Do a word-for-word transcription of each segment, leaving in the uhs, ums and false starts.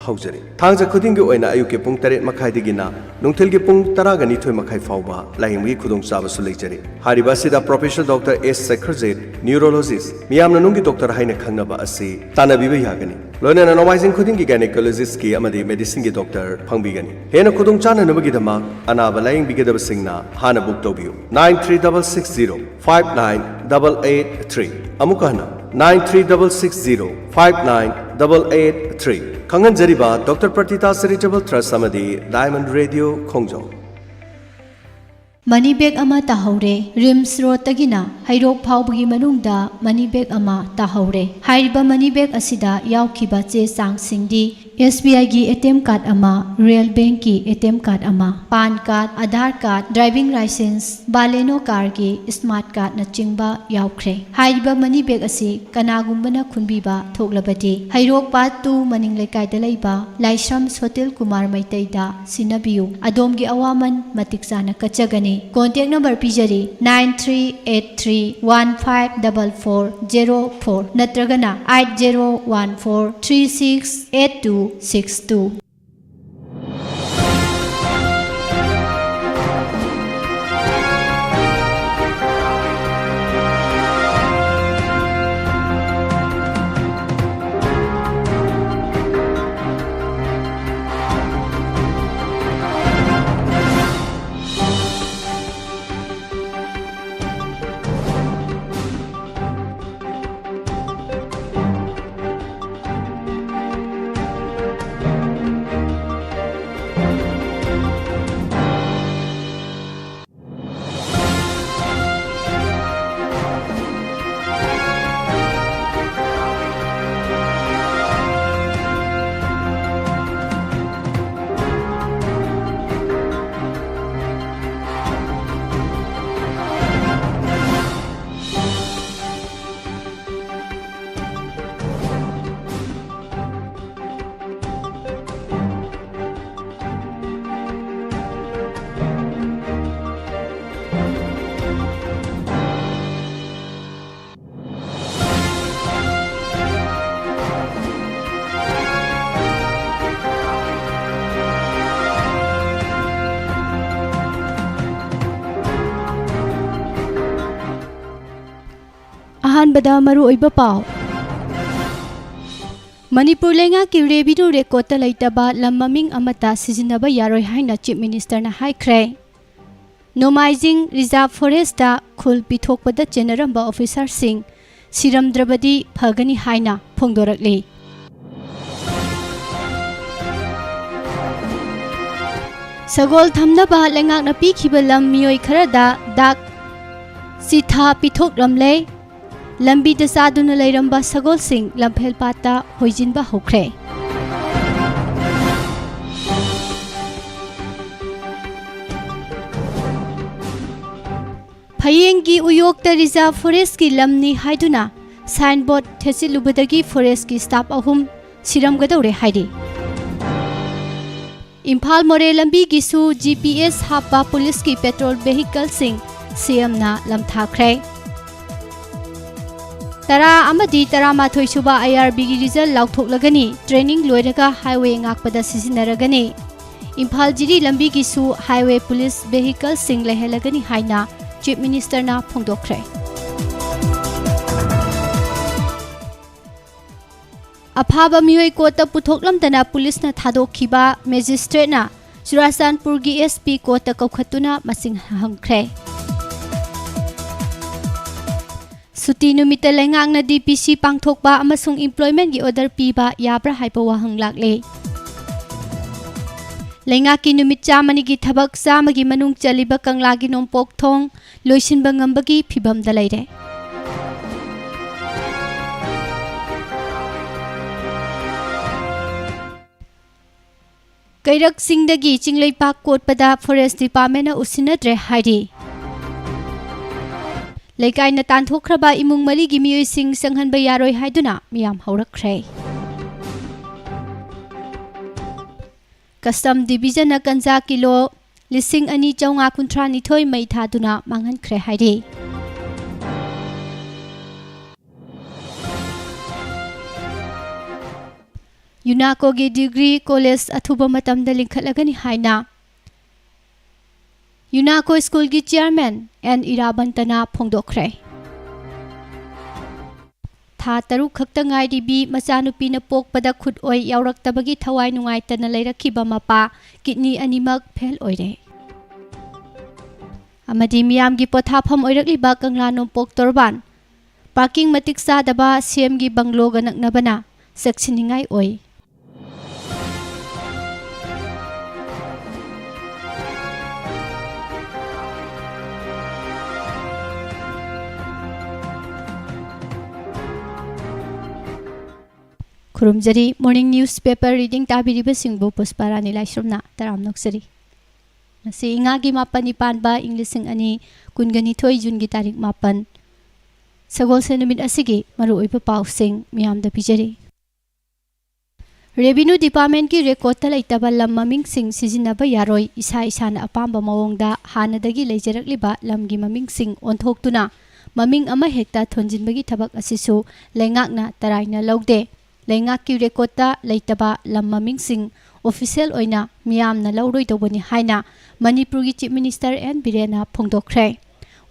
ꯍꯧꯖꯔꯤ꯫ ꯊꯥꯡꯖ ꯈꯨꯗꯤꯡꯒꯤ ꯑꯣꯏꯅ ꯑꯌꯨꯛꯀꯤ ꯄꯨꯡ ꯇꯔꯦꯠ ꯃꯈꯥꯏꯗꯒꯤꯅ ꯅꯨꯡꯊꯤꯜꯒꯤ ꯄꯨꯡ ꯇꯔꯥꯒ ꯅꯤꯊꯣꯏ ꯃꯈꯥꯏ ꯐꯥꯎꯕ ꯂꯥꯌꯦꯡꯕꯒꯤ ꯈꯨꯗꯣꯡꯆꯥꯕꯁꯨ ꯂꯩꯖꯔꯤ꯫ ꯍꯥꯏꯔꯤꯕ ꯑꯁꯤꯗ Professor Doctor S ꯁꯦꯈꯔꯖꯤꯠ, Neurologist, ꯃꯤꯌꯥꯝꯅ ꯅꯨꯡꯒꯤ ꯗꯣꯛꯇꯔ ꯍꯥꯏꯅ ꯈꯪꯅꯕ ꯑꯁꯤ ꯇꯥꯟꯅꯕꯤꯕ ꯌꯥꯒꯅꯤ꯫ ꯂꯣꯏꯅꯅ ꯅꯣꯡꯃꯥꯏꯖꯤꯡ ꯈꯨꯗꯤꯡꯒꯤ Gynecologistꯀꯤ ꯑꯃꯗꯤ Medicineꯒꯤ ꯗꯣꯛꯇꯔ ꯐꯪꯕꯤꯒꯅꯤ꯫ ꯍꯦꯟꯅ ꯈꯨꯗꯣꯡ ꯆꯥꯅꯅꯕꯒꯤꯗꯃꯛ ꯑꯅꯥꯕ ꯂꯥꯌꯦꯡꯕꯤꯒꯗꯕꯁꯤꯡꯅ ꯍꯥꯟꯅ book ꯇꯧꯕꯤꯌꯨ꯫ Nine three double six zero five nine double eight three꯫ ꯑꯃꯨꯛꯀ ꯍꯟꯅ, nine three double six zero five nine double eight three꯫ ꯈꯪꯍꯟꯖꯔꯤꯕ Doctor Pratita Charitable Trust ꯑꯃꯗꯤ Diamond Radio ꯈꯣꯡꯖꯣꯝ꯫ ꯃꯅꯤ ꯕꯦꯒ ꯑꯃ ꯇꯥꯍꯧꯔꯦ꯫ ꯔꯤꯝꯁ ꯔꯣꯗꯇꯒꯤꯅ ꯍꯩꯔꯣꯛ ꯐꯥꯎꯕꯒꯤ ꯃꯅꯨꯡꯗ ꯃꯅꯤ ꯕꯦꯒ ꯑꯃ ꯇꯥꯍꯧꯔꯦ꯫ ꯍꯥꯏꯔꯤꯕ money bag ꯑꯁꯤꯗ ꯌꯥꯎꯈꯤꯕ ꯆꯦ ꯆꯥꯡꯁꯤꯡꯗꯤ SBIꯒꯤ ATM card ꯑꯃ, ꯔꯨꯔꯦꯜ ꯕꯦꯡꯛꯀꯤ ATM card ꯑꯃ, PAN card, Aadhaar card, driving licence, Baleno carꯒꯤ smart cardꯅꯆꯤꯡꯕ ꯌꯥꯎꯈ꯭ꯔꯦ꯫ ꯍꯥꯏꯔꯤꯕ ꯃꯅꯤ ꯕꯦꯒ ꯑꯁꯤ ꯀꯅꯥꯒꯨꯝꯕꯅ ꯈꯨꯟꯕꯤꯕ ꯊꯣꯛꯂꯕꯗꯤ, ꯍꯩꯔꯣꯛ Part two ꯃꯅꯤꯡ ꯂꯩꯀꯥꯏꯗ ꯂꯩꯕ ꯂꯥꯏꯁ꯭ꯔꯝ ꯁꯣꯇꯤꯜ ꯀꯨꯃꯥꯔ ꯃꯩꯇꯩꯗ ꯁꯤꯟꯅꯕꯤꯌꯨ꯫ ꯑꯗꯣꯝꯒꯤ ꯑꯋꯥꯃꯟ ꯃꯇꯤꯛ ꯆꯥꯅ ꯀꯠꯆꯒꯅꯤ꯫ Contact number ꯄꯤꯖꯔꯤ, nine three eight three one five double four zero four ꯅꯠꯇ꯭ꯔꯒꯅ eight zero one four three six eight two six two꯫ ꯑꯍꯥꯟꯕꯗ ꯃꯔꯨꯑꯣꯏꯕ ꯄꯥꯎ꯫ ꯃꯅꯤꯄꯨꯔ ꯂꯩꯉꯥꯛꯀꯤ revenue record ꯂꯩꯇꯕ ꯂꯝ ꯃꯃꯤꯡ ꯑꯃꯠꯇ ꯁꯤꯖꯤꯟꯅꯕ ꯌꯥꯔꯣꯏ ꯍꯥꯏꯅ Chief Minister ꯅ ꯍꯥꯏꯈ꯭ꯔꯦ꯫ ꯅꯣꯡꯃꯥꯏꯖꯤꯡ Reserve Forest ꯇ ꯈꯨꯜ ꯄꯤꯊꯣꯛꯄꯗ ꯆꯦꯟꯅꯔꯝꯕ officer ꯁꯤꯡ ꯁꯤꯔꯝꯗ꯭ꯔꯕꯗꯤ ꯐꯒꯅꯤ ꯍꯥꯏꯅ ꯐꯣꯡꯗꯣꯔꯛꯂꯤ꯫ ꯁꯒꯣꯜ ꯊꯝꯅꯕ ꯂꯩꯉꯥꯛꯅ ꯄꯤꯈꯤꯕ ꯂꯝ ꯃꯤꯑꯣꯏ ꯈꯔꯗ ꯗꯥꯛ ꯆꯤꯊꯥ ꯄꯤꯊꯣꯛꯂꯝꯂꯦ꯫ ꯂꯝꯕꯤꯗ ꯆꯥꯗꯨꯅ ꯂꯩꯔꯝꯕ ꯁꯒꯣꯜꯁꯤꯡ ꯂꯝꯐꯦꯜ ꯄꯥꯠꯇ ꯍꯣꯏꯖꯤꯟꯕ ꯍꯧꯈ꯭ꯔꯦ꯫ ꯐꯌꯦꯡꯒꯤ ꯎꯌꯣꯛꯇ Reserve Forest ꯀꯤ ꯂꯝꯅꯤ ꯍꯥꯏꯗꯨꯅ signboard ꯊꯦꯠꯆꯤꯜꯂꯨꯕꯗꯒꯤ forest ꯀꯤ staff ꯑꯍꯨꯝ ꯁꯤꯔꯝꯒꯗꯧꯔꯦ ꯍꯥꯏꯔꯤ꯫ ꯏꯝꯐꯥꯜ ꯃꯣꯔꯦ ꯂꯝꯕꯤꯒꯤꯁꯨ G P S ꯍꯥꯞꯄ ꯄꯨꯂꯤꯁꯀꯤ patrol vehicle ꯁꯤꯡ C M ꯅ ꯂꯝꯊꯥꯈ꯭ꯔꯦ꯫ ꯇꯔꯥ ꯑꯃꯗꯤ ꯇꯔꯥꯃꯥꯊꯣꯏ ꯁꯨꯕ I R B ꯒꯤ result ꯂꯥꯎꯊꯣꯛꯂꯒꯅꯤ꯫ Training ꯂꯣꯏꯔꯒ highway ꯉꯥꯛꯄꯗ ꯁꯤꯖꯤꯟꯅꯔꯒꯅꯤ꯫ ꯏꯝꯐꯥꯜ ꯖꯤꯔꯤ ꯂꯝꯕꯤꯒꯤꯁꯨ highway police vehicle ꯁꯤꯡ ꯂꯩꯍꯜꯂꯒꯅꯤ ꯍꯥꯏꯅ Chief Minister ꯅ ꯐꯣꯡꯗꯣꯛꯈ꯭ꯔꯦ꯫ ꯑꯐꯥꯕ ꯃꯤꯑꯣꯏ court ꯇ ꯄꯨꯊꯣꯛꯂꯝꯗꯅ ꯄꯨꯂꯤꯁꯅ ꯊꯥꯗꯣꯛꯈꯤꯕ magistrate ꯅ ꯆꯨꯔꯥꯆꯥꯟꯄꯨꯔꯒꯤ S P court ꯇ ꯀꯧꯈꯠꯇꯨꯅ ꯃꯁꯤꯡ ꯍꯪꯈ꯭ꯔꯦ꯫ ꯁꯨꯇꯤ ꯅꯨꯃꯤꯠꯇ ꯂꯩꯉꯥꯛꯅ D P C ꯄꯥꯡꯊꯣꯛꯄ ꯑꯃꯁꯨꯡ employment ꯒꯤ order ꯄꯤꯕ ꯌꯥꯕ꯭ꯔꯥ ꯍꯥꯏꯕ ꯋꯥꯍꯪ ꯂꯥꯛꯂꯦ꯫ ꯂꯩꯉꯥꯛꯀꯤ ꯅꯨꯃꯤꯠ ꯆꯥꯝꯃꯅꯤꯒꯤ ꯊꯕꯛ ꯆꯥꯝꯃꯒꯤ ꯃꯅꯨꯡ ꯆꯜꯂꯤꯕ ꯀꯪꯂꯥꯒꯤ ꯅꯣꯡꯄꯣꯛ ꯊꯣꯡ ꯂꯣꯏꯁꯤꯟꯕ ꯉꯝꯕꯒꯤ ꯐꯤꯚꯝꯗ ꯂꯩꯔꯦ꯫ ꯀꯩꯔꯛ ꯆꯤꯡꯗꯒꯤ ꯆꯤꯡꯂꯩꯄꯥꯛ ꯀꯣꯠꯄꯗ forest department ꯅ ꯎꯁꯤꯟꯅꯗ꯭ꯔꯦ ꯍꯥꯏꯔꯤ꯫ ꯂꯩꯀꯥꯏꯅ ꯇꯥꯟꯊꯣꯛꯈ꯭ꯔꯕ ꯏꯃꯨꯡ ꯃꯔꯤꯒꯤ ꯃꯤꯑꯣꯏꯁꯤꯡ ꯆꯪꯍꯟꯕ ꯌꯥꯔꯣꯏ ꯍꯥꯏꯗꯨꯅ ꯃꯤꯌꯥꯝ ꯍꯧꯔꯛꯈ꯭ꯔꯦ꯫ Custom Division ꯅ ꯒꯟꯖꯥ ꯀꯤꯂꯣ ꯂꯤꯁꯤꯡ ꯑꯅꯤ ꯆꯥꯝꯃꯉꯥ ꯀꯨꯟꯊ꯭ꯔꯥ ꯅꯤꯊꯣꯏ ꯃꯩ ꯊꯥꯗꯨꯅ ꯃꯥꯡꯍꯟꯈ꯭ꯔꯦ ꯍꯥꯏꯔꯤ꯫ UNACO ꯒꯤ degree college ꯑꯊꯨꯕ ꯃꯇꯝꯗ ꯂꯤꯡꯈꯠꯂꯒꯅꯤ ꯍꯥꯏꯅ UNACO school ꯒꯤ chairman N ꯏꯔꯥꯕꯟꯇꯅ ꯐꯣꯡꯗꯣꯛꯈ꯭ꯔꯦ꯫ ꯊꯥ ꯇꯔꯨꯛ ꯈꯛꯇ ꯉꯥꯏꯔꯤꯕꯤ ꯃꯆꯥꯅꯨꯄꯤꯅ ꯄꯣꯛꯄꯗ ꯈꯨꯠ ꯑꯣꯏ ꯌꯥꯎꯔꯛꯇꯕꯒꯤ ꯊꯋꯥꯏ ꯅꯨꯡꯉꯥꯏꯇꯅ ꯂꯩꯔꯛꯈꯤꯕ ꯃꯄꯥ, ꯀꯤꯗꯅꯤ ꯑꯅꯤꯃꯛ ꯐꯦꯜ ꯑꯣꯏꯔꯦ꯫ ꯑꯃꯗꯤ ꯃꯤꯌꯥꯝꯒꯤ ꯄꯣꯊꯥꯐꯝ ꯑꯣꯏꯔꯛꯂꯤꯕ ꯀꯪꯂꯥ ꯅꯣꯡꯄꯣꯛ ꯇꯣꯔꯕꯥꯟ, ꯄꯥꯔꯀꯤꯡ ꯃꯇꯤꯛ ꯆꯥꯗꯕ ꯁꯤ ꯑꯦꯝꯒꯤ ꯕꯪꯒ꯭ꯂꯣꯒ ꯅꯛꯅꯕꯅ ꯆꯦꯛꯁꯤꯟꯅꯤꯡꯉꯥꯏ ꯑꯣꯏ꯫ ꯈꯨꯔꯨꯝꯖꯔꯤ꯫ Morning newspaper reading ꯇꯥꯕꯤꯔꯤꯕꯁꯤꯡꯕꯨ ꯄꯨꯁꯄꯥꯔꯥꯅꯤ ꯂꯥꯏꯁ꯭ꯔꯝꯅ ꯇꯔꯥꯝꯅ ꯑꯣꯛꯆꯔꯤ꯫ ꯉꯁꯤ ꯏꯉꯥꯒꯤ ꯃꯥꯄꯟꯅꯤ ꯄꯥꯟꯕ ꯏꯪ ꯂꯤꯁꯤꯡ ꯑꯅꯤ ꯀꯨꯟꯒ ꯅꯤꯊꯣꯏ ꯖꯨꯟꯒꯤ ꯇꯥꯔꯤꯛ ꯃꯥꯄꯟ, ꯁꯒꯣꯜꯁꯦꯟ ꯅꯨꯃꯤꯠ ꯑꯁꯤꯒꯤ ꯃꯔꯨꯑꯣꯏꯕ ꯄꯥꯎꯁꯤꯡ ꯃꯤꯌꯥꯝꯗ ꯄꯤꯖꯔꯤ꯫ Revenue Departmentꯀꯤ recordꯇ ꯂꯩꯇꯕ ꯂꯝ ꯃꯃꯤꯡꯁꯤꯡ ꯁꯤꯖꯤꯟꯅꯕ ꯌꯥꯔꯣꯏ꯫ ꯏꯁꯥ ꯏꯁꯥꯅ ꯑꯄꯥꯝꯕ ꯃꯑꯣꯡꯗ ꯍꯥꯟꯅꯗꯒꯤ ꯂꯩꯖꯔꯛꯂꯤꯕ ꯂꯝꯒꯤ ꯃꯃꯤꯡꯁꯤꯡ ꯑꯣꯟꯊꯣꯛꯇꯨꯅ ꯃꯃꯤꯡ ꯑꯃꯍꯦꯛꯇ ꯊꯣꯟꯖꯤꯟꯕꯒꯤ ꯊꯕꯛ ꯑꯁꯤꯁꯨ ꯂꯩꯉꯥꯛꯅ ꯇꯔꯥꯏꯅ ꯂꯧꯗꯦ꯫ ꯂꯩꯉꯥꯛꯀꯤ recordꯇ ꯂꯩꯇꯕ ꯂꯝ ꯃꯃꯤꯡꯁꯤꯡ official ꯑꯣꯏꯅ ꯃꯤꯌꯥꯝꯅ ꯂꯧꯔꯣꯏꯗꯧꯕꯅꯤ ꯍꯥꯏꯅ ꯃꯅꯤꯄꯨꯔꯒꯤ Chief Minister ꯑꯦꯟ ꯕꯤꯔꯦꯟꯅ ꯐꯣꯡꯗꯣꯛꯈ꯭ꯔꯦ꯫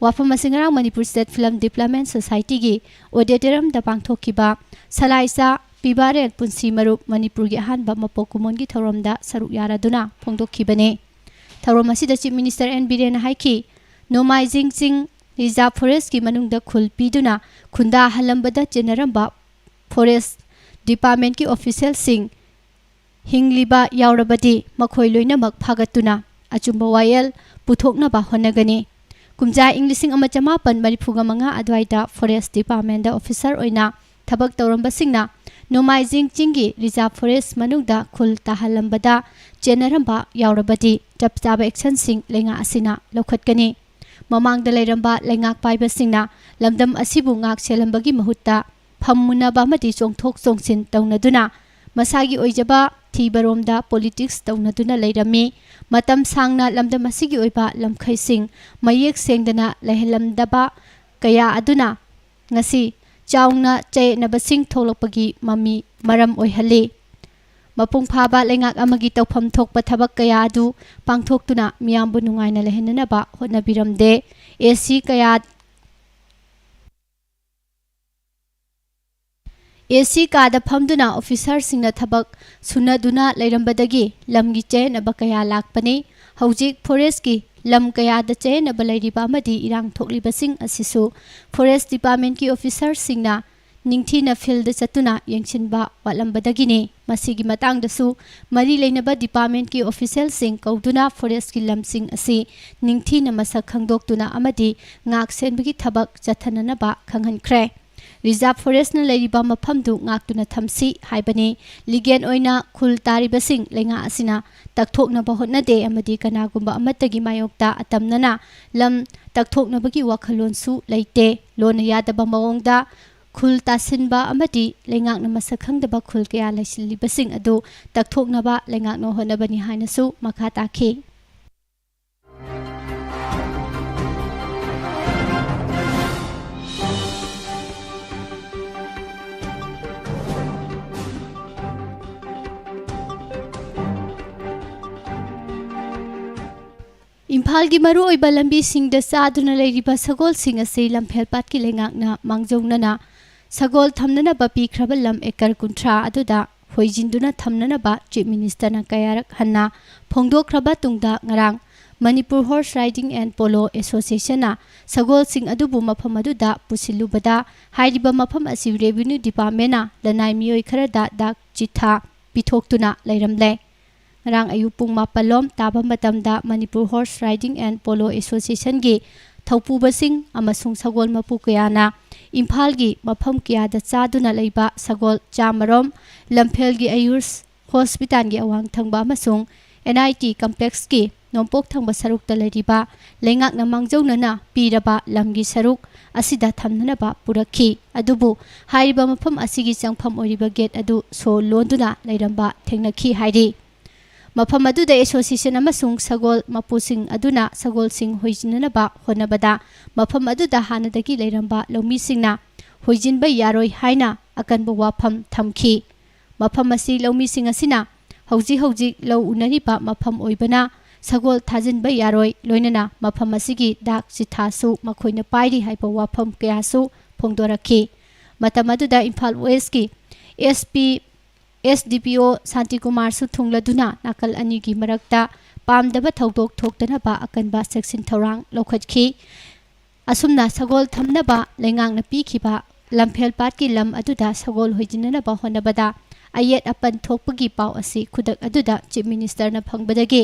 ꯋꯥꯐꯝ ꯑꯁꯤ ꯉꯔꯥꯡ ꯃꯅꯤꯄꯨꯔ State Film Development Societyꯒꯤ auditoriumꯗ ꯄꯥꯡꯊꯣꯛꯈꯤꯕ ꯁꯂꯥꯏꯆꯥ ꯄꯤꯕꯥꯔꯦꯟ ꯄꯨꯟꯁꯤ ꯃꯔꯨꯞ ꯃꯅꯤꯄꯨꯔꯒꯤ ꯑꯍꯥꯟꯕ ꯃꯄꯣꯛ ꯀꯨꯝꯑꯣꯟꯒꯤ ꯊꯧꯔꯝꯗ ꯁꯔꯨꯛ ꯌꯥꯔꯗꯨꯅ ꯐꯣꯡꯗꯣꯛꯈꯤꯕꯅꯤ꯫ ꯊꯧꯔꯝ ꯑꯁꯤꯗ Chief Minister ꯑꯦꯟ ꯕꯤꯔꯦꯟꯅ ꯍꯥꯏꯈꯤ, ꯅꯣꯡꯃꯥꯏꯖꯤꯡ ꯆꯤꯡ Reserve Forestꯀꯤ ꯃꯅꯨꯡꯗ ꯈꯨꯜ ꯄꯤꯗꯨꯅ ꯈꯨꯟꯗꯥꯍꯜꯂꯝꯕꯗ ꯆꯦꯟꯅꯔꯝꯕ Forest Departmentꯀꯤ officialꯁꯤꯡ ꯍꯤꯡꯂꯤꯕ ꯌꯥꯎꯔꯕꯗꯤ ꯃꯈꯣꯏ ꯂꯣꯏꯅꯃꯛ ꯐꯥꯒꯠꯇꯨꯅ ꯑꯆꯨꯝꯕ ꯋꯥꯌꯦꯜ ꯄꯨꯊꯣꯛꯅꯕ ꯍꯣꯠꯅꯒꯅꯤ꯫ ꯀꯨꯝꯖꯥ ꯏꯪ ꯂꯤꯁꯤꯡ ꯑꯃ ꯆꯃꯥꯄꯟ ꯃꯔꯤꯐꯨꯒ ꯃꯉꯥ ꯑꯗꯨꯋꯥꯏꯗ Forest Departmentꯇ officer ꯑꯣꯏꯅ ꯊꯕꯛ ꯇꯧꯔꯝꯕꯁꯤꯡꯅ ꯅꯣꯡꯃꯥꯏꯖꯤꯡ ꯆꯤꯡꯒꯤ Reserve Forest ꯃꯅꯨꯡꯗ ꯈꯨꯜ ꯇꯥꯍꯜꯂꯝꯕꯗ ꯆꯦꯟꯅꯔꯝꯕ ꯌꯥꯎꯔꯕꯗꯤ ꯆꯞ ꯆꯥꯕ actionꯁꯤꯡ ꯂꯩꯉꯥꯛ ꯑꯁꯤꯅ ꯂꯧꯈꯠꯀꯅꯤ꯫ ꯃꯃꯥꯡꯗ ꯂꯩꯔꯝꯕ ꯂꯩꯉꯥꯛ ꯄꯥꯏꯕꯁꯤꯡꯅ ꯂꯝꯗꯝ ꯑꯁꯤꯕꯨ ꯉꯥꯛ ꯁꯦꯜꯂꯝꯕꯒꯤ ꯃꯍꯨꯠꯇ ꯐꯝꯃꯨꯅꯕ ꯑꯃꯗꯤ ꯆꯣꯡꯊꯣꯛ ꯆꯣꯡꯁꯤꯟ ꯇꯧꯅꯗꯨꯅ ꯃꯁꯥꯒꯤ ꯑꯣꯏꯖꯕ ꯊꯤꯕꯔꯣꯝꯗ politics ꯇꯧꯅꯗꯨꯅ ꯂꯩꯔꯝꯃꯤ꯫ ꯃꯇꯝ ꯁꯥꯡꯅ ꯂꯝꯗꯝ ꯑꯁꯤꯒꯤ ꯑꯣꯏꯕ ꯂꯝꯈꯩꯁꯤꯡ ꯃꯌꯦꯛ ꯁꯦꯡꯗꯅ ꯂꯩꯍꯜꯂꯝꯗꯕ ꯀꯌꯥ ꯑꯗꯨꯅ ꯉꯁꯤ ꯆꯥꯎꯅ ꯆꯌꯦꯠꯅꯕꯁꯤꯡ ꯊꯣꯛꯂꯛꯄꯒꯤ ꯃꯃꯤ ꯃꯔꯝ ꯑꯣꯏꯍꯜꯂꯤ꯫ ꯃꯄꯨꯡ ꯐꯥꯕ ꯂꯩꯉꯥꯛ ꯑꯃꯒꯤ ꯇꯧꯐꯝ ꯊꯣꯛꯄ ꯊꯕꯛ ꯀꯌꯥ ꯑꯗꯨ ꯄꯥꯡꯊꯣꯛꯇꯨꯅ ꯃꯤꯌꯥꯝꯕꯨ ꯅꯨꯡꯉꯥꯏꯅ ꯂꯩꯍꯟꯅꯅꯕ ꯍꯣꯠꯅꯕꯤꯔꯝꯗꯦ꯫ ꯑꯦ ꯁꯤ ꯀꯌꯥ ꯑꯦ ꯁꯤ ꯀꯥꯗ ꯐꯝꯗꯨꯅ ꯑꯣꯐꯤꯁꯥꯔꯁꯤꯡꯅ ꯊꯕꯛ ꯁꯨꯅꯗꯨꯅ ꯂꯩꯔꯝꯕꯗꯒꯤ ꯂꯝꯒꯤ ꯆꯌꯦꯠꯅꯕ ꯀꯌꯥ ꯂꯥꯛꯄꯅꯤ꯫ ꯍꯧꯖꯤꯛ ꯐꯣꯔꯦꯁ꯭ꯠꯀꯤ ꯂꯝ ꯀꯌꯥꯗ ꯆꯌꯦꯠꯅꯕ ꯂꯩꯔꯤꯕ ꯑꯃꯗꯤ ꯏꯔꯥꯡ ꯊꯣꯛꯂꯤꯕꯁꯤꯡ ꯑꯁꯤꯁꯨ ꯐꯣꯔꯦꯁ꯭ꯠ ꯗꯤꯄꯥꯔꯠꯃꯦꯟꯠꯀꯤ ꯑꯣꯐꯤꯁꯥꯔꯁꯤꯡꯅ ꯅꯤꯡꯊꯤꯅ ꯐꯤꯜꯗ ꯆꯠꯇꯨꯅ ꯌꯦꯡꯁꯤꯟꯕ ꯋꯥꯠꯂꯝꯕꯗꯒꯤꯅꯤ꯫ ꯃꯁꯤꯒꯤ ꯃꯇꯥꯡꯗꯁꯨ ꯃꯔꯤ ꯂꯩꯅꯕ ꯗꯤꯄꯥꯔꯠꯃꯦꯟꯠꯀꯤ ꯑꯣꯐꯤꯁꯦꯜꯁꯤꯡ ꯀꯧꯗꯨꯅ ꯐꯣꯔꯦꯁ꯭ꯠꯀꯤ ꯂꯝꯁꯤꯡ ꯑꯁꯤ ꯅꯤꯡꯊꯤꯅ ꯃꯁꯛ ꯈꯪꯗꯣꯛꯇꯨꯅ ꯑꯃꯗꯤ ꯉꯥꯛ ꯁꯦꯟꯕꯒꯤ ꯊꯕꯛ ꯆꯠꯊꯅꯅꯕ ꯈꯪꯍꯟꯈ꯭ꯔꯦ꯫ ꯔꯤꯖꯥꯔꯚ ꯐꯣꯔꯦꯁ꯭ꯠꯅ ꯂꯩꯔꯤꯕ ꯃꯐꯝꯗꯨ ꯉꯥꯛꯇꯨꯅ ꯊꯝꯁꯤ ꯍꯥꯏꯕꯅꯤ꯫ ꯂꯤꯒꯦꯜ ꯑꯣꯏꯅ ꯈꯨꯜ ꯇꯥꯔꯤꯕꯁꯤꯡ ꯂꯩꯉꯥꯛ ꯑꯁꯤꯅ ꯇꯛꯊꯣꯛꯅꯕ ꯍꯣꯠꯅꯗꯦ ꯑꯃꯗꯤ ꯀꯅꯥꯒꯨꯝꯕ ꯑꯃꯠꯇꯒꯤ ꯃꯥꯌꯣꯛꯇ ꯑꯇꯝꯅꯅ ꯂꯝ ꯇꯛꯊꯣꯛꯅꯕꯒꯤ ꯋꯥꯈꯜꯂꯣꯟꯁꯨ ꯂꯩꯇꯦ꯫ ꯂꯣꯟꯅ ꯌꯥꯗꯕ ꯃꯑꯣꯡꯗ ꯈꯨꯜ ꯇꯥꯁꯤꯟꯕ ꯑꯃꯗꯤ ꯂꯩꯉꯥꯛꯅ ꯃꯁꯛ ꯈꯪꯗꯕ ꯈꯨꯜ ꯀꯌꯥ ꯂꯩꯁꯤꯜꯂꯤꯕꯁꯤꯡ ꯑꯗꯨ ꯇꯛꯊꯣꯛꯅꯕ ꯂꯩꯉꯥꯛꯅ ꯍꯣꯠꯅꯕꯅꯤ ꯍꯥꯏꯅꯁꯨ ꯃꯈꯥ ꯇꯥꯈꯤ꯫ ꯏꯝꯐꯥꯜꯒꯤ ꯃꯔꯨꯑꯣꯏꯕ ꯂꯝꯕꯤꯁꯤꯡꯗ ꯆꯥꯗꯨꯅ ꯂꯩꯔꯤꯕ ꯁꯒꯣꯜꯁꯤꯡ ꯑꯁꯤ ꯂꯝꯐꯦꯜꯄꯥꯠꯀꯤ ꯂꯩꯉꯥꯛꯅ ꯃꯥꯡꯖꯧꯅꯅ ꯁꯒꯣꯜ ꯊꯝꯅꯅꯕ ꯄꯤꯈ꯭ꯔꯕ ꯂꯝ ꯑꯦꯀꯔ ꯀꯨꯟꯊ꯭ꯔꯥ ꯑꯗꯨꯗ ꯍꯣꯏꯖꯤꯟꯗꯨꯅ ꯊꯝꯅꯅꯕ ꯆꯤꯐ ꯃꯤꯅꯤꯁꯇꯔꯅ ꯀꯌꯥꯔꯛ ꯍꯟꯅ ꯐꯣꯡꯗꯣꯛꯈ꯭ꯔꯕ ꯇꯨꯡꯗ ꯉꯔꯥꯡ Manipur horse riding and polo ꯑꯦꯁꯣꯁꯤꯌꯦꯁꯟꯅ ꯁꯒꯣꯜꯁꯤꯡ ꯑꯗꯨꯕꯨ ꯃꯐꯝ ꯑꯗꯨꯗ ꯄꯨꯁꯤꯜꯂꯨꯕꯗ ꯍꯥꯏꯔꯤꯕ ꯃꯐꯝ ꯑꯁꯤ ꯔꯦꯚꯤꯅ꯭ꯌꯨ ꯗꯤꯄꯥꯔꯠꯃꯦꯟꯅ ꯂꯅꯥꯏ ꯃꯤꯑꯣꯏ ꯈꯔꯗ ꯗꯥꯛ ꯆꯤꯊꯥ ꯄꯤꯊꯣꯛꯇꯨꯅ ꯂꯩꯔꯝꯂꯦ꯫ ꯉꯔꯥꯡ ꯑꯌꯨꯛ ꯄꯨꯡ ꯃꯥꯄꯜ ꯂꯣꯝ ꯇꯥꯕ ꯃꯇꯝꯗ Manipur horse riding and polo ꯑꯦꯁꯣꯁꯤꯌꯦꯁꯟꯒꯤ ꯊꯧꯄꯨꯕꯁꯤꯡ ꯑꯃꯁꯨꯡ ꯁꯒꯣꯜ ꯃꯄꯨ ꯀꯌꯥꯅ ꯏꯝꯐꯥꯜꯒꯤ ꯃꯐꯝ ꯀꯌꯥꯗ ꯆꯥꯗꯨꯅ ꯂꯩꯕ ꯁꯒꯣꯜ ꯆꯥꯃꯔꯣꯝ, ꯂꯝꯐꯦꯜꯒꯤ ꯑꯌꯨꯁ ꯍꯣꯁꯄꯤꯇꯥꯜꯒꯤ ꯑꯋꯥꯡ ꯊꯪꯕ ꯑꯃꯁꯨꯡ ꯑꯦꯟ ꯑꯥꯏ ꯇꯤ ꯀꯝꯄ꯭ꯂꯦꯛꯁꯀꯤ ꯅꯣꯡꯄꯣꯛ ꯊꯪꯕ ꯁꯔꯨꯛꯇ ꯂꯩꯔꯤꯕ ꯂꯩꯉꯥꯛꯅ ꯃꯥꯡꯖꯧꯅꯅ ꯄꯤꯔꯕ ꯂꯝꯒꯤ ꯁꯔꯨꯛ ꯑꯁꯤꯗ ꯊꯝꯅꯅꯕ ꯄꯨꯔꯛꯈꯤ꯫ ꯑꯗꯨꯕꯨ ꯍꯥꯏꯔꯤꯕ ꯃꯐꯝ ꯑꯁꯤꯒꯤ ꯆꯪꯐꯝ ꯑꯣꯏꯔꯤꯕ ꯒꯦꯠ ꯑꯗꯨ ꯁꯣ ꯂꯣꯟꯗꯨꯅ ꯂꯩꯔꯝꯕ ꯊꯦꯡꯅꯈꯤ ꯍꯥꯏꯔꯤ꯫ ꯃꯐꯝ ꯑꯗꯨꯗ ꯑꯦꯁꯣꯁꯤꯌꯦꯁꯟ ꯑꯃꯁꯨꯡ ꯁꯒꯣꯜ ꯃꯄꯨꯁꯤꯡ ꯑꯗꯨꯅ ꯁꯒꯣꯜꯁꯤꯡ ꯍꯣꯏꯖꯤꯟꯅꯅꯕ ꯍꯣꯠꯅꯕꯗ ꯃꯐꯝ ꯑꯗꯨꯗ ꯍꯥꯟꯅꯗꯒꯤ ꯂꯩꯔꯝꯕ ꯂꯧꯃꯤꯁꯤꯡꯅ ꯍꯣꯏꯖꯤꯟꯕ ꯌꯥꯔꯣꯏ ꯍꯥꯏꯅ ꯑꯀꯟꯕ ꯋꯥꯐꯝ ꯊꯝꯈꯤ꯫ ꯃꯐꯝ ꯑꯁꯤ ꯂꯧꯃꯤꯁꯤꯡ ꯑꯁꯤꯅ ꯍꯧꯖꯤꯛ ꯍꯧꯖꯤꯛ ꯂꯧ ꯎꯅꯔꯤꯕ ꯃꯐꯝ ꯑꯣꯏꯕꯅ ꯁꯒꯣꯜ ꯊꯥꯖꯤꯟꯕ ꯌꯥꯔꯣꯏ, ꯂꯣꯏꯅꯅ ꯃꯐꯝ ꯑꯁꯤꯒꯤ ꯗꯥꯛ ꯆꯤꯊꯥꯁꯨ ꯃꯈꯣꯏꯅ ꯄꯥꯏꯔꯤ ꯍꯥꯏꯕ ꯋꯥꯐꯝ ꯀꯌꯥꯁꯨ ꯐꯣꯡꯗꯣꯔꯛꯈꯤ꯫ ꯃꯇꯝ ꯑꯗꯨꯗ ꯏꯝꯐꯥꯜ ꯋꯦꯁꯀꯤ SP, SDPO ꯁꯥꯟꯇꯤꯀꯨꯃꯥꯔꯁꯨ ꯊꯨꯡꯂꯗꯨꯅ ꯅꯥꯀꯜ ꯑꯅꯤꯒꯤ ꯃꯔꯛꯇ ꯄꯥꯝꯗꯕ ꯊꯧꯗꯣꯛ ꯊꯣꯛꯇꯅꯕ ꯑꯀꯟꯕ ꯆꯦꯛꯁꯤꯟ ꯊꯧꯔꯥꯡ ꯂꯧꯈꯠꯈꯤ꯫ ꯑꯁꯨꯝꯅ ꯁꯒꯣꯜ ꯊꯝꯅꯕ ꯂꯩꯉꯥꯛꯅ ꯄꯤꯈꯤꯕ ꯂꯝꯐꯦꯜ ꯄꯥꯠꯀꯤ ꯂꯝ ꯑꯗꯨꯗ ꯁꯒꯣꯜ ꯍꯣꯏꯖꯤꯟꯅꯅꯕ ꯍꯣꯠꯅꯕꯗ ꯑꯌꯦꯠ ꯑꯄꯟ ꯊꯣꯛꯄꯒꯤ ꯄꯥꯎ ꯑꯁꯤ ꯈꯨꯗꯛ ꯑꯗꯨꯗ ꯆꯤꯐ ꯃꯤꯅꯤꯁꯇꯔꯅ ꯐꯪꯕꯗꯒꯤ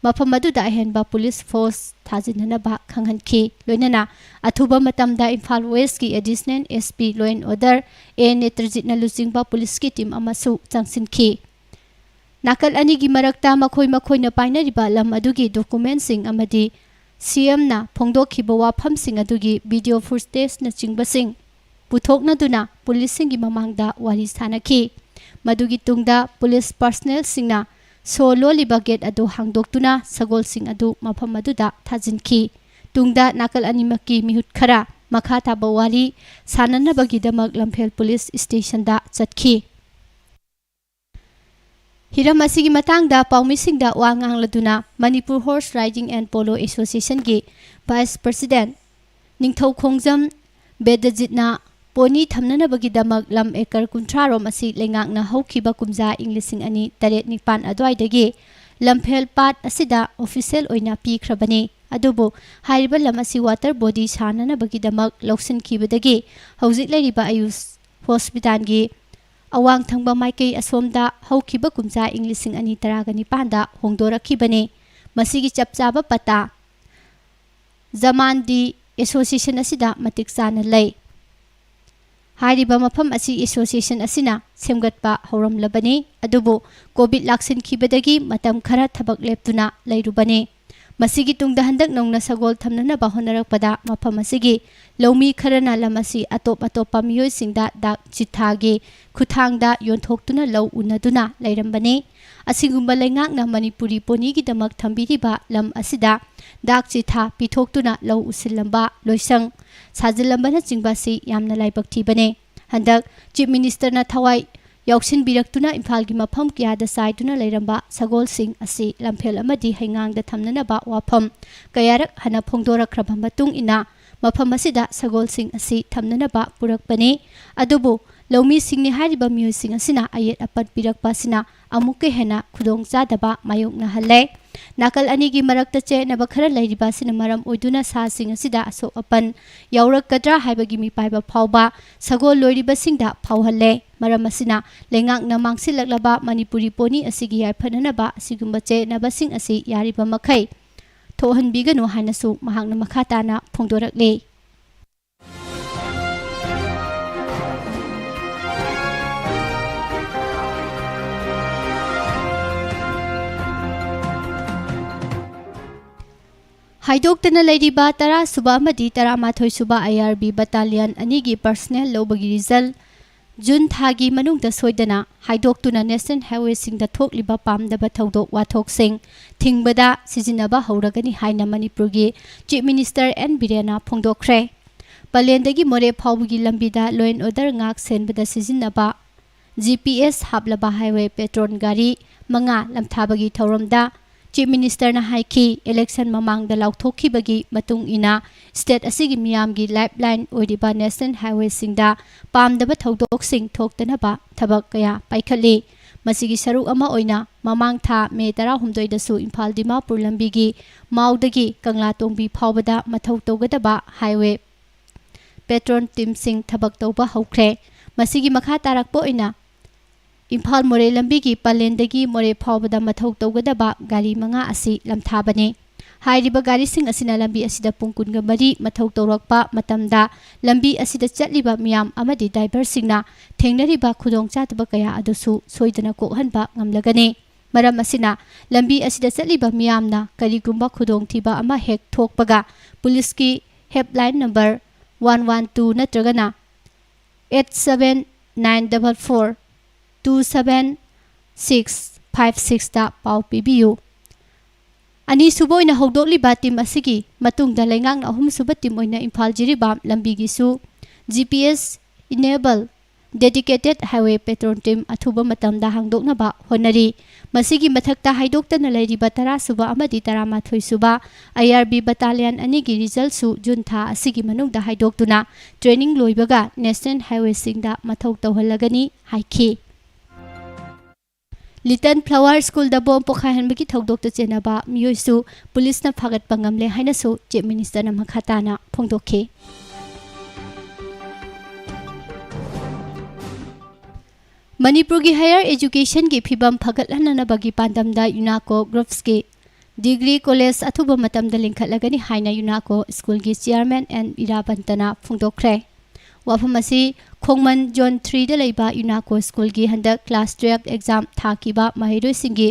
ꯃꯐꯝ ꯑꯗꯨꯗ ꯑꯍꯦꯟꯕ ꯄꯨꯂꯤꯁ ꯐꯣꯔꯁ ꯊꯥꯖꯤꯟꯅꯅꯕ ꯈꯪꯍꯟꯈꯤ꯫ ꯂꯣꯏꯅꯅ ꯑꯊꯨꯕ ꯃꯇꯝꯗ ꯏꯝꯐꯥꯜ ꯋꯦꯁꯀꯤ additional SP, law and order, A ꯅꯦꯇ꯭ꯔꯖꯤꯠꯅ ꯂꯨꯆꯤꯡꯕ ꯄꯨꯂꯤꯁꯀꯤ ꯇꯤꯝ ꯑꯃꯁꯨ ꯆꯪꯁꯤꯟꯈꯤ꯫ ꯅꯥꯀꯜ ꯑꯅꯤꯒꯤ ꯃꯔꯛꯇ ꯃꯈꯣꯏ ꯃꯈꯣꯏꯅ ꯄꯥꯏꯅꯔꯤꯕ ꯂꯝ ꯑꯗꯨꯒꯤ ꯗꯣꯀꯨꯃꯦꯟꯁꯤꯡ ꯑꯃꯗꯤ CMꯅ ꯐꯣꯡꯗꯣꯛꯈꯤꯕ ꯋꯥꯐꯝꯁꯤꯡ ꯑꯗꯨꯒꯤ ꯚꯤꯗꯤꯑꯣ ꯐꯨꯇꯦꯖꯅꯆꯤꯡꯕꯁꯤꯡ ꯄꯨꯊꯣꯛꯅꯗꯨꯅ ꯄꯨꯂꯤꯁꯁꯤꯡꯒꯤ ꯃꯃꯥꯡꯗ ꯋꯥꯔꯤ ꯁꯥꯅꯈꯤ꯫ ꯃꯗꯨꯒꯤ ꯇꯨꯡꯗ ꯄꯨꯂꯤꯁ ꯄꯔꯁꯅꯦꯜꯁꯤꯡꯅ ꯁꯣ ꯂꯣꯜꯂꯤꯕ ꯒꯦꯠ ꯑꯗꯨ ꯍꯥꯡꯗꯣꯛꯇꯨꯅ ꯁꯒꯣꯜꯁꯤꯡ ꯑꯗꯨ ꯃꯐꯝ ꯑꯗꯨꯗ ꯊꯥꯖꯤꯟꯈꯤ꯫ ꯇꯨꯡꯗ ꯅꯥꯀꯜ ꯑꯅꯤꯃꯛꯀꯤ ꯃꯤꯍꯨꯠ ꯈꯔ ꯃꯈꯥ ꯇꯥꯕ ꯋꯥꯔꯤ ꯁꯥꯅꯅꯕꯒꯤꯗꯃꯛ ꯂꯝꯐꯦꯜ ꯄꯨꯂꯤꯁ ꯁ꯭ꯇꯦꯁꯟꯗ ꯆꯠꯈꯤ꯫ ꯍꯤꯔꯝ ꯑꯁꯤꯒꯤ ꯃꯇꯥꯡꯗ ꯄꯥꯎꯃꯤꯁꯤꯡꯗ ꯋꯥ ꯉꯥꯡꯂꯗꯨꯅ Manipur Horse Riding and Polo Associationꯒꯤ ꯚꯥꯏꯁ ꯄ꯭ꯔꯁꯤꯗꯦꯟ ꯅꯤꯡꯊꯧꯈꯣꯡꯖꯝ ꯕꯦꯗꯖꯤꯠꯅ ꯄꯣꯅꯤ ꯊꯝꯅꯅꯕꯒꯤꯗꯃꯛ ꯂꯝ ꯑꯦꯀꯔ ꯀꯨꯟꯊ꯭ꯔꯥ ꯔꯣꯝ ꯑꯁꯤ ꯂꯩꯉꯥꯛꯅ ꯍꯧꯈꯤꯕ ꯀꯨꯝꯖꯥ ꯏꯪ ꯂꯤꯁꯤꯡ ꯑꯅꯤ ꯇꯔꯦꯠ ꯅꯤꯄꯥꯟ ꯑꯗꯨꯋꯥꯏꯗꯒꯤ ꯂꯝꯐꯦꯜ ꯄꯥꯠ ꯑꯁꯤꯗ ꯑꯣꯐꯤꯁꯤꯌꯦꯜ ꯑꯣꯏꯅ ꯄꯤꯈ꯭ꯔꯕꯅꯤ꯫ ꯑꯗꯨꯕꯨ ꯍꯥꯏꯔꯤꯕ ꯂꯝ ꯑꯁꯤ ꯋꯥꯇꯔ ꯕꯣꯗꯤ ꯁꯥꯅꯅꯕꯒꯤꯗꯃꯛ ꯂꯧꯁꯤꯟꯈꯤꯕꯗꯒꯤ ꯍꯧꯖꯤꯛ ꯂꯩꯔꯤꯕ ꯑꯌꯨꯁ ꯍꯣꯁꯄꯤꯇꯥꯜꯒꯤ ꯑꯋꯥꯡ ꯊꯪꯕ ꯃꯥꯏꯀꯩ ꯑꯁꯣꯝꯗ ꯍꯧꯈꯤꯕ ꯀꯨꯝꯖꯥ ꯏꯪ ꯂꯤꯁꯤꯡ ꯑꯅꯤ ꯇꯔꯥꯒ ꯅꯤꯄꯥꯟꯗ ꯍꯣꯡꯗꯣꯔꯛꯈꯤꯕꯅꯤ꯫ ꯃꯁꯤꯒꯤ ꯆꯞ ꯆꯥꯕ ꯄꯇꯥ ꯖꯃꯥꯟꯗꯤ ꯑꯦꯁꯣꯁꯤꯌꯦꯁꯟ ꯑꯁꯤꯗ ꯃꯇꯤꯛ ꯆꯥꯅ ꯂꯩ꯫ ꯍꯥꯏꯔꯤꯕ ꯃꯐꯝ ꯑꯁꯤ ꯑꯦꯁꯣꯁꯤꯌꯦꯁꯟ ꯑꯁꯤꯅ ꯁꯦꯝꯒꯠꯄ ꯍꯧꯔꯝꯂꯕꯅꯤ, ꯑꯗꯨꯕꯨ ꯀꯣꯚꯤꯗ ꯂꯥꯛꯁꯤꯟꯈꯤꯕꯗꯒꯤ ꯃꯇꯝ ꯈꯔ ꯊꯕꯛ ꯂꯦꯞꯇꯨꯅ ꯂꯩꯔꯨꯕꯅꯤ꯫ ꯃꯁꯤꯒꯤ ꯇꯨꯡꯗ ꯍꯟꯗꯛ ꯅꯧꯅ ꯁꯒꯣꯜ ꯊꯝꯅꯅꯕ ꯍꯣꯠꯅꯔꯛꯄꯗ ꯃꯐꯝ ꯑꯁꯤꯒꯤ ꯂꯧꯃꯤ ꯈꯔꯅ ꯂꯝ ꯑꯁꯤ ꯑꯇꯣꯞ ꯑꯇꯣꯞꯄ ꯃꯤꯑꯣꯏꯁꯤꯡꯗ ꯗꯥꯛ ꯆꯤꯊꯥꯒꯤ ꯈꯨꯠꯊꯥꯡꯗ ꯌꯣꯟꯊꯣꯛꯇꯨꯅ ꯂꯧ ꯎꯅꯗꯨꯅ ꯂꯩꯔꯝꯕꯅꯤ꯫ ꯑꯁꯤꯒꯨꯝꯕ ꯂꯩꯉꯥꯛꯅ ꯃꯅꯤꯄꯨꯔꯤ ꯄꯣꯅꯤꯒꯤꯗꯃꯛ ꯊꯝꯕꯤꯔꯤꯕ ꯂꯝ ꯑꯁꯤꯗ ꯗꯥꯛ ꯆꯤꯊꯥ ꯄꯤꯊꯣꯛꯇꯨꯅ ꯂꯧ ꯎꯁꯤꯜꯂꯝꯕ, ꯂꯣꯏꯁꯪ ꯁꯥꯖꯤꯜꯂꯝꯕꯅꯆꯤꯡꯕ ꯑꯁꯤ ꯌꯥꯝꯅ ꯂꯥꯏꯕꯛ ꯊꯤꯕꯅꯤ꯫ ꯍꯟꯗꯛ ꯆꯤꯐ ꯃꯤꯅꯤꯁꯇꯔꯅ ꯊꯋꯥꯏ ꯌꯥꯎꯁꯤꯟꯕꯤꯔꯛꯇꯨꯅ ꯏꯝꯐꯥꯜꯒꯤ ꯃꯐꯝ ꯀꯌꯥꯗ ꯆꯥꯏꯗꯨꯅ ꯂꯩꯔꯝꯕ ꯁꯒꯣꯜꯁꯤꯡ ꯑꯁꯤ ꯂꯝꯐꯦꯜ ꯑꯃꯗꯤ ꯍꯩꯉꯥꯡꯗ ꯊꯝꯅꯅꯕ ꯋꯥꯐꯝ ꯀꯌꯥꯔꯛ ꯍꯟꯅ ꯐꯣꯡꯗꯣꯔꯛꯈ꯭ꯔꯕ ꯃꯇꯨꯡ ꯏꯟꯅ ꯃꯐꯝ ꯑꯁꯤꯗ ꯁꯒꯣꯜꯁꯤꯡ ꯑꯁꯤ ꯊꯝꯅꯅꯕ ꯄꯨꯔꯛꯄꯅꯤ꯫ ꯑꯗꯨꯕꯨ ꯂꯧꯃꯤꯁꯤꯡꯅꯤ ꯍꯥꯏꯔꯤꯕ ꯃꯤꯑꯣꯏꯁꯤꯡ ꯑꯁꯤꯅ ꯑꯌꯦꯠ ꯑꯄꯟ ꯄꯤꯔꯛꯄ ꯑꯁꯤꯅ ꯑꯃꯨꯛꯀ ꯍꯦꯟꯅ ꯈꯨꯗꯣꯡꯆꯥꯗꯕ ꯃꯥꯌꯣꯛꯅꯍꯜꯂꯦ꯫ ꯅꯥꯀꯜ ꯑꯅꯤꯒꯤ ꯃꯔꯛꯇ ꯆꯌꯦꯠꯅꯕ ꯈꯔ ꯂꯩꯔꯤꯕ ꯑꯁꯤꯅ ꯃꯔꯝ ꯑꯣꯏꯗꯨꯅ ꯁꯥꯁꯤꯡ ꯑꯁꯤꯗ ꯑꯁꯣꯛ ꯑꯄꯟ ꯌꯥꯎꯔꯛꯀꯗ꯭ꯔꯥ ꯍꯥꯏꯕꯒꯤ ꯃꯤꯄꯥꯏꯕ ꯐꯥꯎꯕ ꯁꯒꯣꯜ ꯂꯣꯏꯔꯤꯕꯁꯤꯡꯗ ꯐꯥꯎꯍꯜꯂꯦ꯫ ꯃꯔꯝ ꯑꯁꯤꯅ ꯂꯩꯉꯥꯛꯅ ꯃꯥꯡꯁꯤꯜꯂꯛꯂꯕ ꯃꯅꯤꯄꯨꯔꯤ ꯄꯣꯅꯤ ꯑꯁꯤꯒꯤ ꯌꯥꯏꯐꯅꯅꯕ ꯑꯁꯤꯒꯨꯝꯕ ꯆꯌꯦꯠꯅꯕꯁꯤꯡ ꯑꯁꯤ ꯌꯥꯔꯤꯕ ꯃꯈꯩ ꯊꯣꯛꯍꯟꯕꯤꯒꯅꯨ ꯍꯥꯏꯅꯁꯨ ꯃꯍꯥꯛꯅ ꯃꯈꯥ ꯇꯥꯅ ꯐꯣꯡꯗꯣꯔꯛꯂꯤ꯫ ꯍꯥꯏꯗꯣꯛꯇꯅ ꯂꯩꯔꯤꯕ ꯇꯔꯥ ꯁꯨꯕ ꯑꯃꯗꯤ ꯇꯔꯥꯃꯥꯊꯣꯏ ꯁꯨꯕ IRB battalion ꯑꯅꯤꯒꯤ personnel ꯂꯧꯕꯒꯤ result ꯖꯨꯟ ꯊꯥꯒꯤ ꯃꯅꯨꯡꯗ ꯁꯣꯏꯗꯅ ꯍꯥꯏꯗꯣꯛꯇꯨꯅ national highwayꯁꯤꯡꯗ ꯊꯣꯛꯂꯤꯕ ꯄꯥꯝꯗꯕ ꯊꯧꯗꯣꯛ ꯋꯥꯊꯣꯛꯁꯤꯡ ꯊꯤꯡꯕꯗ ꯁꯤꯖꯤꯟꯅꯕ ꯍꯧꯔꯒꯅꯤ ꯍꯥꯏꯅ ꯃꯅꯤꯄꯨꯔꯒꯤ Chief Minister N ꯕꯤꯔꯦꯟꯅ ꯐꯣꯡꯗꯣꯛꯈ꯭ꯔꯦ꯫ ꯄꯂꯦꯟꯗꯒꯤ ꯃꯣꯔꯦ ꯐꯥꯎꯕꯒꯤ ꯂꯝꯕꯤꯗ law and order ꯉꯥꯛ ꯁꯦꯟꯕꯗ ꯁꯤꯖꯤꯟꯅꯕ GPS ꯍꯥꯞꯂꯕ highway patrol ꯒꯥꯔꯤ ꯃꯉꯥ ꯂꯝꯊꯥꯕꯒꯤ ꯊꯧꯔꯝꯗ Chief Ministerꯅ ꯍꯥꯏꯈꯤ, election ꯃꯃꯥꯡꯗ ꯂꯥꯎꯊꯣꯛꯈꯤꯕꯒꯤ ꯃꯇꯨꯡ ꯏꯟꯅ state ꯑꯁꯤꯒꯤ ꯃꯤꯌꯥꯝꯒꯤ lifeline ꯑꯣꯏꯔꯤꯕ national highwayꯁꯤꯡꯗ ꯄꯥꯝꯗꯕ ꯊꯧꯗꯣꯛꯁꯤꯡ ꯊꯣꯛꯇꯅꯕ ꯊꯕꯛ ꯀꯌꯥ ꯄꯥꯏꯈꯠꯂꯤ꯫ ꯃꯁꯤꯒꯤ ꯁꯔꯨꯛ ꯑꯃ ꯑꯣꯏꯅ ꯃꯃꯥꯡ ꯊꯥ ꯃꯦ ꯇꯔꯥꯍꯨꯝꯗꯣꯏꯗꯁꯨ ꯏꯝꯐꯥꯜ ꯗꯤꯃꯥꯄꯨꯔ ꯂꯝꯕꯤꯒꯤ ꯃꯥꯎꯗꯒꯤ ꯀꯪꯂꯥꯇꯣꯡꯕꯤ ꯐꯥꯎꯕꯗ ꯃꯊꯧ ꯇꯧꯒꯗꯕ highway patrol teamꯁꯤꯡ ꯊꯕꯛ ꯇꯧꯕ ꯍꯧꯈ꯭ꯔꯦ꯫ ꯃꯁꯤꯒꯤ ꯃꯈꯥ ꯇꯥꯔꯛꯄ ꯑꯣꯏꯅ ꯏꯝꯐꯥꯜ ꯃꯣꯔꯦ ꯂꯝꯕꯤꯒꯤ ꯄꯂꯦꯟꯗꯒꯤ ꯃꯣꯔꯦ ꯐꯥꯎꯕꯗ ꯃꯊꯧ ꯇꯧꯒꯗꯕ ꯒꯥꯔꯤ ꯃꯉꯥ ꯑꯁꯤ ꯂꯝꯊꯥꯕꯅꯤ꯫ ꯍꯥꯏꯔꯤꯕ ꯒꯥꯔꯤꯁꯤꯡ ꯑꯁꯤꯅ ꯂꯝꯕꯤ ꯑꯁꯤꯗ ꯄꯨꯡ ꯀꯨꯟꯒ ꯃꯔꯤ ꯃꯊꯧ ꯇꯧꯔꯛꯄ ꯃꯇꯝꯗ ꯂꯝꯕꯤ ꯑꯁꯤꯗ ꯆꯠꯂꯤꯕ ꯃꯤꯌꯥꯝ ꯑꯃꯗꯤ driverꯁꯤꯡꯅ ꯊꯦꯡꯅꯔꯤꯕ ꯈꯨꯗꯣꯡꯆꯥꯗꯕ ꯀꯌꯥ ꯑꯗꯨꯁꯨ ꯁꯣꯏꯗꯅ ꯀꯣꯛꯍꯟꯕ ꯉꯝꯂꯒꯅꯤ꯫ ꯃꯔꯝ ꯑꯁꯤꯅ ꯂꯝꯕꯤ ꯑꯁꯤꯗ ꯆꯠꯂꯤꯕ ꯃꯤꯌꯥꯝꯅ ꯀꯔꯤꯒꯨꯝꯕ ꯈꯨꯗꯣꯡꯊꯤꯕ ꯑꯃ ꯍꯦꯛ ꯊꯣꯛꯄꯒ ꯄꯨꯂꯤꯁꯀꯤ helpline number one one two ꯅꯠꯇ꯭ꯔꯒꯅ eight seven nine double four two seven six five sixꯇ ꯄꯥꯎ ꯄꯤꯕꯤꯌꯨ꯫ ꯑꯅꯤꯁꯨꯕ ꯑꯣꯏꯅ ꯍꯧꯗꯣꯛꯂꯤꯕ team ꯑꯁꯤꯒꯤ ꯃꯇꯨꯡꯗ ꯂꯩꯉꯥꯛꯅ ꯑꯍꯨꯝꯁꯨꯕ team ꯑꯣꯏꯅ Imphal Jiribam ꯂꯝꯕꯤꯒꯤꯁꯨ GPS enable dedicated highway patrol team ꯑꯊꯨꯕ ꯃꯇꯝꯗ ꯍꯥꯡꯗꯣꯛꯅꯕ ꯍꯣꯠꯅꯔꯤ꯫ ꯃꯁꯤꯒꯤ ꯃꯊꯛꯇ ꯍꯥꯏꯗꯣꯛꯇꯅ ꯂꯩꯔꯤꯕ ꯇꯔꯥ ꯁꯨꯕ ꯑꯃꯗꯤ ꯇꯔꯥꯃꯥꯊꯣꯏ ꯁꯨꯕ ꯑꯥꯏ ꯑꯥꯔ ꯕꯤ ꯕꯇꯥꯂꯤꯌꯟ ꯑꯅꯤꯒꯤ ꯔꯤꯖꯜꯁꯨ ꯖꯨꯟ ꯊꯥ ꯑꯁꯤꯒꯤ ꯃꯅꯨꯡꯗ ꯍꯥꯏꯗꯣꯛꯇꯨꯅ ꯇ꯭ꯔꯦꯅꯤꯡ ꯂꯣꯏꯕꯒ ꯅꯦꯁꯅꯦꯜ ꯍꯥꯏꯋꯦꯁꯤꯡꯗ ꯃꯊꯧ ꯇꯧꯍꯜꯂꯒꯅꯤ ꯍꯥꯏꯈꯤ꯫ ꯂꯤꯇꯜ ꯐ꯭ꯂꯥꯋꯔ ꯁ꯭ꯀꯨꯜꯗ ꯕꯣꯝ ꯄꯣꯈꯥꯏꯍꯟꯕꯒꯤ ꯊꯧꯗꯣꯛꯇ ꯆꯦꯟꯅꯕ ꯃꯤꯑꯣꯏꯁꯨ ꯄꯨꯂꯤꯁꯅ ꯐꯥꯒꯠꯄ ꯉꯝꯂꯦ ꯍꯥꯏꯅꯁꯨ ꯆꯤꯐ ꯃꯤꯅꯤꯁꯇꯔꯅ ꯃꯈꯥ ꯇꯥꯅ ꯐꯣꯡꯗꯣꯛꯈꯤ꯫ ꯃꯅꯤꯄꯨꯔꯒꯤ ꯍꯥꯌꯔ ꯑꯦꯖꯨꯀꯦꯁꯟꯒꯤ ꯐꯤꯕꯝ ꯐꯒꯠꯍꯟꯅꯅꯕꯒꯤ ꯄꯥꯟꯗꯝꯗ ꯌꯨꯅꯥꯀꯣ ꯒ꯭ꯔꯨꯞꯁꯀꯤ ꯗꯤꯒ꯭ꯔꯤ ꯀꯣꯂꯦꯖ ꯑꯊꯨꯕ ꯃꯇꯝꯗ ꯂꯤꯡꯈꯠꯂꯒꯅꯤ ꯍꯥꯏꯅ ꯌꯨꯅꯥꯀꯣ ꯁ꯭ꯀꯨꯜꯒꯤ ꯆꯤꯌꯔꯃꯦꯟ ꯑꯦꯟ ꯏꯔꯥꯕꯟꯇꯅ ꯐꯣꯡꯗꯣꯛꯈ꯭ꯔꯦ꯫ ꯋꯥꯐꯝ ꯑꯁꯤ ꯈꯣꯡꯃꯟ ꯖꯣꯟ ꯊ꯭ꯔꯤꯗ ꯂꯩꯕ ꯌꯨꯅꯥꯀꯣ ꯁ꯭ꯀꯨꯜꯒꯤ ꯍꯟꯗꯛ ꯀ꯭ꯂꯥꯁ ꯇꯨꯌꯦꯜꯞ ꯑꯦꯛꯖꯥꯝ ꯊꯥꯈꯤꯕ ꯃꯍꯩꯔꯣꯏꯁꯤꯡꯒꯤ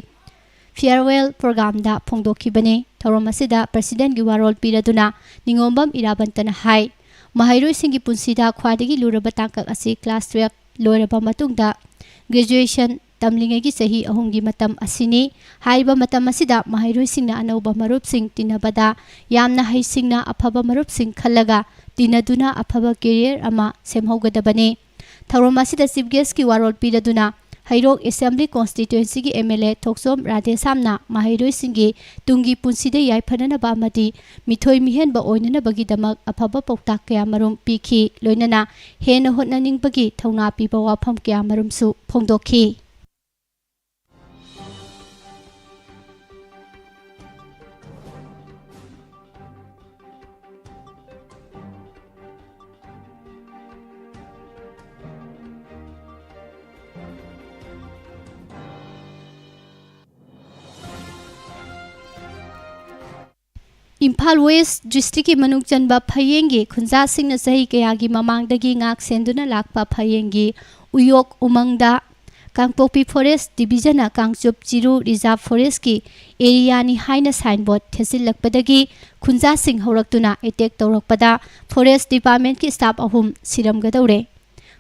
ꯐꯤꯌꯔꯋꯦꯜ ꯄ꯭ꯔꯣꯒ꯭ꯔꯥꯝꯗ ꯐꯣꯡꯗꯣꯛꯈꯤꯕꯅꯤ꯫ ꯊꯧꯔꯝ ꯑꯁꯤꯗ ꯄ꯭ꯔꯁꯤꯗꯦꯟꯒꯤ ꯋꯥꯔꯣꯜ ꯄꯤꯔꯗꯨꯅ ꯅꯤꯉꯣꯝꯕꯝ ꯏꯔꯥꯕꯟꯇꯅ ꯍꯥꯏ, ꯃꯍꯩꯔꯣꯏꯁꯤꯡꯒꯤ ꯄꯨꯟꯁꯤꯗ ꯈ꯭ꯋꯥꯏꯗꯒꯤ ꯂꯨꯔꯕ ꯇꯥꯡꯀꯛ ꯑꯁꯤ ꯀ꯭ꯂꯥꯁ ꯇꯨꯌꯦꯜꯞ ꯂꯣꯏꯔꯕ ꯃꯇꯨꯡꯗ ꯒ꯭ꯔꯦꯖꯨꯑꯦꯁꯟ ꯇꯝꯂꯤꯉꯩꯒꯤ ꯆꯍꯤ ꯑꯍꯨꯝꯒꯤ ꯃꯇꯝ ꯑꯁꯤꯅꯤ꯫ ꯍꯥꯏꯔꯤꯕ ꯃꯇꯝ ꯑꯁꯤꯗ ꯃꯍꯩꯔꯣꯏꯁꯤꯡꯅ ꯑꯅꯧꯕ ꯃꯔꯨꯞꯁꯤꯡ ꯇꯤꯟꯅꯕꯗ ꯌꯥꯝꯅ ꯍꯩꯁꯤꯡꯅ ꯑꯐꯕ ꯃꯔꯨꯞꯁꯤꯡ ꯈꯜꯂꯒ ꯇꯤꯟꯅꯗꯨꯅ ꯑꯐꯕ ꯀꯦꯔꯤꯌꯔ ꯑꯃ ꯁꯦꯝꯍꯧꯒꯗꯕꯅꯤ꯫ ꯊꯧꯔꯝ ꯑꯁꯤꯗ ꯆꯤꯐ ꯒꯦꯁꯀꯤ ꯋꯥꯔꯣꯜ ꯄꯤꯔꯗꯨꯅ ꯍꯩꯔꯣꯛ ꯑꯦꯁꯦꯝꯕ꯭ꯂꯤ ꯀꯣꯟꯁꯇꯤꯇ꯭ꯋꯦꯟꯁꯤꯒꯤ ꯑꯦꯝ ꯑꯦꯜ ꯑꯦ ꯊꯣꯛꯆꯣꯝ ꯔꯥꯙꯦꯁ꯭ꯌꯥꯝꯅ ꯃꯍꯩꯔꯣꯏꯁꯤꯡꯒꯤ ꯇꯨꯡꯒꯤ ꯄꯨꯟꯁꯤꯗ ꯌꯥꯏꯐꯅꯅꯕ ꯑꯃꯗꯤ ꯃꯤꯊꯣꯏ ꯃꯤꯍꯦꯟꯕ ꯑꯣꯏꯅꯅꯕꯒꯤꯗꯃꯛ ꯑꯐꯕ ꯄꯥꯎꯇꯥꯛ ꯀꯌꯥ ꯃꯔꯨꯝ ꯄꯤꯈꯤ꯫ ꯂꯣꯏꯅꯅ ꯍꯦꯟꯅ ꯍꯣꯠꯅꯅꯤꯡꯕꯒꯤ ꯊꯧꯅꯥ ꯄꯤꯕ ꯋꯥꯐꯝ ꯀꯌꯥ ꯃꯔꯨꯝꯁꯨ ꯐꯣꯡꯗꯣꯛꯈꯤ꯫ ꯏꯝꯐꯥꯜ ꯋꯦꯁ ꯗꯤꯁꯇ꯭ꯔꯤꯛꯀꯤ ꯃꯅꯨꯡ ꯆꯟꯕ ꯐꯌꯦꯡꯒꯤ ꯈꯨꯟꯖꯥꯁꯤꯡꯅ ꯆꯍꯤ ꯀꯌꯥꯒꯤ ꯃꯃꯥꯡꯗꯒꯤ ꯉꯥꯛ ꯁꯦꯟꯗꯨꯅ ꯂꯥꯛꯄ ꯐꯌꯦꯡꯒꯤ ꯎꯌꯣꯛ ꯎꯃꯪꯗ ꯀꯥꯡꯄꯣꯛꯄꯤ ꯐꯣꯔꯦꯁ ꯗꯤꯕꯤꯖꯟꯅ ꯀꯥꯡꯆꯨꯞ ꯆꯤꯔꯨ ꯔꯤꯖꯥꯔꯚ ꯐꯣꯔꯦꯁꯀꯤ ꯑꯦꯔꯤꯌꯥꯅꯤ ꯍꯥꯏꯅ ꯁꯥꯏꯟꯕꯣꯔꯗ ꯊꯦꯠꯆꯤꯜꯂꯛꯄꯗꯒꯤ ꯈꯨꯟꯖꯥꯁꯤꯡ ꯍꯧꯔꯛꯇꯨꯅ ꯑꯦꯇꯦꯛ ꯇꯧꯔꯛꯄꯗ ꯐꯣꯔꯦꯁ ꯗꯤꯄꯥꯔꯠꯃꯦꯟꯠꯀꯤ ꯁ꯭ꯇꯥꯐ ꯑꯍꯨꯝ ꯁꯤꯔꯝꯒꯗꯧꯔꯦ꯫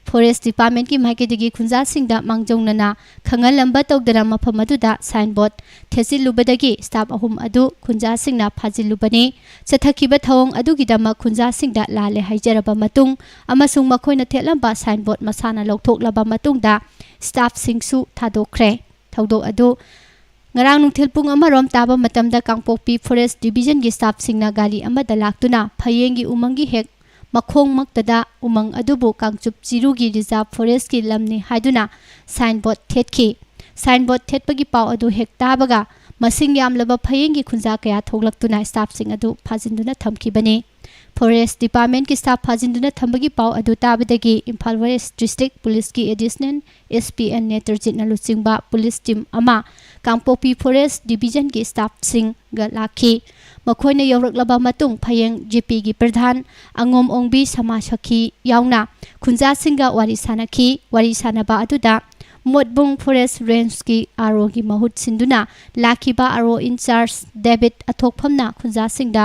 ꯐꯣꯔꯦꯁ ꯗꯤꯄꯥꯔꯠꯃꯦꯟꯠꯀꯤ ꯃꯥꯏꯀꯩꯗꯒꯤ ꯈꯨꯟꯖꯥꯁꯤꯡꯗ ꯃꯥꯡꯖꯧꯅꯅ ꯈꯪꯍꯜꯂꯝꯕ ꯇꯧꯗꯅ ꯃꯐꯝ ꯑꯗꯨꯗ ꯁꯥꯏꯟꯕꯣꯔꯗ ꯊꯦꯠꯆꯤꯜꯂꯨꯕꯗꯒꯤ ꯁ꯭ꯇꯥꯐ ꯑꯍꯨꯝ ꯑꯗꯨ ꯈꯨꯟꯖꯥꯁꯤꯡꯅ ꯐꯥꯖꯤꯜꯂꯨꯕꯅꯤ꯫ ꯆꯠꯊꯈꯤꯕ ꯊꯧꯑꯣꯡ ꯑꯗꯨꯒꯤꯗꯃꯛ ꯈꯨꯟꯖꯥꯁꯤꯡꯗ ꯂꯥꯜꯂꯦ ꯍꯥꯏꯖꯔꯕ ꯃꯇꯨꯡ ꯑꯃꯁꯨꯡ ꯃꯈꯣꯏꯅ ꯊꯦꯠꯂꯝꯕ ꯁꯥꯏꯟꯕꯣꯔꯗ ꯃꯁꯥꯅ ꯂꯧꯊꯣꯛꯂꯕ ꯃꯇꯨꯡꯗ ꯁ꯭ꯇꯥꯐꯁꯤꯡꯁꯨ ꯊꯥꯗꯣꯛꯈ꯭ꯔꯦ꯫ ꯊꯧꯗꯣꯛ ꯑꯗꯨ ꯉꯔꯥꯡ ꯅꯨꯡꯊꯤꯜ ꯄꯨꯡ ꯑꯃꯔꯣꯝ ꯇꯥꯕ ꯃꯇꯝꯗ ꯀꯥꯡꯄꯣꯛꯄꯤ ꯐꯣꯔꯦꯁ ꯗꯤꯕꯤꯖꯟꯒꯤ ꯁ꯭ꯇꯥꯐꯁꯤꯡꯅ ꯒꯥꯔꯤ ꯑꯃꯗ ꯂꯥꯛꯇꯨꯅ ꯐꯌꯦꯡꯒꯤ ꯎꯃꯪꯒꯤ ꯍꯦꯛ ꯃꯈꯣꯡꯃꯛꯇꯗ ꯎꯃꯪ ꯑꯗꯨꯕꯨ ꯀꯥꯡꯆꯨꯞ ꯆꯤꯔꯨꯒꯤ ꯔꯤꯖꯥꯔꯚ ꯐꯣꯔꯦꯁ꯭ꯠꯀꯤ ꯂꯝꯅꯤ ꯍꯥꯏꯗꯨꯅ ꯁꯥꯏꯟꯕꯣꯔꯗ ꯊꯦꯠꯈꯤ꯫ ꯁꯥꯏꯟꯕꯣꯔꯗ ꯊꯦꯠꯄꯒꯤ ꯄꯥꯎ ꯑꯗꯨ ꯍꯦꯛ ꯇꯥꯕꯒ ꯃꯁꯤꯡ ꯌꯥꯝꯂꯕ ꯐꯌꯦꯡꯒꯤ ꯈꯨꯟꯖꯥ ꯀꯌꯥ ꯊꯣꯛꯂꯛꯇꯨꯅ ꯁ꯭ꯇꯥꯐꯁꯤꯡ ꯑꯗꯨ ꯐꯥꯖꯤꯟꯗꯨꯅ ꯊꯝꯈꯤꯕꯅꯤ꯫ ꯐꯣꯔꯦꯁ꯭ꯠ ꯗꯤꯄꯥꯔꯠꯃꯦꯟꯠꯀꯤ ꯁ꯭ꯇꯥꯐ ꯐꯥꯖꯤꯟꯗꯨꯅ ꯊꯝꯕꯒꯤ ꯄꯥꯎ ꯑꯗꯨ ꯇꯥꯕꯗꯒꯤ ꯏꯝꯐꯥꯜ ꯋꯦꯁ꯭ꯠ ꯗꯤꯁꯇ꯭ꯔꯤꯛ ꯄꯨꯂꯤꯁꯀꯤ ꯑꯦꯗꯤꯁꯅꯦꯜ ꯑꯦꯁ ꯄꯤ ꯑꯦꯟ ꯅꯦꯇ꯭ꯔꯖꯤꯠꯅ ꯂꯨꯆꯤꯡꯕ ꯄꯨꯂꯤꯁ ꯇꯤꯝ ꯑꯃ ꯀꯥꯡꯄꯣꯛꯄꯤ ꯐꯣꯔꯦꯁ꯭ꯠ ꯗꯤꯕꯤꯖꯟꯒꯤ ꯁ꯭ꯇꯥꯐꯁꯤꯡꯒ ꯂꯥꯛꯈꯤ꯫ ꯃꯈꯣꯏꯅ ꯌꯧꯔꯛꯂꯕ ꯃꯇꯨꯡ ꯐꯌꯦꯡ ꯖꯦ ꯄꯤꯒꯤ ꯄ꯭ꯔꯙꯥꯟ ꯑꯉꯣꯝ ꯑꯣꯡꯕꯤ ꯁꯃꯥ ꯁꯈꯤ ꯌꯥꯎꯅ ꯈꯨꯟꯖꯥꯁꯤꯡꯒ ꯋꯥꯔꯤ ꯁꯥꯅꯈꯤ꯫ ꯋꯥꯔꯤ ꯁꯥꯅꯕ ꯑꯗꯨꯗ ꯃꯣꯠꯕꯨꯡ ꯐꯣꯔꯦꯁ꯭ꯠ ꯔꯦꯟꯖꯀꯤ ꯑꯥꯔ ꯑꯣꯒꯤ ꯃꯍꯨꯠ ꯁꯤꯟꯗꯨꯅ ꯂꯥꯛꯈꯤꯕ ꯑꯥꯔ ꯑꯣ ꯏꯟꯆꯥꯔꯖ ꯗꯦꯕꯤꯠ ꯑꯊꯣꯛꯐꯝꯅ ꯈꯨꯟꯖꯥꯁꯤꯡꯗ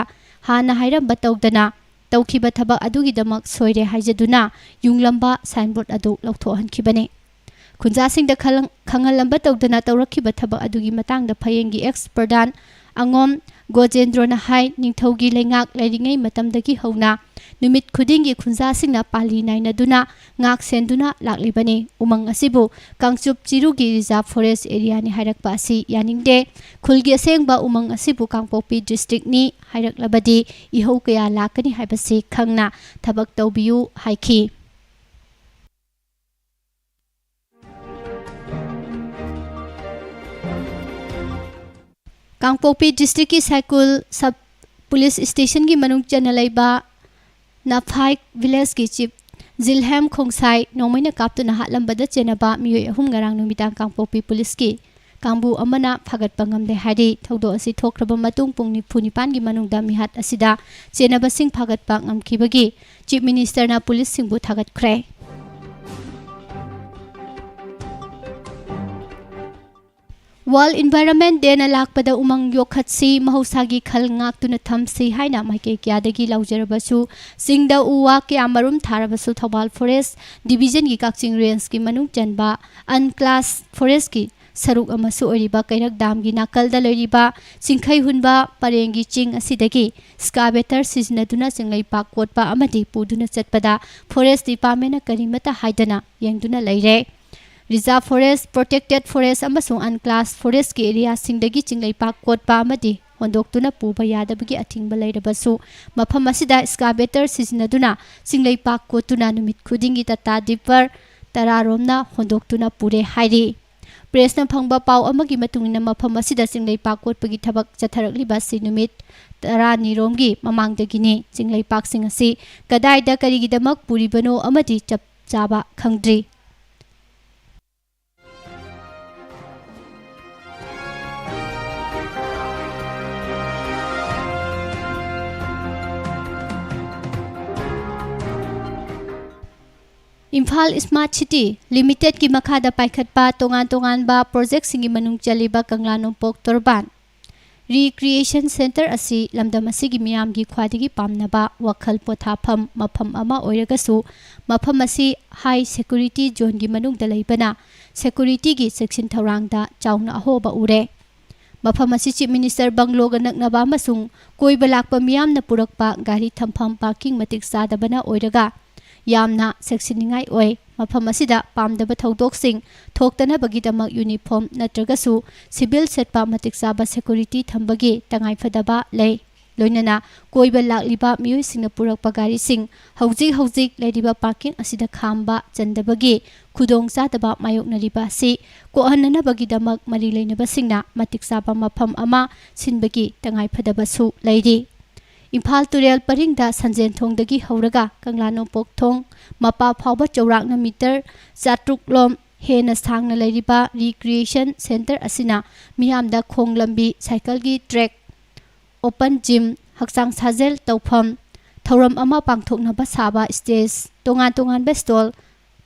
ꯍꯥꯟꯅ ꯍꯥꯏꯔꯝꯕ ꯇꯧꯗꯅ ꯇꯧꯈꯤꯕ ꯊꯕꯛ ꯑꯗꯨꯒꯤꯗꯃꯛ ꯁꯣꯏꯔꯦ ꯍꯥꯏꯖꯗꯨꯅ ꯌꯨꯡꯂꯝꯕ ꯁꯥꯏꯟꯕꯣꯔꯗ ꯑꯗꯨ ꯂꯧꯊꯣꯛꯍꯟꯈꯤꯕꯅꯤ꯫ ꯈꯨꯟꯖꯥꯁꯤꯡꯗ ꯈꯂꯪ-, ꯈꯪꯍꯜꯂꯝꯕ ꯇꯧꯗꯅ ꯇꯧꯔꯛꯈꯤꯕ ꯊꯕꯛ ꯑꯗꯨꯒꯤ ꯃꯇꯥꯡꯗ ꯐꯌꯦꯡꯒꯤ ꯑꯦꯛꯁ ꯄ꯭ꯔꯙꯥꯟ ꯑꯉꯣꯝ ꯒꯣꯖꯦꯟꯗ꯭ꯔꯣꯅ ꯍꯥꯏ, ꯅꯤꯡꯊꯧꯒꯤ ꯂꯩꯉꯥꯛ ꯂꯩꯔꯤꯉꯩ ꯃꯇꯝꯗꯒꯤ ꯍꯧꯅ ꯅꯨꯃꯤꯠ ꯈꯨꯗꯤꯡꯒꯤ ꯈꯨꯟꯖꯥꯁꯤꯡꯅ ꯄꯥꯂꯤ ꯅꯥꯏꯅꯗꯨꯅ ꯉꯥꯛ ꯁꯦꯟꯗꯨꯅ ꯂꯥꯛꯂꯤꯕꯅꯤ꯫ ꯎꯃꯪ ꯑꯁꯤꯕꯨ ꯀꯥꯡꯆꯨꯞ ꯆꯤꯔꯨꯒꯤ ꯔꯤꯖꯥꯔꯚ ꯐꯣꯔꯦꯁ꯭ꯠ ꯑꯦꯔꯤꯌꯥꯅꯤ ꯍꯥꯏꯔꯛꯄ ꯑꯁꯤ ꯌꯥꯅꯤꯡꯗꯦ꯫ ꯈꯨꯜꯒꯤ ꯑꯁꯦꯡꯕ ꯎꯃꯪ ꯑꯁꯤꯕꯨ ꯀꯥꯡꯄꯣꯛꯄꯤ ꯗꯤꯁꯇ꯭ꯔꯤꯛꯅꯤ ꯍꯥꯏꯔꯛꯂꯕꯗꯤ ꯏꯍꯧ ꯀꯌꯥ ꯂꯥꯛꯀꯅꯤ ꯍꯥꯏꯕꯁꯤ ꯈꯪꯅ ꯊꯕꯛ ꯇꯧꯕꯤꯌꯨ ꯍꯥꯏꯈꯤ꯫ ꯀꯥꯡꯄꯣꯛꯄꯤ ꯗꯤꯁꯇ꯭ꯔꯤꯛꯀꯤ ꯁꯥꯏꯀꯨꯜ ꯁꯕ ꯄꯨꯂꯤꯁ ꯁ꯭ꯇꯦꯁꯟꯒꯤ ꯃꯅꯨꯡ ꯆꯟꯅ ꯂꯩꯕ ꯅꯐꯥꯏꯛ ꯚꯤꯂꯦꯖꯀꯤ ꯆꯤꯐ ꯖꯤꯜꯍꯦꯝ ꯈꯣꯡꯁꯥꯏ ꯅꯣꯡꯃꯩꯅ ꯀꯥꯞꯇꯨꯅ ꯍꯥꯠꯂꯝꯕꯗ ꯆꯦꯟꯅꯕ ꯃꯤꯑꯣꯏ ꯑꯍꯨꯝ ꯉꯔꯥꯡ ꯅꯨꯃꯤꯗꯥꯡ ꯀꯥꯡꯄꯣꯛꯄꯤ ꯄꯨꯂꯤꯁꯀꯤ ꯀꯥꯡꯕꯨ ꯑꯃꯅ ꯐꯥꯒꯠꯄ ꯉꯝꯂꯦ ꯍꯥꯏꯔꯤ꯫ ꯊꯧꯗꯣꯛ ꯑꯁꯤ ꯊꯣꯛꯈ꯭ꯔꯕ ꯃꯇꯨꯡ ꯄꯨꯡ ꯅꯤꯐꯨ ꯅꯤꯄꯥꯟꯒꯤ ꯃꯅꯨꯡꯗ ꯃꯤꯍꯥꯠ ꯑꯁꯤꯗ ꯆꯦꯟꯅꯕꯁꯤꯡ ꯐꯥꯒꯠꯄ ꯉꯝꯈꯤꯕꯒꯤ ꯆꯤꯐ ꯃꯤꯅꯤꯁꯇꯔꯅ ꯄꯨꯂꯤꯁꯁꯤꯡꯕꯨ ꯊꯥꯒꯠꯈ꯭ꯔꯦ꯫ ꯋꯥꯔꯜꯗ ꯏꯟꯚꯥꯏꯔꯟꯃꯦꯟꯠ ꯗꯦꯅ ꯂꯥꯛꯄꯗ ꯎꯃꯪ ꯌꯣꯛꯈꯠꯁꯤ, ꯃꯍꯧꯁꯥꯒꯤ ꯈꯜ ꯉꯥꯛꯇꯨꯅ ꯊꯝꯁꯤ ꯍꯥꯏꯅ ꯃꯥꯏꯀꯩ ꯀꯌꯥꯗꯒꯤ ꯂꯥꯎꯖꯔꯕꯁꯨ, ꯆꯤꯡꯗ ꯎ ꯋꯥ ꯀꯌꯥ ꯃꯔꯨꯝ ꯊꯥꯔꯕꯁꯨ ꯊꯧꯕꯥꯜ ꯐꯣꯔꯦꯁ꯭ꯠ ꯗꯤꯕꯤꯖꯟꯒꯤ ꯀꯛꯆꯤꯡ ꯔꯦꯟꯖꯀꯤ ꯃꯅꯨꯡ ꯆꯟꯕ ꯑꯟꯀ꯭ꯂꯥꯁ ꯐꯣꯔꯦꯁ꯭ꯠꯀꯤ ꯁꯔꯨꯛ ꯑꯃꯁꯨ ꯑꯣꯏꯔꯤꯕ ꯀꯩꯔꯛ ꯗꯥꯝꯒꯤ ꯅꯥꯀꯜꯗ ꯂꯩꯔꯤꯕ ꯆꯤꯡꯈꯩ ꯍꯨꯟꯕ ꯄꯔꯦꯡꯒꯤ ꯆꯤꯡ ꯑꯁꯤꯗꯒꯤ ꯁ꯭ꯀꯥꯕꯦꯇꯔ ꯁꯤꯖꯤꯟꯅꯗꯨꯅ ꯆꯤꯡꯂꯩꯄꯥꯛ ꯀꯣꯠꯄ ꯑꯃꯗꯤ ꯄꯨꯗꯨꯅ ꯆꯠꯄꯗ ꯐꯣꯔꯦꯁ꯭ꯠ ꯗꯤꯄꯥꯔꯠꯃꯦꯟꯠꯅ ꯀꯔꯤꯃꯠꯇ ꯍꯥꯏꯗꯅ ꯌꯦꯡꯗꯨꯅ ꯂꯩꯔꯦ꯫ Reserve Forest, Protected Forest ꯑꯃꯁꯨꯡ Unclassed Forestꯀꯤ areaꯁꯤꯡꯗꯒꯤ ꯆꯤꯡꯂꯩꯄꯥꯛ ꯀꯣꯠꯄ ꯑꯃꯗꯤ ꯍꯣꯟꯗꯣꯛꯇꯨꯅ ꯄꯨꯕ ꯌꯥꯗꯕꯒꯤ ꯑꯊꯤꯡꯕ ꯂꯩꯔꯕꯁꯨ, ꯃꯐꯝ ꯑꯁꯤꯗ excavator ꯁꯤꯖꯤꯟꯅꯗꯨꯅ ꯆꯤꯡꯂꯩꯄꯥꯛ ꯀꯣꯠꯇꯨꯅ ꯅꯨꯃꯤꯠ ꯈꯨꯗꯤꯡꯒꯤ ꯇꯥꯇꯥ ꯗꯤꯄꯔ ꯇꯔꯥ ꯔꯣꯝꯅ ꯍꯣꯟꯗꯣꯛꯇꯨꯅ ꯄꯨꯔꯦ ꯍꯥꯏꯔꯤ꯫ Pressꯅ ꯐꯪꯕ ꯄꯥꯎ ꯑꯃꯒꯤ ꯃꯇꯨꯡ ꯏꯟꯅ, ꯃꯐꯝ ꯑꯁꯤꯗ ꯆꯤꯡꯂꯩꯄꯥꯛ ꯀꯣꯠꯄꯒꯤ ꯊꯕꯛ ꯆꯠꯊꯔꯛꯂꯤꯕ ꯑꯁꯤ ꯅꯨꯃꯤꯠ ꯇꯔꯥꯅꯤ ꯔꯣꯝꯒꯤ ꯃꯃꯥꯡꯗꯒꯤꯅꯤ꯫ ꯆꯤꯡꯂꯩꯄꯥꯛꯁꯤꯡ ꯑꯁꯤ ꯀꯗꯥꯏꯗ ꯀꯔꯤꯒꯤꯗꯃꯛ ꯄꯨꯔꯤꯕꯅꯣ ꯑꯃꯗꯤ ꯆꯞ ꯆꯥꯕ ꯈꯪꯗ꯭ꯔꯤ꯫ ꯏꯝꯐꯥꯜ Smart City Limitedꯀꯤ ꯃꯈꯥꯗ ꯄꯥꯏꯈꯠꯄ ꯇꯣꯉꯥꯟ ꯇꯣꯉꯥꯟꯕ projectꯁꯤꯡꯒꯤ ꯃꯅꯨꯡ ꯆꯜꯂꯤꯕ ꯀꯪꯂꯥ ꯅꯣꯡꯄꯣꯛ ꯇꯣꯔꯕꯥꯟ Recreation Centre ꯑꯁꯤ ꯂꯝꯗꯝ ꯑꯁꯤꯒꯤ ꯃꯤꯌꯥꯝꯒꯤ ꯈ꯭ꯋꯥꯏꯗꯒꯤ ꯄꯥꯝꯅꯕ ꯋꯥꯈꯜ ꯄꯣꯊꯥꯐꯝ ꯃꯐꯝ ꯑꯃ ꯑꯣꯏꯔꯒꯁꯨ, ꯃꯐꯝ ꯑꯁꯤ high security zoneꯒꯤ ꯃꯅꯨꯡꯗ ꯂꯩꯕꯅ securityꯒꯤ ꯆꯦꯛꯁꯤꯟ ꯊꯧꯔꯥꯡꯗ ꯆꯥꯎꯅ ꯑꯍꯣꯕ ꯎꯔꯦ꯫ ꯃꯐꯝ ꯑꯁꯤ Chief Minister ꯕꯪꯒ꯭ꯂꯣꯒ ꯅꯛꯅꯕ ꯑꯃꯁꯨꯡ ꯀꯣꯏꯕ ꯂꯥꯛꯄ ꯃꯤꯌꯥꯝꯅ ꯄꯨꯔꯛꯄ ꯒꯥꯔꯤ ꯊꯝꯐꯝ parking ꯃꯇꯤꯛ ꯆꯥꯗꯕꯅ ꯑꯣꯏꯔꯒ ꯌꯥꯝꯅ ꯆꯦꯛꯁꯤꯟꯅꯤꯡꯉꯥꯏ ꯑꯣꯏ꯫ ꯃꯐꯝ ꯑꯁꯤꯗ ꯄꯥꯝꯗꯕ ꯊꯧꯗꯣꯛꯁꯤꯡ ꯊꯣꯛꯇꯅꯕꯒꯤꯗꯃꯛ uniform ꯅꯠꯇ꯭ꯔꯒꯁꯨ civil ꯁꯦꯠꯄ ꯃꯇꯤꯛ ꯆꯥꯕ security ꯊꯝꯕꯒꯤ ꯇꯉꯥꯏꯐꯗꯕ ꯂꯩ꯫ ꯂꯣꯏꯅꯅ ꯀꯣꯏꯕ ꯂꯥꯛꯂꯤꯕ ꯃꯤꯑꯣꯏꯁꯤꯡꯅ ꯄꯨꯔꯛꯄ ꯒꯥꯔꯤꯁꯤꯡ ꯍꯧꯖꯤꯛ ꯍꯧꯖꯤꯛ ꯂꯩꯔꯤꯕ parking ꯑꯁꯤꯗ ꯈꯥꯝꯕ ꯆꯟꯗꯕꯒꯤ ꯈꯨꯗꯣꯡꯆꯥꯗꯕ ꯃꯥꯌꯣꯛꯅꯔꯤꯕ ꯑꯁꯤ ꯀꯣꯛꯍꯟꯅꯅꯕꯒꯤꯗꯃꯛ ꯃꯔꯤ ꯂꯩꯅꯕꯁꯤꯡꯅ ꯃꯇꯤꯛ ꯆꯥꯕ ꯃꯐꯝ ꯑꯃ ꯁꯤꯟꯕꯒꯤ ꯇꯉꯥꯏꯐꯗꯕꯁꯨ ꯂꯩꯔꯤ꯫ ꯏꯝꯐꯥꯜ ꯇꯨꯔꯦꯜ ꯄꯔꯤꯡꯗ ꯁꯟꯖꯦꯟꯊꯣꯡꯗꯒꯤ ꯍꯧꯔꯒ ꯀꯪꯂꯥ ꯅꯣꯡꯄꯣꯛ ꯊꯣꯡ ꯃꯄꯥ ꯐꯥꯎꯕ ꯆꯥꯎꯔꯥꯛꯅ meter ꯆꯥꯇ꯭ꯔꯨꯛ ꯂꯣꯝ ꯍꯦꯟꯅ ꯁꯥꯡꯅ ꯂꯩꯔꯤꯕ Recreation Centre ꯑꯁꯤꯅ ꯃꯤꯌꯥꯝꯗ ꯈꯣꯡ ꯂꯝꯕꯤ, cycleꯒꯤ track, open gym, ꯍꯛꯆꯥꯡ ꯁꯥꯖꯦꯜ ꯇꯧꯐꯝ, ꯊꯧꯔꯝ ꯑꯃ ꯄꯥꯡꯊꯣꯛꯅꯕ ꯁꯥꯕ stage, ꯇꯣꯉꯥꯟ ꯇꯣꯉꯥꯟꯕ stall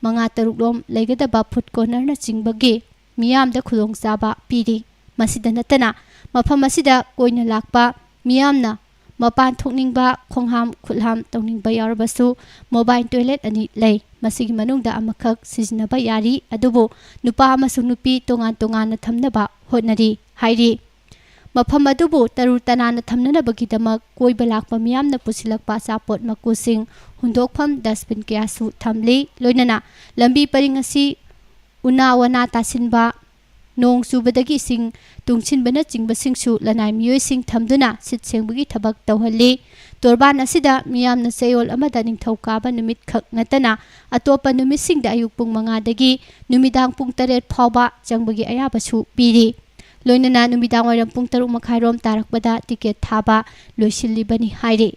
ꯃꯉꯥ ꯇꯔꯨꯛ ꯂꯣꯝ ꯂꯩꯒꯗꯕ food cornerꯅꯆꯤꯡꯕꯒꯤ ꯃꯤꯌꯥꯝꯗ ꯈꯨꯗꯣꯡꯆꯥꯕ ꯄꯤꯔꯤ꯫ ꯃꯁꯤꯗ ꯅꯠꯇꯅ ꯃꯐꯝ ꯑꯁꯤꯗ ꯀꯣꯏꯅ ꯂꯥꯛꯄ ꯃꯤꯌꯥꯝꯅ ꯃꯄꯥꯟ ꯊꯣꯛꯅꯤꯡꯕ, ꯈꯣꯡꯍꯥꯝ ꯈꯨꯠꯍꯥꯝ ꯇꯧꯅꯤꯡꯕ ꯌꯥꯎꯔꯕꯁꯨ mobile toilet ꯑꯅꯤ ꯂꯩ꯫ ꯃꯁꯤꯒꯤ ꯃꯅꯨꯡꯗ ꯑꯃꯈꯛ ꯁꯤꯖꯤꯟꯅꯕ ꯌꯥꯔꯤ, ꯑꯗꯨꯕꯨ ꯅꯨꯄꯥ ꯑꯃꯁꯨꯡ ꯅꯨꯄꯤ ꯇꯣꯉꯥꯟ ꯇꯣꯉꯥꯟꯅ ꯊꯝꯅꯕ ꯍꯣꯠꯅꯔꯤ ꯍꯥꯏꯔꯤ꯫ ꯃꯐꯝ ꯑꯗꯨꯕꯨ ꯇꯔꯨ ꯇꯅꯥꯟꯅ ꯊꯝꯅꯅꯕꯒꯤꯗꯃꯛ ꯀꯣꯏꯕ ꯂꯥꯛꯄ ꯃꯤꯌꯥꯝꯅ ꯄꯨꯁꯤꯜꯂꯛꯄ ꯑꯆꯥꯄꯣꯠ ꯃꯀꯨꯁꯤꯡ ꯍꯨꯟꯗꯣꯛꯐꯝ dustbin ꯀꯌꯥꯁꯨ ꯊꯝꯂꯤ꯫ ꯂꯣꯏꯅꯅ ꯂꯝꯕꯤ ꯄꯔꯤꯡ ꯑꯁꯤ ꯎꯅꯥ ꯋꯥꯅꯥ ꯇꯥꯁꯤꯟꯕ, ꯅꯣꯡ ꯆꯨꯕꯗꯒꯤ ꯏꯁꯤꯡ ꯇꯨꯡꯁꯤꯟꯕꯅꯆꯤꯡꯕꯁꯤꯡꯁꯨ ꯂꯅꯥꯏ ꯃꯤꯑꯣꯏꯁꯤꯡ ꯊꯝꯗꯨꯅ ꯁꯤꯠ ꯁꯦꯡꯕꯒꯤ ꯊꯕꯛ ꯇꯧꯍꯜꯂꯤ꯫ ꯇꯣꯔꯕꯥꯟ ꯑꯁꯤꯗ ꯃꯤꯌꯥꯝꯅ ꯆꯌꯣꯜ ꯑꯃꯗ ꯅꯤꯡꯊꯧꯀꯥꯕ ꯅꯨꯃꯤꯠꯈꯛ ꯅꯠꯇꯅ ꯑꯇꯣꯞꯄ ꯅꯨꯃꯤꯠꯁꯤꯡꯗ ꯑꯌꯨꯛ ꯄꯨꯡ ꯃꯉꯥꯗꯒꯤ ꯅꯨꯃꯤꯗꯥꯡ ꯄꯨꯡ ꯇꯔꯦꯠ ꯐꯥꯎꯕ ꯆꯪꯕꯒꯤ ꯑꯌꯥꯕꯁꯨ ꯄꯤꯔꯤ꯫ ꯂꯣꯏꯅꯅ ꯅꯨꯃꯤꯗꯥꯡꯋꯥꯏꯔꯝ ꯄꯨꯡ ꯇꯔꯨꯛ ꯃꯈꯥꯏꯔꯣꯝ ꯇꯥꯔꯛꯄꯗ ꯇꯤꯀꯦꯠ ꯊꯥꯕ ꯂꯣꯏꯁꯤꯜꯂꯤꯕꯅꯤ ꯍꯥꯏꯔꯤ꯫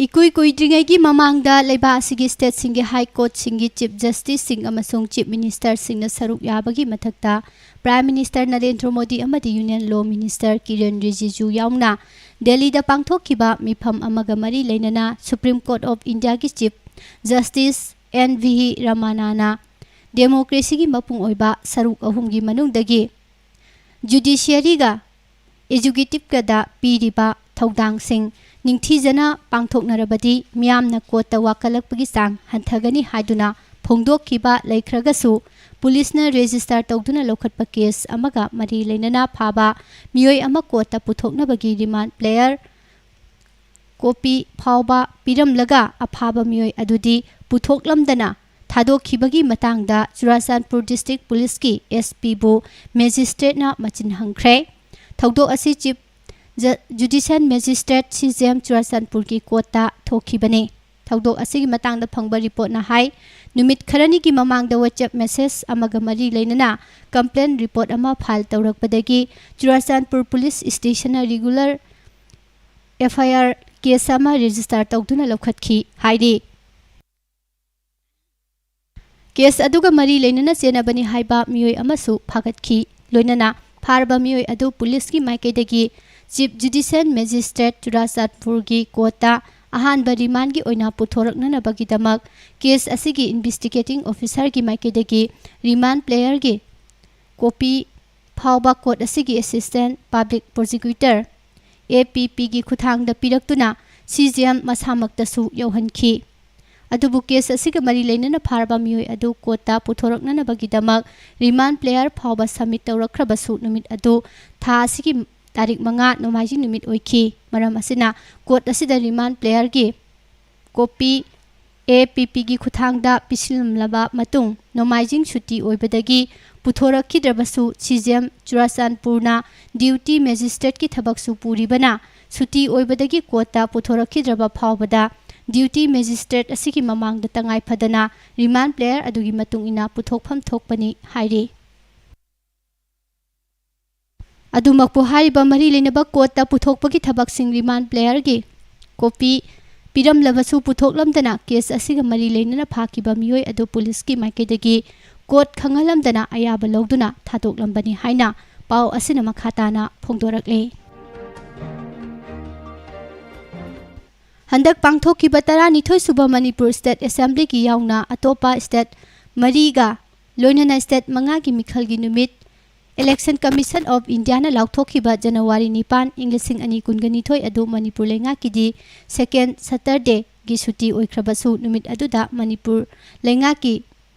ꯏꯀꯨꯏ ꯀꯨꯏꯗ꯭ꯔꯤꯉꯩꯒꯤ ꯃꯃꯥꯡꯗ ꯂꯩꯕꯥꯛ ꯑꯁꯤꯒꯤ ꯁ꯭ꯇꯦꯠꯁꯤꯡꯒꯤ ꯍꯥꯏ ꯀꯣꯔꯠꯁꯤꯡꯒꯤ ꯆꯤꯐ ꯖꯁꯇꯤꯁꯁꯤꯡ ꯑꯃꯁꯨꯡ ꯆꯤꯐ ꯃꯤꯅꯤꯁꯇꯔꯁꯤꯡꯅ ꯁꯔꯨꯛ ꯌꯥꯕꯒꯤ ꯃꯊꯛꯇ ꯄ꯭ꯔꯥꯏꯝ ꯃꯤꯅꯤꯁꯇꯔ ꯅꯔꯦꯟꯗ꯭ꯔ ꯃꯣꯗꯤ ꯑꯃꯗꯤ ꯌꯨꯅꯤꯌꯟ ꯂꯣ ꯃꯤꯅꯤꯁꯇꯔ ꯀꯤꯔꯦꯟ ꯔꯤꯖꯤꯖꯨ ꯌꯥꯎꯅ ꯗꯦꯜꯂꯤꯗ ꯄꯥꯡꯊꯣꯛꯈꯤꯕ ꯃꯤꯐꯝ ꯑꯃꯒ ꯃꯔꯤ ꯂꯩꯅꯅ ꯁꯨꯄ꯭ꯔꯤꯝ ꯀꯣꯔꯠ ꯑꯣꯐ ꯏꯟꯗꯤꯌꯥꯒꯤ ꯆꯤꯐ ꯖꯁꯇꯤꯁ ꯑꯦꯟ ꯚꯤ ꯔꯃꯅꯥꯅ ꯗꯦꯃꯣꯀ꯭ꯔꯦꯁꯤꯒꯤ ꯃꯄꯨꯡ ꯑꯣꯏꯕ ꯁꯔꯨꯛ ꯑꯍꯨꯝꯒꯤ ꯃꯅꯨꯡꯗꯒꯤ ꯖꯨꯗꯤꯁꯤꯌꯔꯤꯒ ꯑꯦꯖꯨꯀꯦꯇꯤꯚꯀꯗ ꯄꯤꯔꯤꯕ ꯊꯧꯗꯥꯡꯁꯤꯡ ꯅꯤꯡꯊꯤꯖꯅ ꯄꯥꯡꯊꯣꯛꯅꯔꯕꯗꯤ ꯃꯤꯌꯥꯝꯅ ꯀꯣꯔꯠꯇ ꯋꯥꯀꯠꯂꯛꯄꯒꯤ ꯆꯥꯡ ꯍꯟꯊꯒꯅꯤ ꯍꯥꯏꯗꯨꯅ ꯐꯣꯡꯗꯣꯛꯈꯤꯕ ꯂꯩꯈ꯭ꯔꯒꯁꯨ, ꯄꯨꯂꯤꯁꯅ ꯔꯦꯖꯤꯁꯇꯥꯔ ꯇꯧꯗꯨꯅ ꯂꯧꯈꯠꯄ ꯀꯦꯁ ꯑꯃꯒ ꯃꯔꯤ ꯂꯩꯅꯅ ꯐꯥꯕ ꯃꯤꯑꯣꯏ ꯑꯃ ꯀꯣꯔꯠꯇ ꯄꯨꯊꯣꯛꯅꯕꯒꯤ ꯔꯤꯃꯥꯟꯗ ꯄ꯭ꯂꯦꯌꯔ ꯀꯣꯄꯤ ꯐꯥꯎꯕ ꯄꯤꯔꯝꯂꯒ ꯑꯐꯥꯕ ꯃꯤꯑꯣꯏ ꯑꯗꯨꯗꯤ ꯄꯨꯊꯣꯛꯂꯝꯗꯅ ꯊꯥꯗꯣꯛꯈꯤꯕꯒꯤ ꯃꯇꯥꯡꯗ ꯆꯨꯔꯥꯆꯥꯟꯄꯨꯔ ꯗꯤꯁꯇ꯭ꯔꯤꯛ ꯄꯨꯂꯤꯁꯀꯤ ꯑꯦꯁ ꯄꯤꯕꯨ ꯃꯦꯖꯤꯁꯇ꯭ꯔꯦꯠꯅ ꯃꯆꯤꯟ ꯍꯪꯈ꯭ꯔꯦ꯫ ꯊꯧꯗꯣꯛ ꯑꯁꯤ ꯆꯤꯐ ꯖ-, ꯖꯨꯗꯤꯁꯤꯌꯦꯜ ꯃꯦꯖꯤꯁꯇ꯭ꯔꯦꯠ ꯁꯤ ꯖꯦ ꯑꯦꯝ ꯆꯨꯔꯥꯆꯥꯟꯄꯨꯔꯒꯤ ꯀꯣꯔꯠꯇ ꯊꯣꯛꯈꯤꯕꯅꯤ꯫ ꯊꯧꯗꯣꯛ ꯑꯁꯤꯒꯤ ꯃꯇꯥꯡꯗ ꯐꯪꯕ ꯔꯤꯄꯣꯔꯠꯅ ꯍꯥꯏ, ꯅꯨꯃꯤꯠ ꯈꯔꯅꯤꯒꯤ ꯃꯃꯥꯡꯗ WhatsApp ꯃꯦꯁꯦꯖ ꯑꯃꯒ ꯃꯔꯤ ꯂꯩꯅꯅ ꯀꯝꯄ꯭ꯂꯦꯟ ꯔꯤꯄꯣꯔꯠ ꯑꯃ ꯐꯥꯏꯜ ꯇꯧꯔꯛꯄꯗꯒꯤ ꯆꯨꯔꯥꯆꯥꯟꯄꯨꯔ ꯄꯨꯂꯤꯁ ꯁ꯭ꯇꯦꯁꯟꯅ regular F I R case ꯑꯃ ꯔꯦꯖꯤꯁꯇꯥꯔ ꯇꯧꯗꯨꯅ ꯂꯧꯈꯠꯈꯤ ꯍꯥꯏꯔꯤ꯫ ꯀꯦꯁ ꯑꯗꯨꯒ ꯃꯔꯤ ꯂꯩꯅꯅ ꯆꯦꯟꯅꯕꯅꯤ ꯍꯥꯏꯕ ꯃꯤꯑꯣꯏ ꯑꯃꯁꯨ ꯐꯥꯒꯠꯈꯤ꯫ ꯂꯣꯏꯅꯅ ꯐꯥꯔꯕ ꯃꯤꯑꯣꯏ ꯑꯗꯨ ꯄꯨꯂꯤꯁꯀꯤ ꯃꯥꯏꯀꯩꯗꯒꯤ ꯆꯤꯐ ꯖꯨꯗꯤꯁꯤꯌꯦꯜ ꯃꯦꯖꯤꯁꯇ꯭ꯔꯦꯠ ꯆꯨꯔꯥꯆꯥꯟꯄꯨꯔꯒꯤ ꯀꯣꯔꯠꯇ ꯑꯍꯥꯟꯕ ꯔꯤꯃꯥꯟꯒꯤ ꯑꯣꯏꯅ ꯄꯨꯊꯣꯔꯛꯅꯅꯕꯒꯤꯗꯃꯛ ꯀꯦꯁ ꯑꯁꯤꯒꯤ ꯏꯟꯚꯦꯁꯇꯤꯒꯦꯇꯤꯡ ꯑꯣꯐꯤꯁꯔꯒꯤ ꯃꯥꯏꯀꯩꯗꯒꯤ ꯔꯤꯃꯥꯟ ꯄ꯭ꯂꯦꯌꯔꯒꯤ ꯀꯣꯄꯤ ꯐꯥꯎꯕ ꯀꯣꯔꯠ ꯑꯁꯤꯒꯤ ꯑꯦꯁꯤꯁꯇꯦꯟ ꯄꯕ꯭ꯂꯤꯛ ꯄ꯭ꯔꯣꯁꯤꯀ꯭ꯌꯨꯇꯔ, ꯑꯦ ꯄꯤ ꯄꯤꯒꯤ ꯈꯨꯠꯊꯥꯡꯗ ꯄꯤꯔꯛꯇꯨꯅ ꯁꯤ ꯖꯦ ꯑꯦꯝ ꯃꯁꯥꯃꯛꯇꯁꯨ ꯌꯧꯍꯟꯈꯤ꯫ ꯑꯗꯨꯕꯨ ꯀꯦꯁ ꯑꯁꯤꯒ ꯃꯔꯤ ꯂꯩꯅꯅ ꯐꯥꯔꯕ ꯃꯤꯑꯣꯏ ꯑꯗꯨ ꯀꯣꯔꯠꯇ ꯄꯨꯊꯣꯔꯛꯅꯅꯕꯒꯤꯗꯃꯛ ꯔꯤꯃꯥꯟ ꯄ꯭ꯂꯦꯌꯔ ꯐꯥꯎꯕ ꯁꯕꯃꯤꯠ ꯇꯧꯔꯛꯈ꯭ꯔꯕꯁꯨ ꯅꯨꯃꯤꯠ ꯑꯗꯨ ꯊꯥ ꯑꯁꯤꯒꯤ ꯇꯥꯔꯤꯛ ꯃꯉꯥ ꯅꯣꯡꯃꯥꯏꯖꯤꯡ ꯅꯨꯃꯤꯠ ꯑꯣꯏꯈꯤ꯫ ꯃꯔꯝ ꯑꯁꯤꯅ ꯀꯣꯔꯠ ꯑꯁꯤꯗ ꯔꯤꯃꯥꯟ ꯄ꯭ꯂꯦꯌꯔꯒꯤ ꯀꯣꯄꯤ ꯑꯦ ꯄꯤ ꯄꯤꯒꯤ ꯈꯨꯠꯊꯥꯡꯗ ꯄꯤꯁꯤꯜꯂꯝꯂꯕ ꯃꯇꯨꯡ ꯅꯣꯡꯃꯥꯏꯖꯤꯡ ꯁꯨꯇꯤ ꯑꯣꯏꯕꯗꯒꯤ ꯄꯨꯊꯣꯔꯛꯈꯤꯗ꯭ꯔꯕꯁꯨ ꯁꯤ ꯖꯦ ꯑꯦꯝ ꯆꯨꯔꯥꯆꯥꯟꯄꯨꯔꯅ ꯗ꯭ꯌꯨꯇꯤ ꯃꯦꯖꯤꯁꯇ꯭ꯔꯦꯠꯀꯤ ꯊꯕꯛꯁꯨ ꯄꯨꯔꯤꯕꯅ ꯁꯨꯇꯤ ꯑꯣꯏꯕꯗꯒꯤ ꯀꯣꯔꯠꯇ ꯄꯨꯊꯣꯔꯛꯈꯤꯗ꯭ꯔꯕ ꯐꯥꯎꯕꯗ ꯗ꯭ꯌꯨꯇꯤ ꯃꯦꯖꯤꯁꯇ꯭ꯔꯦꯠ ꯑꯁꯤꯒꯤ ꯃꯃꯥꯡꯗ ꯇꯉꯥꯏ ꯐꯗꯅ ꯔꯤꯃꯥꯟ ꯄ꯭ꯂꯦꯌꯔ ꯑꯗꯨꯒꯤ ꯃꯇꯨꯡ ꯏꯟꯅ ꯄꯨꯊꯣꯛꯐꯝ ꯊꯣꯛꯄꯅꯤ ꯍꯥꯏꯔꯤ꯫ ꯑꯗꯨꯃꯛꯄꯨ ꯍꯥꯏꯔꯤꯕ ꯃꯔꯤ ꯂꯩꯅꯕ ꯀꯣꯔꯠꯇ ꯄꯨꯊꯣꯛꯄꯒꯤ ꯊꯕꯛꯁꯤꯡ ꯔꯤꯃꯥꯟ ꯄ꯭ꯂꯦꯌꯔꯒꯤ ꯀꯣꯄꯤ ꯄꯤꯔꯝꯂꯕꯁꯨ ꯄꯨꯊꯣꯛꯂꯝꯗꯅ ꯀꯦꯁ ꯑꯁꯤꯒ ꯃꯔꯤ ꯂꯩꯅꯅ ꯐꯥꯈꯤꯕ ꯃꯤꯑꯣꯏ ꯑꯗꯨ ꯄꯨꯂꯤꯁꯀꯤ ꯃꯥꯏꯀꯩꯗꯒꯤ ꯀꯣꯔꯠ ꯈꯪꯍꯜꯂꯝꯗꯅ ꯑꯌꯥꯕ ꯂꯧꯗꯨꯅ ꯊꯥꯗꯣꯛꯂꯝꯕꯅꯤ ꯍꯥꯏꯅ ꯄꯥꯎ ꯑꯁꯤꯅ ꯃꯈꯥ ꯇꯥꯅ ꯐꯣꯡꯗꯣꯔꯛꯂꯤ꯫ ꯍꯟꯗꯛ ꯄꯥꯡꯊꯣꯛꯈꯤꯕ ꯇꯔꯥꯅꯤꯊꯣꯏ ꯁꯨꯕ ꯃꯅꯤꯄꯨꯔ ꯁ꯭ꯇꯦꯠ ꯑꯦꯁꯦꯝꯕ꯭ꯂꯤꯒꯤ ꯌꯥꯎꯅ ꯑꯇꯣꯞꯄ ꯁ꯭ꯇꯦꯠ ꯃꯔꯤꯒ ꯂꯣꯏꯅꯅ ꯁ꯭ꯇꯦꯠ ꯃꯉꯥꯒꯤ ꯃꯤꯈꯜꯒꯤ ꯅꯨꯃꯤꯠ, Election Commission of Indiaꯅ ꯂꯥꯎꯊꯣꯛꯈꯤꯕ ꯖꯅꯋꯥꯔꯤ ꯅꯤꯄꯥꯟ, ꯏꯪ ꯂꯤꯁꯤꯡ ꯑꯅꯤ ꯀꯨꯟꯒ ꯅꯤꯊꯣꯏ ꯑꯗꯨ ꯃꯅꯤꯄꯨꯔ ꯂꯩꯉꯥꯛꯀꯤꯗꯤ second Saturdayꯒꯤ ꯁꯨꯇꯤ ꯑꯣꯏꯈ꯭ꯔꯕꯁꯨ, ꯅꯨꯃꯤꯠ ꯑꯗꯨꯗ ꯃꯅꯤꯄꯨꯔ ꯂꯩꯉꯥꯛꯀꯤ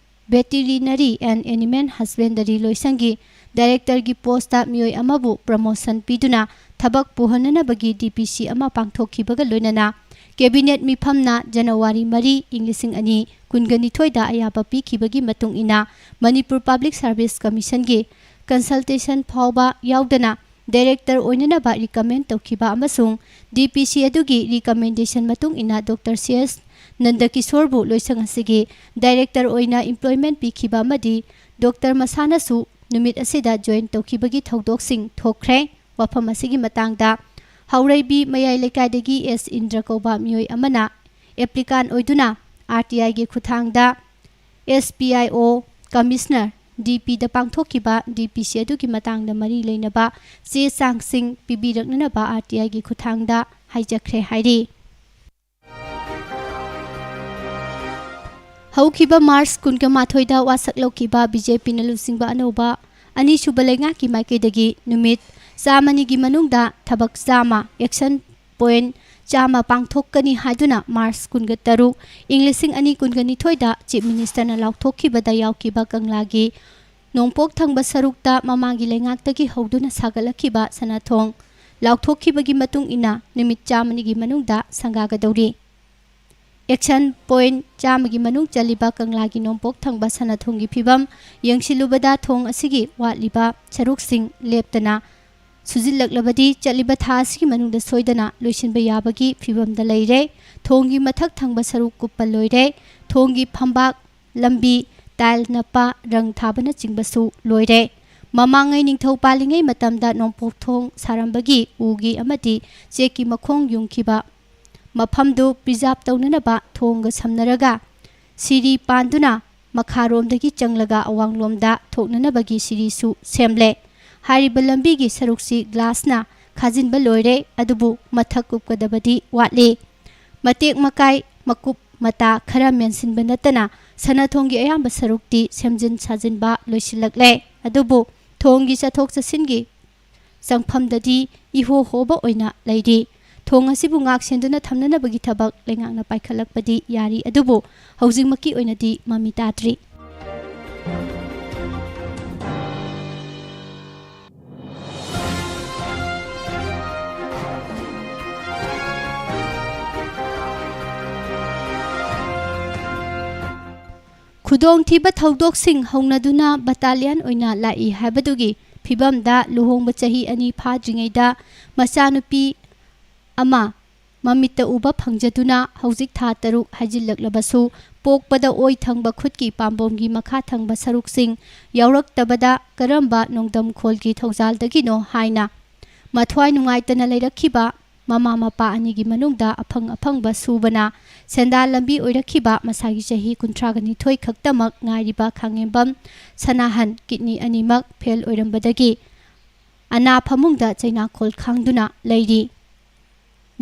Veterinary and Animal Husbandry ꯂꯣꯏꯁꯪꯒꯤ directorꯒꯤ postꯇ ꯃꯤꯑꯣꯏ ꯑꯃꯕꯨ promotion ꯄꯤꯗꯨꯅ ꯊꯕꯛ ꯄꯨꯍꯟꯅꯅꯕꯒꯤ D P C ꯑꯃ ꯄꯥꯡꯊꯣꯛꯈꯤꯕꯒ ꯂꯣꯏꯅꯅ cabinet ꯃꯤꯐꯝꯅ ꯖꯅꯋꯥꯔꯤ ꯃꯔꯤ, ꯏꯪ ꯂꯤꯁꯤꯡ ꯑꯅꯤ ꯀꯨꯟꯒ ꯅꯤꯊꯣꯏꯗ ꯑꯌꯥꯕ ꯄꯤꯈꯤꯕꯒꯤ ꯃꯇꯨꯡ ꯏꯟꯅ ꯃꯅꯤꯄꯨꯔ Public Service Commissionꯒꯤ consultation ꯐꯥꯎꯕ ꯌꯥꯎꯗꯅ director ꯑꯣꯏꯅꯅꯕ recommend ꯇꯧꯈꯤꯕ ꯑꯃꯁꯨꯡ D P C ꯑꯗꯨꯒꯤ recommendation ꯃꯇꯨꯡ ꯏꯟꯅ Doctor C S ꯅꯟꯗꯀꯤꯁꯣꯔꯕꯨ ꯂꯣꯏꯁꯪ ꯑꯁꯤꯒꯤ director ꯑꯣꯏꯅ employment ꯄꯤꯈꯤꯕ ꯑꯃꯗꯤ Doctor ꯃꯁꯥꯅꯁꯨ ꯅꯨꯃꯤꯠ ꯑꯁꯤꯗ join ꯇꯧꯈꯤꯕꯒꯤ ꯊꯧꯗꯣꯛꯁꯤꯡ ꯊꯣꯛꯈ꯭ꯔꯦ꯫ ꯋꯥꯐꯝ ꯑꯁꯤꯒꯤ ꯃꯇꯥꯡꯗ ꯍꯥꯎꯔꯩꯕꯤ ꯃꯌꯥꯏ ꯂꯩꯀꯥꯏꯗꯒꯤ ꯑꯦꯁ ꯏꯟꯗ꯭ꯔ ꯀꯧꯕ ꯃꯤꯑꯣꯏ ꯑꯃꯅ applicant ꯑꯣꯏꯗꯨꯅ R T Iꯒꯤ ꯈꯨꯠꯊꯥꯡꯗ S P I O Commissioner ꯗꯤ ꯄꯤꯗ ꯄꯥꯡꯊꯣꯛꯈꯤꯕ ꯗꯤ ꯄꯤ ꯁꯤ ꯑꯗꯨꯒꯤ ꯃꯇꯥꯡꯗ ꯃꯔꯤ ꯂꯩꯅꯕ ꯆꯦ ꯆꯥꯡꯁꯤꯡ ꯄꯤꯕꯤꯔꯛꯅꯅꯕ ꯑꯥꯔ ꯇꯤ ꯑꯥꯏꯒꯤ ꯈꯨꯠꯊꯥꯡꯗ ꯍꯥꯏꯖꯈ꯭ꯔꯦ ꯍꯥꯏꯔꯤ꯫ ꯍꯧꯈꯤꯕ ꯃꯥꯔꯆ ꯀꯨꯟꯒ ꯃꯥꯊꯣꯏꯗ ꯋꯥꯁꯛ ꯂꯧꯈꯤꯕ ꯕꯤ ꯖꯦ ꯄꯤꯅ ꯂꯨꯆꯤꯡꯕ ꯑꯅꯧꯕ ꯑꯅꯤꯁꯨꯕ ꯂꯩꯉꯥꯛꯀꯤ ꯃꯥꯏꯀꯩꯗꯒꯤ ꯅꯨꯃꯤꯠ ꯆꯥꯝꯃꯅꯤꯒꯤ ꯃꯅꯨꯡꯗ ꯊꯕꯛ ꯆꯥꯝꯃ, action point ꯆꯥꯝꯃ ꯄꯥꯡꯊꯣꯛꯀꯅꯤ ꯍꯥꯏꯗꯨꯅ ꯃꯥꯔꯆ ꯀꯨꯟꯒ ꯇꯔꯨꯛ, ꯏꯪ ꯂꯤꯁꯤꯡ ꯑꯅꯤ ꯀꯨꯟꯒ ꯅꯤꯊꯣꯏꯗ ꯆꯤꯐ ꯃꯤꯅꯤꯁꯇꯔꯅ ꯂꯥꯎꯊꯣꯛꯈꯤꯕꯗ ꯌꯥꯎꯈꯤꯕ ꯀꯪꯂꯥꯒꯤ ꯅꯣꯡꯄꯣꯛ ꯊꯪꯕ ꯁꯔꯨꯛꯇ ꯃꯃꯥꯡꯒꯤ ꯂꯩꯉꯥꯛꯇꯒꯤ ꯍꯧꯗꯨꯅ ꯁꯥꯒꯠꯂꯛꯈꯤꯕ ꯁꯅꯥꯊꯣꯡ ꯂꯥꯎꯊꯣꯛꯈꯤꯕꯒꯤ ꯃꯇꯨꯡ ꯏꯟꯅ ꯅꯨꯃꯤꯠ ꯆꯥꯝꯃꯅꯤꯒꯤ ꯃꯅꯨꯡꯗ ꯁꯪꯒꯥꯒꯗꯧꯔꯤ꯫ Action point ꯆꯥꯝꯃꯒꯤ ꯃꯅꯨꯡ ꯆꯜꯂꯤꯕ ꯀꯪꯂꯥꯒꯤ ꯅꯣꯡꯄꯣꯛ ꯊꯪꯕ ꯁꯅꯥꯊꯣꯡꯒꯤ ꯐꯤꯕꯝ ꯌꯦꯡꯁꯤꯜꯂꯨꯕꯗ ꯊꯣꯡ ꯑꯁꯤꯒꯤ ꯋꯥꯠꯂꯤꯕ ꯁꯔꯨꯛꯁꯤꯡ ꯂꯦꯞꯇꯅ ꯁꯨꯖꯤꯜꯂꯛꯂꯕꯗꯤ ꯆꯠꯂꯤꯕ ꯊꯥ ꯑꯁꯤꯒꯤ ꯃꯅꯨꯡꯗ ꯁꯣꯏꯗꯅ ꯂꯣꯏꯁꯤꯟꯕ ꯌꯥꯕꯒꯤ ꯐꯤꯕꯝꯗ ꯂꯩꯔꯦ꯫ ꯊꯣꯡꯒꯤ ꯃꯊꯛ ꯊꯪꯕ ꯁꯔꯨꯛ ꯀꯨꯞꯄ ꯂꯣꯏꯔꯦ꯫ ꯊꯣꯡꯒꯤ ꯐꯝꯕꯥꯛ, ꯂꯝꯕꯤ, ꯇꯥꯏꯜ ꯅꯞꯄ, ꯔꯪ ꯊꯥꯕꯅꯆꯤꯡꯕꯁꯨ ꯂꯣꯏꯔꯦ꯫ ꯃꯃꯥꯡꯉꯩ ꯅꯤꯡꯊꯧ ꯄꯥꯜꯂꯤꯉꯩ ꯃꯇꯝꯗ ꯅꯣꯡꯄꯣꯛ ꯊꯣꯡ ꯁꯥꯔꯝꯕꯒꯤ ꯎꯒꯤ ꯑꯃꯗꯤ ꯆꯦꯛꯀꯤ ꯃꯈꯣꯡ ꯌꯨꯡꯈꯤꯕ ꯃꯐꯝꯗꯨ preserve ꯇꯧꯅꯅꯕ ꯊꯣꯡꯒ ꯁꯝꯅꯔꯒ ꯁꯤꯔꯤ ꯄꯥꯟꯗꯨꯅ ꯃꯈꯥꯔꯣꯝꯗꯒꯤ ꯆꯪꯂꯒ ꯑꯋꯥꯡꯂꯣꯝꯗ ꯊꯣꯛꯅꯅꯕꯒꯤ ꯁꯤꯔꯤꯁꯨ ꯁꯦꯝꯂꯦ꯫ ꯍꯥꯏꯔꯤꯕ ꯂꯝꯕꯤꯒꯤ ꯁꯔꯨꯛꯁꯤ glassꯅ ꯈꯥꯖꯤꯟꯕ ꯂꯣꯏꯔꯦ, ꯑꯗꯨꯕꯨ ꯃꯊꯛ ꯀꯨꯞꯀꯗꯕꯗꯤ ꯋꯥꯠꯂꯤ꯫ ꯃꯇꯦꯛ ꯃꯀꯥꯏ, ꯃꯀꯨꯞ ꯃꯇꯥ ꯈꯔ ꯃꯦꯟꯁꯤꯟꯕ ꯅꯠꯇꯅ ꯁꯅꯥꯊꯣꯡꯒꯤ ꯑꯌꯥꯝꯕ ꯁꯔꯨꯛꯇꯤ ꯁꯦꯝꯖꯤꯟ ꯁꯥꯖꯤꯟꯕ ꯂꯣꯏꯁꯤꯜꯂꯛꯂꯦ꯫ ꯑꯗꯨꯕꯨ ꯊꯣꯡꯒꯤ ꯆꯠꯊꯣꯛ ꯆꯠꯁꯤꯟꯒꯤ ꯆꯪꯐꯝꯗꯗꯤ ꯏꯍꯣ ꯍꯣꯕ ꯑꯣꯏꯅ ꯂꯩꯔꯤ꯫ ꯊꯣꯡ ꯑꯁꯤꯕꯨ ꯉꯥꯛ ꯁꯦꯟꯗꯨꯅ ꯊꯝꯅꯅꯕꯒꯤ ꯊꯕꯛ ꯂꯩꯉꯥꯛꯅ ꯄꯥꯏꯈꯠꯂꯛꯄꯗꯤ ꯌꯥꯔꯤ, ꯑꯗꯨꯕꯨ ꯍꯧꯖꯤꯛꯃꯛꯀꯤ ꯑꯣꯏꯅꯗꯤ ꯃꯃꯤ ꯇꯥꯗ꯭ꯔꯤ꯫ ꯈꯨꯗꯣꯡꯊꯤꯕ ꯊꯧꯗꯣꯛꯁꯤꯡ ꯍꯧꯅꯗꯨꯅ battalion ꯑꯣꯏꯅ ꯂꯥꯛꯏ ꯍꯥꯏꯕꯗꯨꯒꯤ ꯐꯤꯕꯝꯗ ꯂꯨꯍꯣꯡꯕ ꯆꯍꯤ ꯑꯅꯤ ꯐꯥꯗ꯭ꯔꯤꯉꯩꯗ ꯃꯆꯥꯅꯨꯄꯤ ꯑꯃ ꯃꯃꯤꯠꯇ ꯎꯕ ꯐꯪꯖꯗꯨꯅ ꯍꯧꯖꯤꯛ ꯊꯥ ꯇꯔꯨꯛ ꯍꯥꯏꯖꯤꯜꯂꯛꯂꯕꯁꯨ ꯄꯣꯛꯄꯗ ꯑꯣꯏ ꯊꯪꯕ ꯈꯨꯠꯀꯤ ꯄꯥꯝꯕꯣꯝꯒꯤ ꯃꯈꯥ ꯊꯪꯕ ꯁꯔꯨꯛꯁꯤꯡ ꯌꯥꯎꯔꯛꯇꯕꯗ ꯀꯔꯝꯕ ꯅꯣꯡꯗꯝ ꯈꯣꯜꯒꯤ ꯊꯧꯖꯥꯜꯗꯒꯤꯅꯣ ꯍꯥꯏꯅ ꯃꯊ꯭ꯋꯥꯏ ꯅꯨꯡꯉꯥꯏꯇꯅ ꯂꯩꯔꯛꯈꯤꯕ ꯃꯃꯥ ꯃꯄꯥ ꯑꯅꯤꯒꯤ ꯃꯅꯨꯡꯗ ꯑꯐꯪ ꯑꯐꯪꯕ ꯁꯨꯕꯅ ꯁꯦꯟꯗꯥꯟ ꯂꯝꯕꯤ ꯑꯣꯏꯔꯛꯈꯤꯕ ꯃꯁꯥꯒꯤ ꯆꯍꯤ ꯀꯨꯟꯊ꯭ꯔꯥꯒ ꯅꯤꯊꯣꯏ ꯈꯛꯇꯃꯛ ꯉꯥꯏꯔꯤꯕ ꯈꯥꯉꯦꯝꯕꯝ ꯁꯅꯥꯍꯟ ꯀꯤꯠꯅꯤ ꯑꯅꯤꯃꯛ ꯐꯦꯜ ꯑꯣꯏꯔꯝꯕꯗꯒꯤ ꯑꯅꯥ ꯐꯃꯨꯡꯗ ꯆꯩꯅꯥꯈꯣꯜ ꯈꯥꯡꯗꯨꯅ ꯂꯩꯔꯤ꯫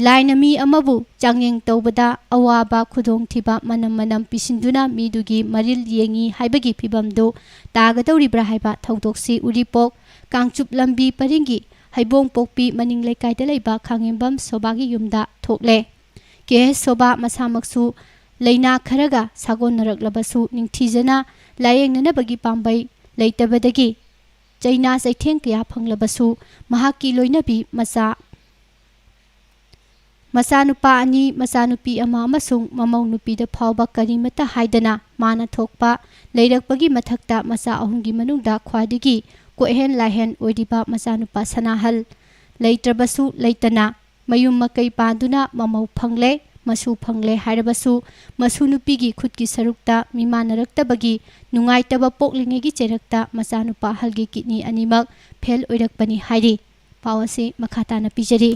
ꯂꯥꯏꯅ ꯃꯤ ꯑꯃꯕꯨ ꯆꯥꯡꯌꯦꯡ ꯇꯧꯕꯗ ꯑꯋꯥꯕ ꯈꯨꯗꯣꯡꯊꯤꯕ ꯃꯅꯝ ꯃꯅꯝ ꯄꯤꯁꯤꯟꯗꯨꯅ ꯃꯤꯗꯨꯒꯤ ꯃꯔꯤꯜ ꯌꯦꯡꯉꯤ ꯍꯥꯏꯕꯒꯤ ꯐꯤꯕꯝꯗꯨ ꯇꯥꯒꯗꯧꯔꯤꯕ꯭ꯔꯥ ꯍꯥꯏꯕ ꯊꯧꯗꯣꯛꯁꯤ ꯎꯔꯤꯄꯣꯛ ꯀꯥꯡꯆꯨꯞ ꯂꯝꯕꯤ ꯄꯔꯤꯡꯒꯤ ꯍꯩꯕꯣꯡ ꯄꯣꯛꯄꯤ ꯃꯅꯤꯡ ꯂꯩꯀꯥꯏꯗ ꯂꯩꯕ ꯈꯥꯉꯦꯝꯕꯝ ꯁꯣꯕꯥꯒꯤ ꯌꯨꯝꯗ ꯊꯣꯛꯂꯦ꯫ ꯀꯦ ꯑꯦꯁ ꯁꯣꯕꯥ ꯃꯁꯥꯃꯛꯁꯨ ꯂꯥꯏꯅꯥ ꯈꯔꯒ ꯁꯥꯒꯣꯟꯅꯔꯛꯂꯕꯁꯨ ꯅꯤꯡꯊꯤꯖꯅ ꯂꯥꯌꯦꯡꯅꯅꯕꯒꯤ ꯄꯥꯝꯕꯩ ꯂꯩꯇꯕꯗꯒꯤ ꯆꯩꯅꯥ ꯆꯩꯊꯦꯡ ꯀꯌꯥ ꯐꯪꯂꯕꯁꯨ ꯃꯍꯥꯛꯀꯤ ꯂꯣꯏꯅꯕꯤ ꯃꯆꯥ ꯃꯆꯥꯅꯨꯄꯥ ꯑꯅꯤ, ꯃꯆꯥꯅꯨꯄꯤ ꯑꯃ ꯑꯃꯁꯨꯡ ꯃꯃꯧ ꯅꯨꯄꯤꯗ ꯐꯥꯎꯕ ꯀꯔꯤꯃꯠꯇ ꯍꯥꯏꯗꯅ ꯃꯥꯅ ꯊꯣꯛꯄ ꯂꯩꯔꯛꯄꯒꯤ ꯃꯊꯛꯇ ꯃꯆꯥ ꯑꯍꯨꯝꯒꯤ ꯃꯅꯨꯡꯗ ꯈ꯭ꯋꯥꯏꯗꯒꯤ ꯀꯣꯏꯍꯦꯟ ꯂꯥꯏꯍꯦꯟ ꯑꯣꯏꯔꯤꯕ ꯃꯆꯥꯅꯨꯄꯥ ꯁꯅꯥꯍꯜ ꯂꯩꯇ꯭ꯔꯕꯁꯨ ꯂꯩꯇꯅ ꯃꯌꯨꯝ ꯃꯀꯩ ꯄꯥꯟꯗꯨꯅ ꯃꯃꯧ ꯐꯪꯂꯦ, ꯃꯁꯨ ꯐꯪꯂꯦ ꯍꯥꯏꯔꯕꯁꯨ ꯃꯁꯨ ꯅꯨꯄꯤꯒꯤ ꯈꯨꯠꯀꯤ ꯁꯔꯨꯛꯇ ꯃꯤꯃꯥꯟꯅꯔꯛꯇꯕꯒꯤ ꯅꯨꯡꯉꯥꯏꯇꯕ ꯄꯣꯛꯂꯤꯉꯩꯒꯤ ꯆꯩꯔꯛꯇ ꯃꯆꯥꯅꯨꯄꯥ ꯑꯍꯜꯒꯤ ꯀꯤꯠꯅꯤ ꯑꯅꯤꯃꯛ ꯐꯦꯜ ꯑꯣꯏꯔꯛꯄꯅꯤ ꯍꯥꯏꯔꯤ꯫ ꯄꯥꯎ ꯑꯁꯤ ꯃꯈꯥ ꯇꯥꯅ ꯄꯤꯖꯔꯤ꯫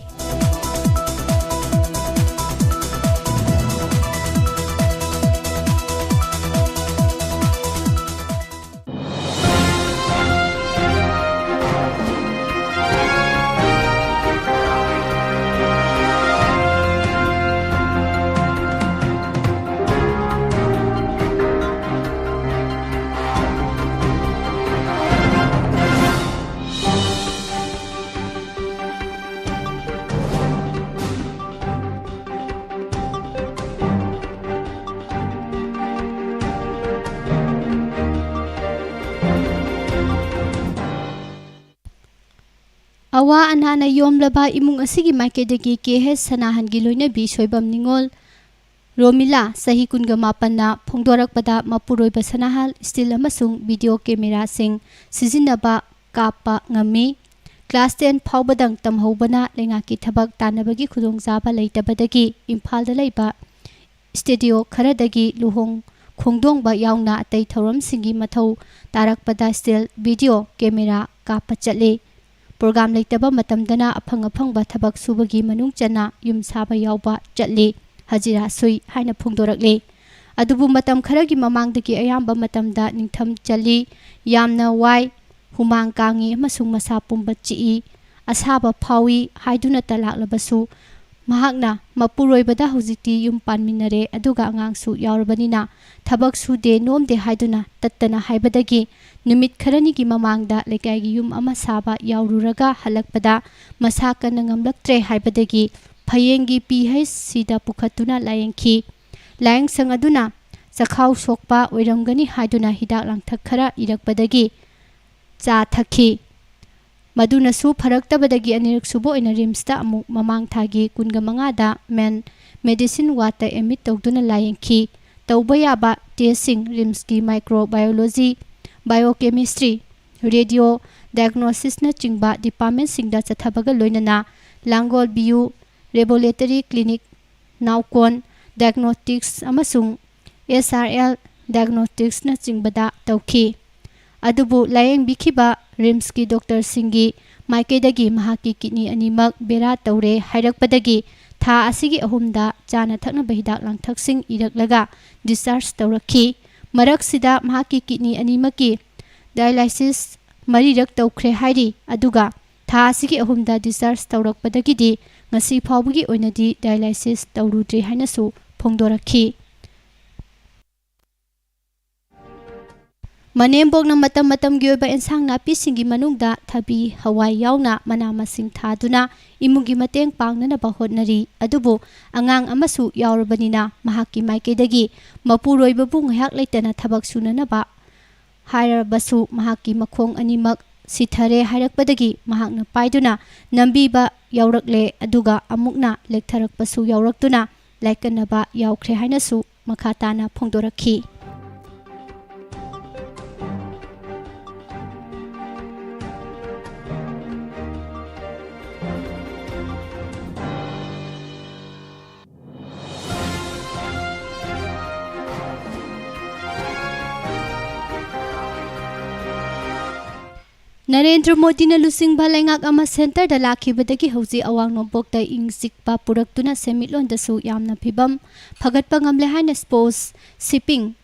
ꯑꯋꯥ ꯑꯅꯥꯅ ꯌꯣꯝꯂꯕ ꯏꯃꯨꯡ ꯑꯁꯤꯒꯤ ꯃꯥꯏꯀꯩꯗꯒꯤ ꯀꯦ ꯑꯦꯁ ꯁꯅꯥꯍꯟꯒꯤ ꯂꯣꯏꯅꯕꯤ ꯁꯣꯏꯕꯝ ꯅꯤꯉꯣꯜ ꯔꯣꯃꯤꯂꯥ, ꯆꯍꯤ ꯀꯨꯟꯒ ꯃꯥꯄꯟꯅ ꯐꯣꯡꯗꯣꯔꯛꯄꯗ ꯃꯄꯨꯔꯣꯏꯕ ꯁꯅꯥꯍꯜ ꯁ꯭ꯇꯤꯜ ꯑꯃꯁꯨꯡ ꯚꯤꯗꯤꯑꯣ ꯀꯦꯃꯦꯔꯥꯁꯤꯡ ꯁꯤꯖꯤꯟꯅꯕ ꯀꯥꯞꯄ ꯉꯝꯃꯤ꯫ ꯀ꯭ꯂꯥꯁ ꯇꯦꯟ ꯐꯥꯎꯕꯗꯪ ꯇꯝꯍꯧꯕꯅ ꯂꯩꯉꯥꯛꯀꯤ ꯊꯕꯛ ꯇꯥꯟꯅꯕꯒꯤ ꯈꯨꯗꯣꯡꯆꯥꯕ ꯂꯩꯇꯕꯗꯒꯤ ꯏꯝꯐꯥꯜꯗ ꯂꯩꯕ ꯁ꯭ꯇꯨꯗꯤꯑꯣ ꯈꯔꯗꯒꯤ ꯂꯨꯍꯣꯡ ꯈꯣꯡꯗꯣꯡꯕ ꯌꯥꯎꯅ ꯑꯇꯩ ꯊꯧꯔꯝꯁꯤꯡꯒꯤ ꯃꯊꯧ ꯇꯥꯔꯛꯄꯗ ꯁ꯭ꯇꯤꯜ ꯚꯤꯗꯤꯑꯣ ꯀꯦꯃꯦꯔꯥ ꯀꯥꯞꯄ ꯆꯠꯂꯤ꯫ ꯄ꯭ꯔꯣꯒ꯭ꯔꯥꯝ ꯂꯩꯇꯕ ꯃꯇꯝꯗꯅ ꯑꯐꯪ ꯑꯐꯪꯕ ꯊꯕꯛ ꯁꯨꯕꯒꯤ ꯃꯅꯨꯡ ꯆꯟꯅ ꯌꯨꯝ ꯁꯥꯕ ꯌꯥꯎꯕ ꯆꯠꯂꯤ, ꯍꯖꯤꯔꯥ ꯁꯨꯏ ꯍꯥꯏꯅ ꯐꯣꯡꯗꯣꯔꯛꯂꯤ꯫ ꯑꯗꯨꯕꯨ ꯃꯇꯝ ꯈꯔꯒꯤ ꯃꯃꯥꯡꯗꯒꯤ ꯑꯌꯥꯝꯕ ꯃꯇꯝꯗ ꯅꯤꯡꯊꯝ ꯆꯜꯂꯤ, ꯌꯥꯝꯅ ꯋꯥꯏ, ꯍꯨꯃꯥꯡ ꯀꯥꯡꯏ ꯑꯃꯁꯨꯡ ꯃꯁꯥ ꯄꯨꯝꯕ ꯆꯤꯛꯏ, ꯑꯁꯥꯕ ꯐꯥꯎꯏ ꯍꯥꯏꯗꯨꯅꯇ ꯂꯥꯛꯂꯕꯁꯨ, ꯃꯍꯥꯛꯅ ꯃꯄꯨꯔꯣꯏꯕꯗ ꯍꯧꯖꯤꯛꯇꯤ ꯌꯨꯝ ꯄꯥꯟꯃꯤꯟꯅꯔꯦ, ꯑꯗꯨꯒ ꯑꯉꯥꯡꯁꯨ ꯌꯥꯎꯔꯕꯅꯤꯅ ꯊꯕꯛ ꯁꯨꯗꯦ ꯅꯣꯝꯗꯦ ꯍꯥꯏꯗꯨꯅ ꯇꯠꯇꯅ ꯍꯥꯏꯕꯗꯒꯤ ꯅꯨꯃꯤꯠ ꯈꯔꯅꯤꯒꯤ ꯃꯃꯥꯡꯗ ꯂꯩꯀꯥꯏꯒꯤ ꯌꯨꯝ ꯑꯃ ꯁꯥꯕ ꯌꯥꯎꯔꯨꯔꯒ ꯍꯜꯂꯛꯄꯗ ꯃꯁꯥ ꯀꯟꯅ ꯉꯝꯂꯛꯇ꯭ꯔꯦ ꯍꯥꯏꯕꯗꯒꯤ ꯐꯌꯦꯡꯒꯤ ꯄꯤ ꯍꯩꯆ ꯁꯤꯗ ꯄꯨꯈꯠꯇꯨꯅ ꯂꯥꯌꯦꯡꯈꯤ꯫ ꯂꯥꯌꯦꯡꯁꯪ ꯑꯗꯨꯅ ꯆꯈꯥꯎ ꯁꯣꯛꯄ ꯑꯣꯏꯔꯝꯒꯅꯤ ꯍꯥꯏꯗꯨꯅ ꯍꯤꯗꯥꯛ ꯂꯥꯡꯊꯛ ꯈꯔ ꯏꯔꯛꯄꯗꯒꯤ ꯆꯥ ꯊꯛꯈꯤ꯫ ꯃꯗꯨꯅꯁꯨ ꯐꯔꯛꯇꯕꯗꯒꯤ ꯑꯅꯤꯔꯛ ꯁꯨꯕ ꯑꯣꯏꯅ ꯔꯤꯝꯁꯇ ꯑꯃꯨꯛ ꯃꯃꯥꯡ ꯊꯥꯒꯤ ꯀꯨꯟꯒ ꯃꯉꯥꯗ ꯃꯦꯟ ꯃꯦꯗꯤꯁꯤꯟ ꯋꯥꯔꯗꯇ ꯑꯦꯗꯃꯤꯠ ꯇꯧꯗꯨꯅ ꯂꯥꯌꯦꯡꯈꯤ꯫ ꯇꯧꯕ ꯌꯥꯕ ꯇꯦꯁꯁꯤꯡ ꯔꯤꯝꯁꯀꯤ ꯃꯥꯏꯀ꯭ꯔꯣꯕꯥꯏꯑꯣꯂꯣꯖꯤ, ꯕꯥꯏꯑꯣꯀꯦꯃꯤꯁꯇ꯭ꯔꯤ, ꯔꯦꯗꯤꯑꯣ ꯗꯥꯏꯒꯅꯣꯁꯤꯁꯅꯆꯤꯡꯕ ꯗꯤꯄꯥꯔꯠꯃꯦꯟꯁꯤꯡꯗ ꯆꯠꯊꯕꯒ ꯂꯣꯏꯅꯅ ꯂꯥꯡꯒꯣꯜ ꯕꯤꯌꯨ ꯂꯦꯕꯣꯔꯦꯇꯔꯤ ꯀ꯭ꯂꯤꯅꯤꯛ, ꯅꯥꯎꯀꯣꯟ ꯗꯥꯏꯒꯅꯣꯁꯇꯤꯛꯁ ꯑꯃꯁꯨꯡ ꯑꯦꯁ ꯑꯥꯔ ꯑꯦꯜ ꯗꯥꯏꯒꯅꯣꯁꯇꯤꯛꯁꯅꯆꯤꯡꯕꯗ ꯇꯧꯈꯤ꯫ ꯑꯗꯨꯕꯨ ꯂꯥꯌꯦꯡꯕꯤꯈꯤꯕ ꯔꯤꯝꯁꯀꯤ ꯗꯣꯛꯇꯔꯁꯤꯡꯒꯤ ꯃꯥꯏꯀꯩꯗꯒꯤ ꯃꯍꯥꯛꯀꯤ ꯀꯤꯗꯅꯤ ꯑꯅꯤꯃꯛ ꯕꯦꯔꯥ ꯇꯧꯔꯦ ꯍꯥꯏꯔꯛꯄꯗꯒꯤ ꯊꯥ ꯑꯁꯤꯒꯤ ꯑꯍꯨꯝꯗ ꯆꯥꯅ ꯊꯛꯅꯕ ꯍꯤꯗꯥꯛ ꯂꯥꯡꯊꯛꯁꯤꯡ ꯏꯔꯛꯂꯒ ꯗꯤꯁꯆꯥꯔꯖ ꯇꯧꯔꯛꯈꯤ꯫ ꯃꯔꯛꯁꯤꯗ ꯃꯍꯥꯛꯀꯤ ꯀꯤꯗꯅꯤ ꯑꯅꯤꯃꯛꯀꯤ ꯗꯥꯏꯂꯥꯏꯁꯤꯁ ꯃꯔꯤꯔꯛ ꯇꯧꯈ꯭ꯔꯦ ꯍꯥꯏꯔꯤ꯫ ꯑꯗꯨꯒ ꯊꯥ ꯑꯁꯤꯒꯤ ꯑꯍꯨꯝꯗ ꯗꯤꯁꯆꯥꯔꯖ ꯇꯧꯔꯛꯄꯗꯒꯤꯗꯤ ꯉꯁꯤ ꯐꯥꯎꯕꯒꯤ ꯑꯣꯏꯅꯗꯤ ꯗꯥꯏꯂꯥꯏꯁꯤꯁ ꯇꯧꯔꯨꯗ꯭ꯔꯤ ꯍꯥꯏꯅꯁꯨ ꯐꯣꯡꯗꯣꯔꯛꯈꯤ꯫ ꯃꯅꯦꯝꯕꯣꯛꯅ ꯃꯇꯝ ꯃꯇꯝꯒꯤ ꯑꯣꯏꯕ ꯑꯦꯟꯁꯥꯡ ꯅꯥꯄꯤꯁꯤꯡꯒꯤ ꯃꯅꯨꯡꯗ ꯊꯕꯤ, ꯍꯋꯥꯏ ꯌꯥꯎꯅ ꯃꯅꯥ ꯃꯁꯤꯡ ꯊꯥꯗꯨꯅ ꯏꯃꯨꯡꯒꯤ ꯃꯇꯦꯡ ꯄꯥꯡꯅꯅꯕ ꯍꯣꯠꯅꯔꯤ꯫ ꯑꯗꯨꯕꯨ ꯑꯉꯥꯡ ꯑꯃꯁꯨ ꯌꯥꯎꯔꯕꯅꯤꯅ ꯃꯍꯥꯛꯀꯤ ꯃꯥꯏꯀꯩꯗꯒꯤ ꯃꯄꯨꯔꯣꯏꯕꯕꯨ ꯉꯥꯏꯍꯥꯛ ꯂꯩꯇꯅ ꯊꯕꯛ ꯁꯨꯅꯅꯕ ꯍꯥꯏꯔꯕꯁꯨ ꯃꯍꯥꯛꯀꯤ ꯃꯈꯣꯡ ꯑꯅꯤꯃꯛ ꯁꯤꯊꯔꯦ ꯍꯥꯏꯔꯛꯄꯗꯒꯤ ꯃꯍꯥꯛꯅ ꯄꯥꯏꯗꯨꯅ ꯅꯝꯕꯤꯕ ꯌꯥꯎꯔꯛꯂꯦ, ꯑꯗꯨꯒ ꯑꯃꯨꯛꯅ ꯂꯦꯛꯊꯔꯛꯄꯁꯨ ꯌꯥꯎꯔꯛꯇꯨꯅ ꯂꯥꯏꯀꯠꯅꯕ ꯌꯥꯎꯈ꯭ꯔꯦ ꯍꯥꯏꯅꯁꯨ ꯃꯈꯥ ꯇꯥꯅ ꯐꯣꯡꯗꯣꯔꯛꯈꯤ꯫ ꯅꯔꯦꯟꯗ꯭ꯔ ꯃꯣꯗꯤꯅ ꯂꯨꯆꯤꯡꯕ ꯂꯩꯉꯥꯛ ꯑꯃ ꯁꯦꯟꯇꯔꯗ ꯂꯥꯛꯈꯤꯕꯗꯒꯤ ꯍꯧꯖꯤꯛ ꯑꯋꯥꯡ ꯅꯣꯡꯄꯣꯛꯇ ꯏꯪ ꯆꯤꯛꯄ ꯄꯨꯔꯛꯇꯨꯅ ꯁꯦꯟꯃꯤꯠꯂꯣꯟꯗꯁꯨ ꯌꯥꯝꯅ ꯐꯤꯕꯝ ꯐꯒꯠꯄ ꯉꯝꯂꯦ ꯍꯥꯏꯅ ꯁ꯭ꯄꯣꯔꯠꯁ, ꯁꯤꯞꯄꯤꯡ,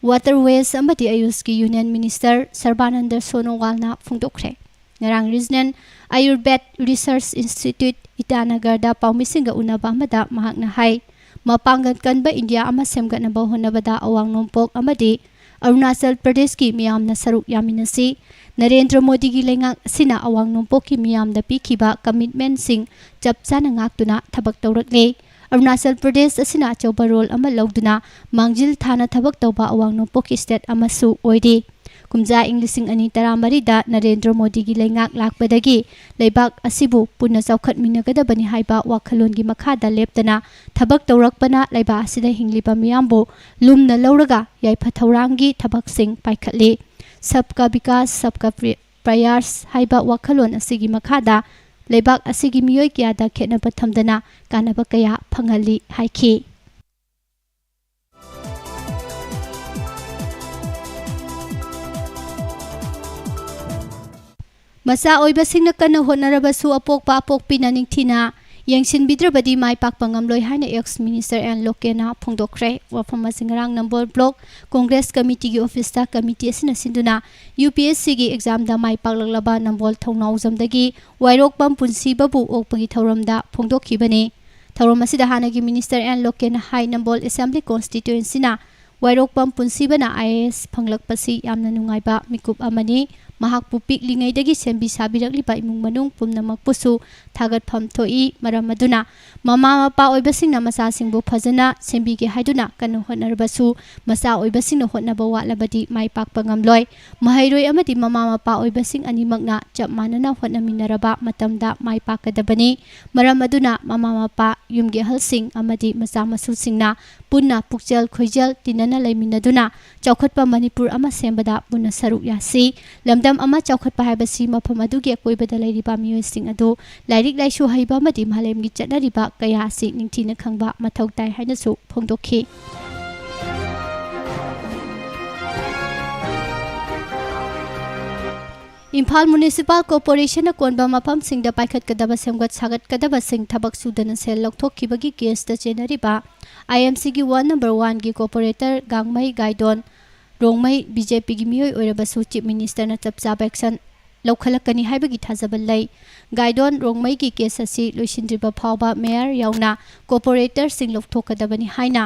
ꯋꯥꯇꯔꯋꯦꯁ ꯑꯃꯗꯤ ꯑꯌꯨꯁꯀꯤ ꯌꯨꯅꯤꯌꯟ ꯃꯤꯅꯤꯁꯇꯔ ꯁꯔꯕꯥꯅꯟꯗ ꯁꯣꯅꯣꯋꯥꯜꯅ ꯐꯣꯡꯗꯣꯛꯈ꯭ꯔꯦ꯫ ꯉꯔꯥꯡ ꯔꯤꯖꯅꯦꯜ ꯑꯌꯨꯔꯕꯦꯗ ꯔꯤꯁꯔꯆ ꯏꯟꯁꯇꯤꯇ꯭ꯌꯨꯠ ꯏꯇꯥꯅꯒꯔꯗ ꯄꯥꯎꯃꯤꯁꯤꯡꯒ ꯎꯅꯕ ꯑꯃꯗ ꯃꯍꯥꯛꯅ ꯍꯥꯏ, ꯃꯄꯥꯡꯒꯜ ꯀꯟꯕ ꯏꯟꯗꯤꯌꯥ ꯑꯃ ꯁꯦꯝꯒꯠꯅꯕ ꯍꯣꯠꯅꯕꯗ ꯑꯋꯥꯡ ꯅꯣꯡꯄꯣꯛ ꯑꯃꯗꯤ ꯑꯔꯨꯅꯥꯆꯜ ꯄ꯭ꯔꯗꯦꯁꯀꯤ ꯃꯤꯌꯥꯝꯅ ꯁꯔꯨꯛ ꯌꯥꯃꯤꯟꯅꯁꯤ꯫ ꯅꯔꯦꯟꯗ꯭ꯔ ꯃꯣꯗꯤꯒꯤ ꯂꯩꯉꯥꯛ ꯑꯁꯤꯅ ꯑꯋꯥꯡ ꯅꯣꯡꯄꯣꯛꯀꯤ ꯃꯤꯌꯥꯝꯗ ꯄꯤꯈꯤꯕ ꯀꯃꯤꯠꯃꯦꯟꯁꯤꯡ ꯆꯞ ꯆꯥꯅ ꯉꯥꯛꯇꯨꯅ ꯊꯕꯛ ꯇꯧꯔꯛꯂꯦ꯫ ꯑꯔꯨꯅꯥꯆꯜ ꯄ꯭ꯔꯗꯦꯁ ꯑꯁꯤꯅ ꯑꯆꯧꯕ ꯔꯣꯜ ꯑꯃ ꯂꯧꯗꯨꯅ ꯃꯥꯡꯖꯤꯜ ꯊꯥꯅ ꯊꯕꯛ ꯇꯧꯕ ꯑꯋꯥꯡ ꯅꯣꯡꯄꯣꯛꯀꯤ ꯁ꯭ꯇꯦꯠ ꯑꯃꯁꯨ ꯑꯣꯏꯔꯤ꯫ ꯀꯨꯝꯖꯥ ꯏꯪ ꯂꯤꯁꯤꯡ ꯑꯅꯤ ꯇꯔꯥꯃꯔꯤꯗ ꯅꯔꯦꯟꯗ꯭ꯔ ꯃꯣꯗꯤꯒꯤ ꯂꯩꯉꯥꯛ ꯂꯥꯛꯄꯗꯒꯤ ꯂꯩꯕꯥꯛ ꯑꯁꯤꯕꯨ ꯄꯨꯟꯅ ꯆꯥꯎꯈꯠꯃꯤꯟꯅꯒꯗꯕꯅꯤ ꯍꯥꯏꯕ ꯋꯥꯈꯜꯂꯣꯟꯒꯤ ꯃꯈꯥꯗ ꯂꯦꯞꯇꯅ ꯊꯕꯛ ꯇꯧꯔꯛꯄꯅ ꯂꯩꯕꯥꯛ ꯑꯁꯤꯗ ꯍꯤꯡꯂꯤꯕ ꯃꯤꯌꯥꯝꯕꯨ ꯂꯨꯝꯅ ꯂꯧꯔꯒ ꯌꯥꯏꯐ ꯊꯧꯔꯥꯡꯒꯤ ꯊꯕꯛꯁꯤꯡ ꯄꯥꯏꯈꯠꯂꯤ꯫ ꯁꯕꯀꯥ ꯕꯤꯀꯥꯁ, ꯁꯕꯀꯥ ꯄ꯭ꯔꯤ-, ꯄ꯭ꯔꯌꯥꯁ ꯍꯥꯏꯕ ꯋꯥꯈꯜꯂꯣꯟ ꯑꯁꯤꯒꯤ ꯃꯈꯥꯗ ꯂꯩꯕꯥꯛ ꯑꯁꯤꯒꯤ ꯃꯤꯑꯣꯏ ꯀꯌꯥꯗ ꯈꯦꯠꯅꯕ ꯊꯝꯗꯅ ꯀꯥꯟꯅꯕ ꯀꯌꯥ ꯐꯪꯍꯜꯂꯤ ꯍꯥꯏꯈꯤ꯫ ꯃꯆꯥ ꯑꯣꯏꯕꯁꯤꯡꯅ ꯀꯟꯅ ꯍꯣꯠꯅꯔꯕꯁꯨ ꯑꯄꯣꯛꯄ ꯑꯄꯣꯛꯄꯤꯅ ꯅꯤꯡꯊꯤꯅ ꯌꯦꯡꯁꯤꯟꯕꯤꯗ꯭ꯔꯕꯗꯤ ꯃꯥꯏ ꯄꯥꯛꯄ ꯉꯝꯂꯣꯏ ꯍꯥꯏꯅ ꯑꯦꯛꯁ ꯃꯤꯅꯤꯁꯇꯔ ꯑꯦꯟ ꯂꯣꯀꯦꯅ ꯐꯣꯡꯗꯣꯛꯈ꯭ꯔꯦ꯫ ꯋꯥꯐꯝ ꯑꯁꯤ ꯉꯔꯥꯡ ꯅꯝꯕꯣꯜ ꯕ꯭ꯂꯣꯛ ꯀꯣꯡꯒ꯭ꯔꯦꯁ ꯀꯃꯤꯇꯤꯒꯤ ꯑꯣꯐꯤꯁꯇ ꯀꯃꯤꯇꯤ ꯑꯁꯤꯅ ꯁꯤꯟꯗꯨꯅ ꯌꯨ ꯄꯤ ꯑꯦꯁ ꯁꯤꯒꯤ ꯑꯦꯛꯖꯥꯝꯗ ꯃꯥꯏ ꯄꯥꯛꯂꯛꯂꯕ ꯅꯝꯕꯣꯜ ꯊꯧꯅꯥꯎꯖꯝꯗꯒꯤ ꯋꯥꯏꯔꯣꯛꯄꯝ ꯄꯨꯟꯁꯤꯕꯕꯨ ꯑꯣꯛꯄꯒꯤ ꯊꯧꯔꯝꯗ ꯐꯣꯡꯗꯣꯛꯈꯤꯕꯅꯤ꯫ ꯊꯧꯔꯝ ꯑꯁꯤꯗ ꯍꯥꯟꯅꯒꯤ minister and local high Nambol assembly ꯀꯣꯟꯁꯇꯤꯇ꯭ꯋꯦꯟꯁꯤꯅ ꯋꯥꯏꯔꯣꯛꯄꯝ ꯄꯨꯟꯁꯤꯕꯅ I A S ꯐꯪꯂꯛꯄꯁꯤ ꯌꯥꯝꯅ ꯅꯨꯡꯉꯥꯏꯕ ꯃꯤꯀꯨꯞ ꯑꯃꯅꯤ꯫ ꯃꯍꯥꯛꯄꯨ ꯄꯤꯛꯂꯤꯉꯩꯗꯒꯤ ꯁꯦꯝꯕꯤ ꯁꯥꯕꯤꯔꯛꯂꯤꯕ ꯏꯃꯨꯡ ꯃꯅꯨꯡ ꯄꯨꯝꯅꯃꯛꯄꯨꯁꯨ ꯊꯥꯒꯠꯐꯝ ꯊꯣꯛꯏ꯫ ꯃꯔꯝ ꯑꯗꯨꯅ ꯃꯃꯥ ꯃꯄꯥ ꯑꯣꯏꯕꯁꯤꯡꯅ ꯃꯆꯥꯁꯤꯡꯕꯨ ꯐꯖꯅ ꯁꯦꯝꯕꯤꯒꯦ ꯍꯥꯏꯗꯨꯅ ꯀꯟꯅ ꯍꯣꯠꯅꯔꯕꯁꯨ ꯃꯆꯥ ꯑꯣꯏꯕꯁꯤꯡꯅ ꯍꯣꯠꯅꯕ ꯋꯥꯠꯂꯕꯗꯤ ꯃꯥꯏ ꯄꯥꯛꯄ ꯉꯝꯂꯣꯏ꯫ ꯃꯍꯩꯔꯣꯏ ꯑꯃꯗꯤ ꯃꯃꯥ ꯃꯄꯥ ꯑꯣꯏꯕꯁꯤꯡ ꯑꯅꯤꯃꯛꯅ ꯆꯞ ꯃꯥꯟꯅꯅ ꯍꯣꯠꯅꯃꯤꯟꯅꯔꯕ ꯃꯇꯝꯗ ꯃꯥꯏ ꯄꯥꯛꯀꯗꯕꯅꯤ꯫ ꯃꯔꯝ ꯑꯗꯨꯅ ꯃꯃꯥ ꯃꯄꯥ, ꯌꯨꯝꯒꯤ ꯑꯍꯜꯁꯤꯡ ꯑꯃꯗꯤ ꯃꯆꯥ ꯃꯁꯨꯁꯤꯡꯅ ꯄꯨꯟꯅ ꯄꯨꯛꯆꯦꯜ ꯈꯣꯏꯖꯦꯜ ꯇꯤꯟꯅꯅ ꯂꯩꯃꯤꯟꯅꯗꯨꯅ ꯆꯥꯎꯈꯠꯄ ꯃꯅꯤꯄꯨꯔ ꯑꯃ ꯁꯦꯝꯕꯗ ꯄꯨꯟꯅ ꯁꯔꯨꯛ ꯌꯥꯁꯤ꯫ ꯂꯝꯗꯝ ꯑꯃ ꯆꯥꯎꯈꯠꯄ ꯍꯥꯏꯕꯁꯤ ꯃꯐꯝ ꯑꯗꯨꯒꯤ ꯑꯀꯣꯏꯕꯗ ꯂꯩꯔꯤꯕ ꯃꯤꯑꯣꯏꯁꯤꯡ ꯑꯗꯨ ꯂꯥꯏꯔꯤꯛ ꯂꯥꯏꯁꯨ ꯍꯩꯕ ꯑꯃꯗꯤ ꯃꯥꯂꯦꯝꯒꯤ ꯆꯠꯅꯔꯤꯕ ꯀꯌꯥ ꯑꯁꯤ ꯅꯤꯡꯊꯤꯅ ꯈꯪꯕ ꯃꯊꯧ ꯇꯥꯏ ꯍꯥꯏꯅꯁꯨ ꯐꯣꯡꯗꯣꯛꯈꯤ꯫ ꯏꯝꯐꯥꯜ ꯃ꯭ꯌꯨꯅꯤꯁꯤꯄꯥꯜ ꯀꯣꯔꯄꯣꯔꯦꯁꯟꯅ ꯀꯣꯟꯕ ꯃꯐꯝꯁꯤꯡꯗ ꯄꯥꯏꯈꯠꯀꯗꯕ ꯁꯦꯝꯒꯠ ꯁꯥꯒꯠꯀꯗꯕꯁꯤꯡ ꯊꯕꯛ ꯁꯨꯗꯅ ꯁꯦꯜ ꯂꯧꯊꯣꯛꯈꯤꯕꯒꯤ ꯀꯦꯁꯇ ꯆꯦꯟꯅꯔꯤꯕ IMCꯒꯤ ꯋꯥꯔꯗ ꯅꯝꯕꯔ ꯋꯥꯟꯒꯤ ꯀꯣꯔꯄꯣꯔꯦꯇꯔ ꯒꯥꯡꯃꯩ ꯒꯥꯏꯗꯣꯟ ꯔꯣꯡꯃꯩ BJPꯒꯤ ꯃꯤꯑꯣꯏ ꯑꯣꯏꯔꯕꯁꯨ ꯆꯤꯐ ꯃꯤꯅꯤꯁꯇꯔꯅ ꯆꯞ ꯆꯥꯕ ꯑꯦꯛꯁꯟ ꯂꯧꯈꯠꯂꯛꯀꯅꯤ ꯍꯥꯏꯕꯒꯤ ꯊꯥꯖꯕ ꯂꯩ꯫ ꯒꯥꯏꯗꯣꯟ ꯔꯣꯡꯃꯩꯒꯤ ꯀꯦꯁ ꯑꯁꯤ ꯂꯣꯏꯁꯤꯟꯗ꯭ꯔꯤꯕ ꯐꯥꯎꯕ ꯃꯦꯌꯔ ꯌꯥꯎꯅ ꯀꯣꯔꯄꯣꯔꯦꯇꯔꯁꯤꯡ ꯂꯧꯊꯣꯛꯀꯗꯕꯅꯤ ꯍꯥꯏꯅ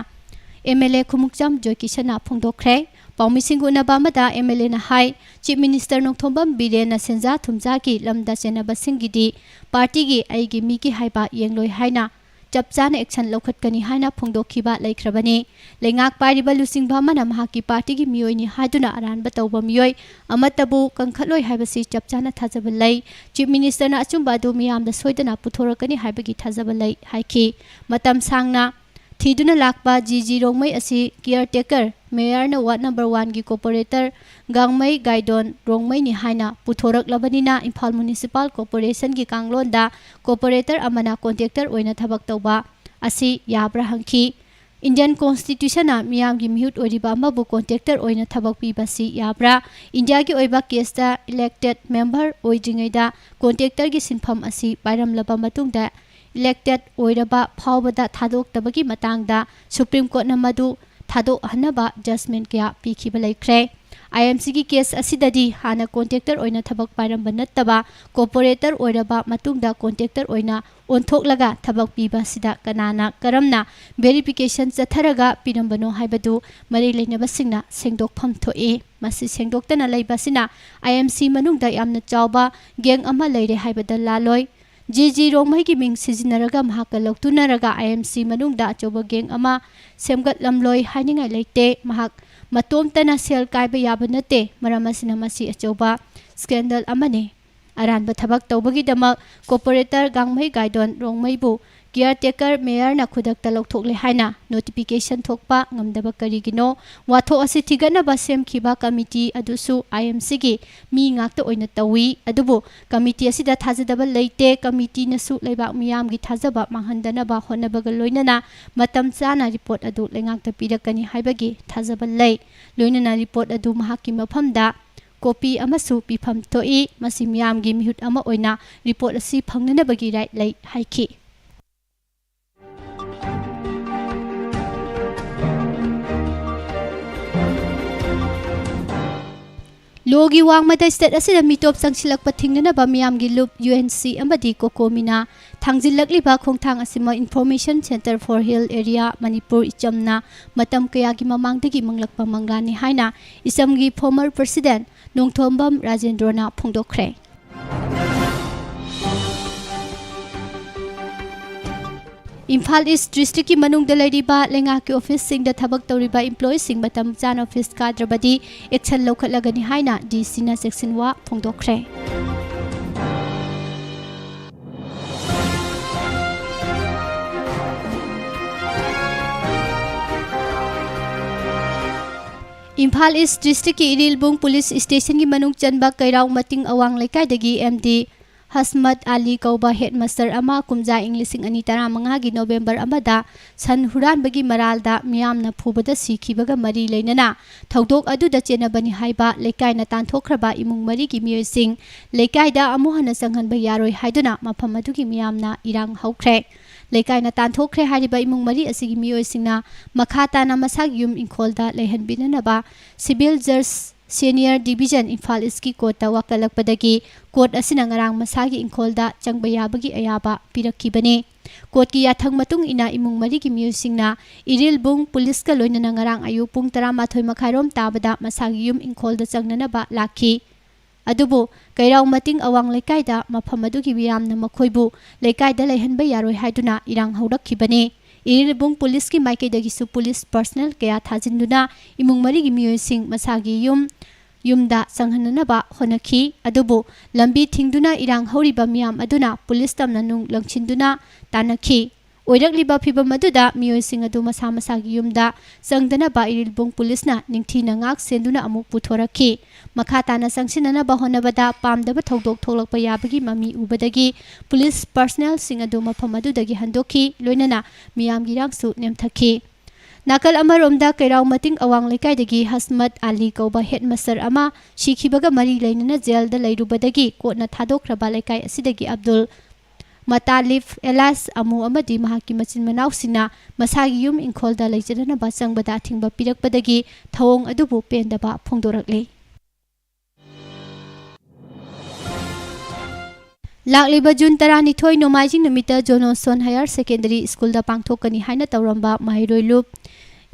MLA ꯈꯨꯃꯨꯛꯆꯥꯝ ꯖꯣꯏꯀꯤꯁꯟꯅ ꯐꯣꯡꯗꯣꯛꯈ꯭ꯔꯦ꯫ ꯄꯥꯎꯃꯤꯁꯤꯡꯒ ꯎꯅꯕ ꯑꯃꯗ MLAꯅ ꯍꯥꯏ, ꯆꯤꯐ ꯃꯤꯅꯤꯁꯇꯔ ꯅꯣꯡꯊꯣꯝꯕꯝ ꯕꯤꯔꯦꯟꯅ ꯁꯦꯟꯖꯥ ꯊꯨꯝꯖꯥꯒꯤ ꯂꯝꯗ ꯆꯦꯟꯅꯕꯁꯤꯡꯒꯤꯗꯤ ꯄꯥꯔꯇꯤꯒꯤ ꯑꯩꯒꯤ ꯃꯤꯒꯤ ꯍꯥꯏꯕ ꯌꯦꯡꯂꯣꯏ ꯍꯥꯏꯅ ꯆꯞ ꯆꯥꯅ ꯑꯦꯛꯁꯟ ꯂꯧꯈꯠꯀꯅꯤ ꯍꯥꯏꯅ ꯐꯣꯡꯗꯣꯛꯈꯤꯕ ꯂꯩꯈ꯭ꯔꯕꯅꯤ꯫ ꯂꯩꯉꯥꯛ ꯄꯥꯏꯔꯤꯕ ꯂꯨꯆꯤꯡꯕ ꯑꯃꯅ ꯃꯍꯥꯛꯀꯤ ꯄꯥꯔꯇꯤꯒꯤ ꯃꯤꯑꯣꯏꯅꯤ ꯍꯥꯏꯗꯨꯅ ꯑꯔꯥꯟꯕ ꯇꯧꯕ ꯃꯤꯑꯣꯏ ꯑꯃꯠꯇꯕꯨ ꯀꯟꯈꯠꯂꯣꯏ ꯍꯥꯏꯕꯁꯤ ꯆꯞ ꯆꯥꯅ ꯊꯥꯖꯕ ꯂꯩ꯫ ꯆꯤꯐ ꯃꯤꯅꯤꯁꯇꯔꯅ ꯑꯆꯨꯝꯕ ꯑꯗꯨ ꯃꯤꯌꯥꯝꯗ ꯁꯣꯏꯗꯅ ꯄꯨꯊꯣꯔꯛꯀꯅꯤ ꯍꯥꯏꯕꯒꯤ ꯊꯥꯖꯕ ꯂꯩ ꯍꯥꯏꯈꯤ꯫ ꯃꯇꯝ ꯁꯥꯡꯅ ꯊꯤꯗꯨꯅ ꯂꯥꯛꯄ ꯖꯤ ꯖꯤ ꯔꯣꯡꯃꯩ ꯑꯁꯤ ꯀꯤꯌꯔ ꯇꯦꯀꯔ ꯃꯦꯌꯔꯅ ꯋꯥꯔꯗ ꯅꯝꯕꯔ ꯋꯥꯟꯒꯤ ꯀꯣꯔꯄꯣꯔꯦꯇꯔ ꯒꯥꯡꯃꯩ ꯒꯥꯏꯗꯣꯟ ꯔꯣꯡꯃꯩꯅꯤ ꯍꯥꯏꯅ ꯄꯨꯊꯣꯔꯛꯂꯕꯅꯤꯅ ꯏꯝꯐꯥꯜ ꯃ꯭ꯌꯨꯅꯤꯁꯤꯄꯥꯜ ꯀꯣꯔꯄꯣꯔꯦꯁꯟꯒꯤ ꯀꯥꯡꯂꯣꯟꯗ ꯀꯣꯔꯄꯣꯔꯦꯇꯔ ꯑꯃꯅ ꯀꯣꯟꯇ꯭ꯔꯦꯛꯇꯔ ꯑꯣꯏꯅ ꯊꯕꯛ ꯇꯧꯕ ꯑꯁꯤ ꯌꯥꯕ꯭ꯔꯥ ꯍꯪꯈꯤ꯫ ꯏꯟꯗꯤꯌꯟ ꯀꯣꯟꯁꯇꯤꯇ꯭ꯌꯨꯁꯟꯅ ꯃꯤꯌꯥꯝꯒꯤ ꯃꯤꯍꯨꯠ ꯑꯣꯏꯔꯤꯕ ꯑꯃꯕꯨ ꯀꯣꯟꯇ꯭ꯔꯦꯛꯇꯔ ꯑꯣꯏꯅ ꯊꯕꯛ ꯄꯤꯕꯁꯤ ꯌꯥꯕ꯭ꯔꯥ? ꯏꯟꯗꯤꯌꯥꯒꯤ ꯑꯣꯏꯕ ꯀꯦꯁꯇ ꯏꯂꯦꯛꯇꯦꯗ ꯃꯦꯝꯕꯔ ꯑꯣꯏꯗ꯭ꯔꯤꯉꯩꯗ ꯀꯣꯟꯇ꯭ꯔꯦꯛꯇꯔꯒꯤ ꯁꯤꯟꯐꯝ ꯑꯁꯤ ꯄꯥꯏꯔꯝꯂꯕ ꯃꯇꯨꯡꯗ ꯏꯂꯦꯛꯇꯦꯗ ꯑꯣꯏꯔꯕ ꯐꯥꯎꯕꯗ ꯊꯥꯗꯣꯛꯇꯕꯒꯤ ꯃꯇꯥꯡꯗ ꯁꯨꯄ꯭ꯔꯤꯝ ꯀꯣꯔꯠꯅ ꯃꯗꯨ ꯊꯥꯗꯣꯛꯍꯟꯅꯕ ꯖꯖꯃꯦꯟ ꯀꯌꯥ ꯄꯤꯈꯤꯕ ꯂꯩꯈ꯭ꯔꯦ꯫ IMCꯒꯤ ꯀꯦꯁ ꯑꯁꯤꯗꯗꯤ ꯍꯥꯟꯅ ꯀꯣꯟꯇ꯭ꯔꯦꯛꯇꯔ ꯑꯣꯏꯅ ꯊꯕꯛ ꯄꯥꯏꯔꯝꯕ ꯅꯠꯇꯕ ꯀꯣꯔꯄꯣꯔꯦꯇꯔ ꯑꯣꯏꯔꯕ ꯃꯇꯨꯡꯗ ꯀꯣꯟꯇ꯭ꯔꯦꯛꯇꯔ ꯑꯣꯏꯅ ꯑꯣꯟꯊꯣꯛꯂꯒ ꯊꯕꯛ ꯄꯤꯕ ꯑꯁꯤꯗ ꯀꯅꯥꯅ ꯀꯔꯝꯅ ꯚꯦꯔꯤꯐꯤꯀꯦꯁꯟ ꯆꯠꯊꯔꯒ ꯄꯤꯔꯝꯕꯅꯣ ꯍꯥꯏꯕꯗꯨ ꯃꯔꯤ ꯂꯩꯅꯕꯁꯤꯡꯅ ꯁꯦꯡꯗꯣꯛꯐꯝ ꯊꯣꯛꯏ꯫ ꯃꯁꯤ ꯁꯦꯡꯗꯣꯛꯇꯅ ꯂꯩꯕ ꯑꯁꯤꯅ IMC ꯃꯅꯨꯡꯗ ꯌꯥꯝꯅ ꯆꯥꯎꯕ ꯒꯦꯡ ꯑꯃ ꯂꯩꯔꯦ ꯍꯥꯏꯕꯗ ꯂꯥꯜꯂꯣꯏ꯫ ꯖꯤ ꯖꯤ ꯔꯣꯡꯃꯩꯒꯤ ꯃꯤꯡ ꯁꯤꯖꯤꯟꯅꯔꯒ ꯃꯍꯥꯛꯀ ꯂꯧꯇꯨꯅꯔꯒ IMC ꯃꯅꯨꯡꯗ ꯑꯆꯧꯕ ꯒꯦꯡ ꯑꯃ ꯁꯦꯝꯒꯠꯂꯝꯂꯣꯏ ꯍꯥꯏꯅꯤꯡꯉꯥꯏ ꯂꯩꯇꯦ꯫ ꯃꯍꯥꯛ ꯃꯇꯣꯝꯇꯅ ꯁꯦꯜ ꯀꯥꯏꯕ ꯌꯥꯕ ꯅꯠꯇꯦ꯫ ꯃꯔꯝ ꯑꯁꯤꯅ ꯃꯁꯤ ꯑꯆꯧꯕ ꯁ꯭ꯀꯦꯟꯗꯜ ꯑꯃꯅꯤ꯫ ꯑꯔꯥꯟꯕ ꯊꯕꯛ ꯇꯧꯕꯒꯤꯗꯃꯛ ꯀꯣꯔꯄꯣꯔꯦꯇꯔ ꯒꯥꯡꯃꯩ ꯒꯥꯏꯗꯣꯟ ꯔꯣꯡꯃꯩꯕꯨ ꯀꯤꯌꯔ ꯇꯦꯀꯔ ꯃꯦꯌꯔꯅ ꯈꯨꯗꯛꯇ ꯂꯧꯊꯣꯛꯂꯦ ꯍꯥꯏꯅ ꯅꯣꯇꯤꯐꯤꯀꯦꯁꯟ ꯊꯣꯛꯄ ꯉꯝꯗꯕ ꯀꯔꯤꯒꯤꯅꯣ? ꯋꯥꯊꯣꯛ ꯑꯁꯤ ꯊꯤꯒꯠꯅꯕ ꯁꯦꯝꯈꯤꯕ ꯀꯃꯤꯇꯤ ꯑꯗꯨꯁꯨ IMCꯒꯤ ꯃꯤ ꯉꯥꯛꯇ ꯑꯣꯏꯅ ꯇꯧꯏ꯫ ꯑꯗꯨꯕꯨ ꯀꯃꯤꯇꯤ ꯑꯁꯤꯗ ꯊꯥꯖꯗꯕ ꯂꯩꯇꯦ꯫ ꯀꯃꯤꯇꯤꯅꯁꯨ ꯂꯩꯕꯥꯛ ꯃꯤꯌꯥꯝꯒꯤ ꯊꯥꯖꯕ ꯃꯥꯡꯍꯟꯗꯅꯕ ꯍꯣꯠꯅꯕꯒ ꯂꯣꯏꯅꯅ ꯃꯇꯝ ꯆꯥꯅ ꯔꯤꯄꯣꯔꯠ ꯑꯗꯨ ꯂꯩꯉꯥꯛꯇ ꯄꯤꯔꯛꯀꯅꯤ ꯍꯥꯏꯕꯒꯤ ꯊꯥꯖꯕ ꯂꯩ꯫ ꯂꯣꯏꯅꯅ ꯔꯤꯄꯣꯔꯠ ꯑꯗꯨ ꯃꯍꯥꯛꯀꯤ ꯃꯐꯝꯗ ꯀꯣꯄꯤ ꯑꯃꯁꯨ ꯄꯤꯐꯝ ꯊꯣꯛꯏ꯫ ꯃꯁꯤ ꯃꯤꯌꯥꯝꯒꯤ ꯃꯤꯍꯨꯠ ꯑꯃ ꯑꯣꯏꯅ ꯔꯤꯄꯣꯔꯠ ꯑꯁꯤ ꯐꯪꯅꯅꯕꯒꯤ ꯔꯥꯏꯠ ꯂꯩ ꯍꯥꯏꯈꯤ꯫ ꯂꯣꯒꯤ ꯋꯥꯡꯃꯗ ꯁ꯭ꯇꯦꯠ ꯑꯁꯤꯗ ꯃꯤꯇꯣꯞ ꯆꯪꯁꯤꯜꯂꯛꯄ ꯊꯤꯡꯅꯅꯕ ꯃꯤꯌꯥꯝꯒꯤ ꯂꯨꯞ, ꯌꯨ ꯑꯦꯟ ꯁꯤ ꯑꯃꯗꯤ ꯀꯣꯀꯣꯃꯤꯅ ꯊꯥꯡꯖꯤꯜꯂꯛꯂꯤꯕ ꯈꯣꯡꯊꯥꯡ ꯑꯁꯤꯃꯛ Information Centre for Hill Area Manipur, ꯏꯆꯝꯅ ꯃꯇꯝ ꯀꯌꯥꯒꯤ ꯃꯃꯥꯡꯗꯒꯤ ꯃꯪꯂꯛꯄ ꯃꯪꯂꯥꯟꯅꯤ ꯍꯥꯏꯅ ꯏꯆꯝꯒꯤ former president ꯅꯣꯡꯊꯣꯝꯕꯝ ꯔꯥꯖꯦꯟꯗ꯭ꯔꯣꯅ ꯐꯣꯡꯗꯣꯛꯈ꯭ꯔꯦ꯫ ꯏꯝꯐꯥꯜ ꯏꯁ ꯗꯤꯁꯇ꯭ꯔꯤꯛꯀꯤ ꯃꯅꯨꯡꯗ ꯂꯩꯔꯤꯕ ꯂꯩꯉꯥꯛꯀꯤ ꯑꯣꯐꯤꯁꯁꯤꯡꯗ ꯊꯕꯛ ꯇꯧꯔꯤꯕ employeeꯁꯤꯡ ꯃꯇꯝ ꯆꯥꯅ ꯑꯣꯐꯤꯁ ꯀꯥꯗ꯭ꯔꯕꯗꯤ action ꯂꯧꯈꯠꯂꯒꯅꯤ ꯍꯥꯏꯅ ꯗꯤ ꯁꯤꯅ ꯆꯦꯛꯁꯤꯟꯋꯥ ꯐꯣꯡꯗꯣꯛꯈ꯭ꯔꯦ꯫ ꯏꯝꯐꯥꯜ ꯏꯁ ꯗꯤꯁꯇ꯭ꯔꯤꯛꯀꯤ ꯏꯔꯤꯜꯕꯨꯡ ꯄꯨꯂꯤꯁ ꯁ꯭ꯇꯦꯁꯟꯒꯤ ꯃꯅꯨꯡ ꯆꯟꯕ ꯀꯩꯔꯥꯎ ꯃꯇꯤꯡ ꯑꯋꯥꯡ ꯂꯩꯀꯥꯏꯗꯒꯤ ꯑꯦꯝ ꯗꯤ ꯍꯁꯃꯠ ꯑꯂꯤ ꯀꯧꯕ ꯍꯦꯗꯃꯥꯁꯇꯔ ꯑꯃ ꯀꯨꯝꯖꯥ ꯏꯪ ꯂꯤꯁꯤꯡ ꯑꯅꯤ ꯇꯔꯥꯃꯉꯥꯒꯤ ꯅꯣꯕꯦꯝꯕꯔ ꯑꯃꯗ ꯁꯟ ꯍꯨꯔꯥꯟꯕꯒꯤ ꯃꯔꯥꯜꯗ ꯃꯤꯌꯥꯝꯅ ꯐꯨꯕꯗ ꯁꯤꯈꯤꯕꯒ ꯃꯔꯤ ꯂꯩꯅꯅ ꯊꯧꯗꯣꯛ ꯑꯗꯨꯗ ꯆꯦꯟꯅꯕꯅꯤ ꯍꯥꯏꯕ ꯂꯩꯀꯥꯏꯅ ꯇꯥꯟꯊꯣꯛꯈ꯭ꯔꯕ ꯏꯃꯨꯡ ꯃꯔꯤꯒꯤ ꯃꯤꯑꯣꯏꯁꯤꯡ ꯂꯩꯀꯥꯏꯗ ꯑꯃꯨꯛ ꯍꯟꯅ ꯆꯪꯍꯟꯕ ꯌꯥꯔꯣꯏ ꯍꯥꯏꯗꯨꯅ ꯃꯐꯝ ꯑꯗꯨꯒꯤ ꯃꯤꯌꯥꯝꯅ ꯏꯔꯥꯡ ꯍꯧꯈ꯭ꯔꯦ꯫ ꯂꯩꯀꯥꯏꯅ ꯇꯥꯟꯊꯣꯛꯈ꯭ꯔꯦ ꯍꯥꯏꯔꯤꯕ ꯏꯃꯨꯡ ꯃꯔꯤ ꯑꯁꯤꯒꯤ ꯃꯤꯑꯣꯏꯁꯤꯡꯅ ꯃꯈꯥ ꯇꯥꯅ ꯃꯁꯥꯒꯤ ꯌꯨꯝ ꯏꯪꯈꯣꯜꯗ ꯂꯩꯍꯟꯕꯤꯅꯅꯕ Civil Judge Senior Division Imphal ꯏꯁꯀꯤ ꯀꯣꯔꯠꯇ ꯋꯥꯀꯠꯂꯛꯄꯗꯒꯤ ꯀꯣꯔꯠ ꯑꯁꯤꯅ ꯉꯔꯥꯡ ꯃꯁꯥꯒꯤ ꯏꯪꯈꯣꯜꯗ ꯆꯪꯕ ꯌꯥꯕꯒꯤ ꯑꯌꯥꯕ ꯄꯤꯔꯛꯈꯤꯕꯅꯤ꯫ ꯀꯣꯔꯠꯀꯤ ꯌꯥꯊꯪ ꯃꯇꯨꯡ ꯏꯟꯅ ꯏꯃꯨꯡ ꯃꯔꯤꯒꯤ ꯃꯤꯑꯣꯏꯁꯤꯡꯅ ꯏꯔꯤꯜꯕꯨꯡ ꯄꯨꯂꯤꯁꯀ ꯂꯣꯏꯅꯅ ꯉꯔꯥꯡ ꯑꯌꯨꯛ ꯄꯨꯡ ꯇꯔꯥꯃꯥꯊꯣꯏ ꯃꯈꯥꯏꯔꯣꯝ ꯇꯥꯕꯗ ꯃꯁꯥꯒꯤ ꯌꯨꯝ ꯏꯪꯈꯣꯜꯗ ꯆꯪꯅꯅꯕ ꯂꯥꯛꯈꯤ꯫ ꯑꯗꯨꯕꯨ ꯀꯩꯔꯥꯎ ꯃꯇꯤꯡ ꯑꯋꯥꯡ ꯂꯩꯀꯥꯏꯗ ꯃꯐꯝ ꯑꯗꯨꯒꯤ ꯃꯤꯌꯥꯝꯅ ꯃꯈꯣꯏꯕꯨ ꯂꯩꯀꯥꯏꯗ ꯂꯩꯍꯟꯕ ꯌꯥꯔꯣꯏ ꯍꯥꯏꯗꯨꯅ ꯏꯔꯥꯡ ꯍꯧꯔꯛꯈꯤꯕꯅꯤ꯫ ꯏꯔꯤꯜꯕꯨꯡ ꯄꯨꯂꯤꯁꯀꯤ ꯃꯥꯏꯀꯩꯗꯒꯤꯁꯨ ꯄꯨꯂꯤꯁ personnel ꯀꯌꯥ ꯊꯥꯖꯤꯟꯗꯨꯅ ꯏꯃꯨꯡ ꯃꯔꯤꯒꯤ ꯃꯤꯑꯣꯏꯁꯤꯡ ꯃꯁꯥꯒꯤ ꯌꯨꯝ, ꯌꯨꯝꯗ ꯆꯪꯍꯟꯅꯅꯕ ꯍꯣꯠꯅꯈꯤ꯫ ꯑꯗꯨꯕꯨ ꯂꯝꯕꯤ ꯊꯤꯡꯗꯨꯅ ꯏꯔꯥꯡ ꯍꯧꯔꯤꯕ ꯃꯤꯌꯥꯝ ꯑꯗꯨꯅ ꯄꯨꯂꯤꯁ ꯇꯝꯅ ꯅꯨꯡ ꯂꯪꯁꯤꯟꯗꯨꯅ ꯇꯥꯟꯅꯈꯤ꯫ ꯑꯣꯏꯔꯛꯂꯤꯕ ꯐꯤꯚꯝ ꯑꯗꯨꯗ ꯃꯤꯑꯣꯏꯁꯤꯡ ꯑꯗꯨ ꯃꯁꯥ ꯃꯁꯥꯒꯤ ꯌꯨꯝꯗ ꯆꯪꯗꯅꯕ ꯏꯔꯤꯜꯕꯨꯡ ꯄꯨꯂꯤꯁꯅ ꯅꯤꯡꯊꯤꯅ ꯉꯥꯛ ꯁꯦꯟꯗꯨꯅ ꯑꯃꯨꯛ ꯄꯨꯊꯣꯔꯛꯈꯤ꯫ ꯃꯈꯥ ꯇꯥꯅ ꯆꯪꯁꯤꯟꯅꯅꯕ ꯍꯣꯠꯅꯕꯗ ꯄꯥꯝꯗꯕ ꯊꯧꯗꯣꯛ ꯊꯣꯛꯂꯛꯄ ꯌꯥꯕꯒꯤ ꯃꯃꯤ ꯎꯕꯗꯒꯤ ꯄꯨꯂꯤꯁ personnelꯁꯤꯡ ꯑꯗꯨ ꯃꯐꯝ ꯑꯗꯨꯗꯒꯤ ꯍꯟꯗꯣꯛꯈꯤ, ꯂꯣꯏꯅꯅ ꯃꯤꯌꯥꯝꯒꯤ ꯏꯔꯥꯡꯁꯨ ꯅꯦꯝꯊꯈꯤ꯫ ꯅꯥꯀꯜ ꯑꯃꯔꯣꯝꯗ, ꯀꯩꯔꯥꯎ ꯃꯇꯤꯡ ꯑꯋꯥꯡ ꯂꯩꯀꯥꯏꯗꯒꯤ ꯍꯁꯃꯠ ꯑꯂꯤ ꯀꯧꯕ ꯍꯦꯗꯃꯥꯁꯇꯔ ꯑꯃ ꯁꯤꯈꯤꯕꯒ ꯃꯔꯤ ꯂꯩꯅꯅ ꯖꯦꯜꯗ ꯂꯩꯔꯨꯕꯗꯒꯤ ꯀꯣꯟꯅ ꯊꯥꯗꯣꯛꯈ꯭ꯔꯕ ꯂꯩꯀꯥꯏ ꯑꯁꯤꯗꯒꯤ ꯑꯕꯗꯨꯜ ꯃꯇꯥꯂꯤꯐ ꯑꯦꯂꯥꯁ ꯑꯃꯨ ꯑꯃꯗꯤ ꯃꯍꯥꯛꯀꯤ ꯃꯆꯤꯟ ꯃꯅꯥꯎꯁꯤꯡꯅ ꯃꯁꯥꯒꯤ ꯌꯨꯝ ꯏꯪꯈꯣꯜꯗ ꯂꯩꯖꯅꯅꯕ ꯆꯪꯕꯗ ꯑꯊꯤꯡꯕ ꯄꯤꯔꯛꯄꯗꯒꯤ ꯊꯧꯑꯣꯡ ꯑꯗꯨꯕꯨ ꯄꯦꯟꯗꯕ ꯐꯣꯡꯗꯣꯔꯛꯂꯤ꯫ ꯂꯥꯛꯂꯤꯕ ꯖꯨꯟ ꯇꯔꯥꯅꯤꯊꯣꯏ ꯅꯣꯡꯃꯥꯏꯖꯤꯡ ꯅꯨꯃꯤꯠꯇ ꯖꯣꯅꯣꯁꯣꯟ ꯍꯥꯌꯔ ꯁꯦꯀꯦꯟꯗꯔꯤ ꯁ꯭ꯀꯨꯜꯗ ꯄꯥꯡꯊꯣꯛꯀꯅꯤ ꯍꯥꯏꯅ ꯇꯧꯔꯝꯕ ꯃꯍꯩꯔꯣꯏ ꯂꯨꯞ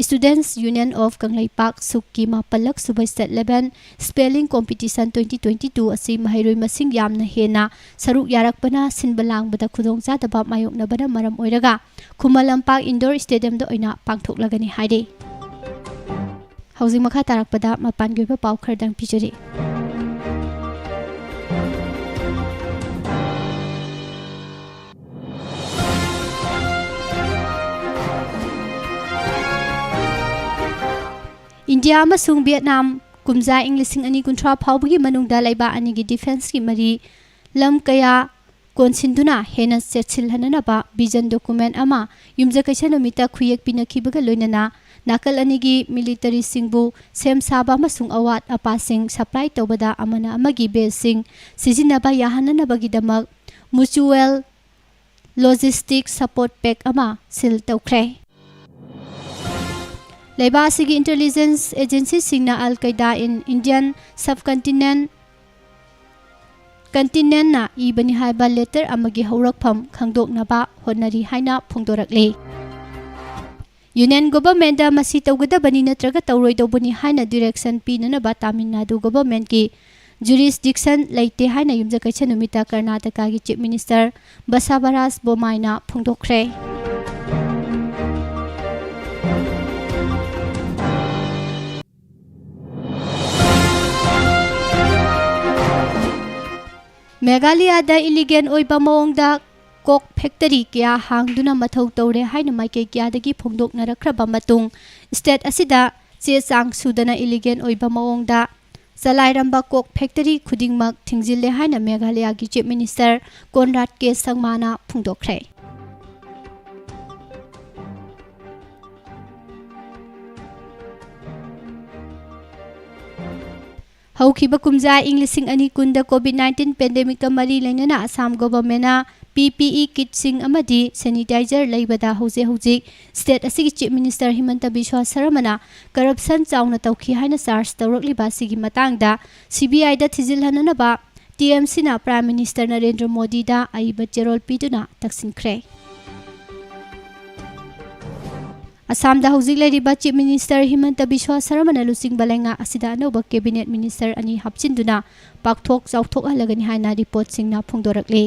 Students Union of ꯀꯪꯂꯩꯄꯥꯛ, ꯁꯨꯛꯀꯤ ꯃꯥꯄꯜꯂꯛ ꯁꯨꯕ State Level Spelling Competition twenty twenty two ꯑꯁꯤ ꯃꯍꯩꯔꯣꯏ ꯃꯁꯤꯡ ꯌꯥꯝꯅ ꯍꯦꯟꯅ ꯁꯔꯨꯛ ꯌꯥꯔꯛꯄꯅ ꯁꯤꯟꯕ ꯂꯥꯡꯕꯗ ꯈꯨꯗꯣꯡꯆꯥꯗꯕ ꯃꯥꯌꯣꯛꯅꯕꯅ ꯃꯔꯝ ꯑꯣꯏꯔꯒ ꯈꯨꯃꯟ ꯂꯝꯄꯥꯛ Indoor Stadiumꯗ ꯑꯣꯏꯅ ꯄꯥꯡꯊꯣꯛꯂꯒꯅꯤ ꯍꯥꯏꯔꯤ꯫ ꯍꯧꯖꯤꯛ ꯃꯈꯥ ꯇꯥꯔꯛꯄꯗ ꯃꯄꯥꯟꯒꯤ ꯑꯣꯏꯕ ꯄꯥꯎ ꯈꯔꯗꯪ ꯄꯤꯖꯔꯤ꯫ ꯏꯟꯗꯤꯌꯥ ꯑꯃꯁꯨꯡ ꯚꯤꯌꯦꯠꯅꯥꯝ ꯀꯨꯝꯖꯥ ꯏꯪ ꯂꯤꯁꯤꯡ ꯑꯅꯤ ꯀꯨꯟꯊ꯭ꯔꯥ ꯐꯥꯎꯕꯒꯤ ꯃꯅꯨꯡꯗ ꯂꯩꯕꯥꯛ ꯑꯅꯤꯒꯤ defenceꯀꯤ ꯃꯔꯤ ꯂꯝ ꯀꯌꯥ ꯀꯣꯟꯁꯤꯟꯗꯨꯅ ꯍꯦꯟꯅ ꯆꯦꯠꯁꯤꯜꯍꯟꯅꯅꯕ vision document ꯑꯃ ꯌꯨꯝꯖꯀꯩꯁ ꯅꯨꯃꯤꯠꯇ ꯈꯨꯌꯦꯛ ꯄꯤꯅꯈꯤꯕꯒ ꯂꯣꯏꯅꯅ ꯅꯥꯀꯜ ꯑꯅꯤꯒꯤ militaryꯁꯤꯡꯕꯨ ꯁꯦꯝ ꯁꯥꯕ ꯑꯃꯁꯨꯡ ꯑꯋꯥꯠ ꯑꯄꯥꯁꯤꯡ supply ꯇꯧꯕꯗ ꯑꯃꯅ ꯑꯃꯒꯤ baseꯁꯤꯡ ꯁꯤꯖꯤꯟꯅꯕ ꯌꯥꯍꯟꯅꯅꯕꯒꯤꯗꯃꯛ mutual logistic support pact ꯑꯃ seal ꯇꯧꯈ꯭ꯔꯦ꯫ ꯂꯩꯕꯥꯛ ꯑꯁꯤꯒꯤ intelligence agencyꯁꯤꯡꯅ Al Qaeda in Indian subcontinent continentꯅ ꯏꯕꯅꯤ ꯍꯥꯏꯕ letter ꯑꯃꯒꯤ ꯍꯧꯔꯛꯐꯝ ꯈꯪꯗꯣꯛꯅꯕ ꯍꯣꯠꯅꯔꯤ ꯍꯥꯏꯅ ꯐꯣꯡꯗꯣꯔꯛꯂꯤ꯫ Union governmentꯗ ꯃꯁꯤ ꯇꯧꯒꯗꯕꯅꯤ ꯅꯠꯇ꯭ꯔꯒ ꯇꯧꯔꯣꯏꯗꯧꯕꯅꯤ ꯍꯥꯏꯅ direction ꯄꯤꯅꯅꯕ ꯇꯥꯃꯤꯜ ꯅꯥꯗꯨ governmentꯀꯤ jurisdiction ꯂꯩꯇꯦ ꯍꯥꯏꯅ ꯌꯨꯝꯖꯀꯩꯁ ꯅꯨꯃꯤꯠꯇ ꯀꯔꯅꯥꯇꯀꯥꯒꯤ Chief Minister ꯕꯁꯥꯚꯥꯔꯥꯖ ꯕꯣꯝꯃꯥꯏꯅ ꯐꯣꯡꯗꯣꯛꯈ꯭ꯔꯦ꯫ ꯃꯦꯘꯥꯂꯌꯥꯗ illegal ꯑꯣꯏꯕ ꯃꯑꯣꯡꯗ coke factory ꯀꯌꯥ ꯍꯥꯡꯗꯨꯅ ꯃꯊꯧ ꯇꯧꯔꯦ ꯍꯥꯏꯅ ꯃꯥꯏꯀꯩ ꯀꯌꯥꯗꯒꯤ ꯐꯣꯡꯗꯣꯛꯅꯔꯛꯈ꯭ꯔꯕ ꯃꯇꯨꯡ, state ꯑꯁꯤꯗ ꯆꯦ ꯆꯥꯡ ꯁꯨꯗꯅ illegal ꯑꯣꯏꯕ ꯃꯑꯣꯡꯗ ꯆꯂꯥꯏꯔꯝꯕ coke factory ꯈꯨꯗꯤꯡꯃꯛ ꯊꯤꯡꯖꯤꯜꯂꯦ ꯍꯥꯏꯅ ꯃꯦꯘꯥꯂꯌꯥꯒꯤ Chief Minister ꯀꯣꯟꯔꯥꯗ ꯀꯦ ꯁꯪꯃꯥꯅ ꯐꯣꯡꯗꯣꯛꯈ꯭ꯔꯦ꯫ ꯍꯧꯈꯤꯕ ꯀꯨꯝꯖꯥ ꯏꯪ ꯂꯤꯁꯤꯡ ꯑꯅꯤ ꯀꯨꯟꯗ COVID nineteen pandemicꯀ ꯃꯔꯤ ꯂꯩꯅꯅ ꯑꯁꯥꯝ governmentꯅ P P E kitꯁꯤꯡ ꯑꯃꯗꯤ sanitizer ꯂꯩꯕꯗ ꯍꯧꯖꯤꯛ ꯍꯧꯖꯤꯛ state ꯑꯁꯤꯒꯤ Chief Minister ꯍꯤꯃꯟꯇ ꯕꯤꯁ꯭ꯋꯥ ꯁꯔꯃꯅ corruption ꯆꯥꯎꯅ ꯇꯧꯈꯤ ꯍꯥꯏꯅ charge ꯇꯧꯔꯛꯂꯤꯕ ꯑꯁꯤꯒꯤ ꯃꯇꯥꯡꯗ CBIꯗ ꯊꯤꯖꯤꯜꯍꯟꯅꯅꯕ TMCꯅ Prime Minister ꯅꯔꯦꯟꯗ꯭ꯔ ꯃꯣꯗꯤꯗ ꯑꯏꯕ ꯆꯦꯔꯣꯜ ꯄꯤꯗꯨꯅ ꯇꯛꯁꯤꯟꯈ꯭ꯔꯦ꯫ ꯑꯁꯥꯝꯗ ꯍꯧꯖꯤꯛ ꯂꯩꯔꯤꯕ Chief Minister ꯍꯤꯃꯟꯇ ꯕꯤꯁ꯭ꯋꯥ ꯁꯔꯃꯅ ꯂꯨꯆꯤꯡꯕ ꯂꯩꯉꯥꯛ ꯑꯁꯤꯗ ꯑꯅꯧꯕ cabinet minister ꯑꯅꯤ ꯍꯥꯞꯆꯤꯟꯗꯨꯅ ꯄꯥꯛꯊꯣꯛ ꯆꯥꯎꯊꯣꯛꯍꯜꯂꯒꯅꯤ ꯍꯥꯏꯅ reportꯁꯤꯡꯅ ꯐꯣꯡꯗꯣꯔꯛꯂꯤ꯫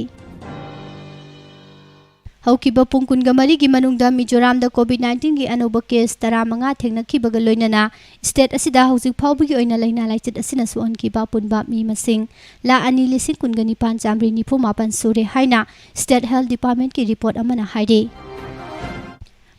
ꯍꯧꯈꯤꯕ ꯄꯨꯡ ꯀꯨꯟꯒ ꯃꯔꯤꯒꯤ ꯃꯅꯨꯡꯗ ꯃꯤꯖꯣꯔꯥꯝꯗ COVID nineteenꯒꯤ ꯑꯅꯧꯕ case ꯇꯔꯥꯃꯉꯥ ꯊꯦꯡꯅꯈꯤꯕꯒ ꯂꯣꯏꯅꯅ state ꯑꯁꯤꯗ ꯍꯧꯖꯤꯛ ꯐꯥꯎꯕꯒꯤ ꯑꯣꯏꯅ ꯂꯥꯏꯅꯥ ꯂꯥꯏꯆꯠ ꯑꯁꯤꯅ ꯁꯣꯛꯍꯟꯈꯤꯕ ꯑꯄꯨꯟꯕ ꯃꯤ ꯃꯁꯤꯡ ꯂꯥꯈ ꯑꯅꯤ ꯂꯤꯁꯤꯡ ꯀꯨꯟꯒ ꯅꯤꯄꯥꯟ ꯆꯥꯃꯔꯤ ꯅꯤꯐꯨ ꯃꯥꯄꯟ ꯁꯨꯔꯦ ꯍꯥꯏꯅ state health departmentꯀꯤ report ꯑꯃꯅ ꯍꯥꯏꯔꯤ꯫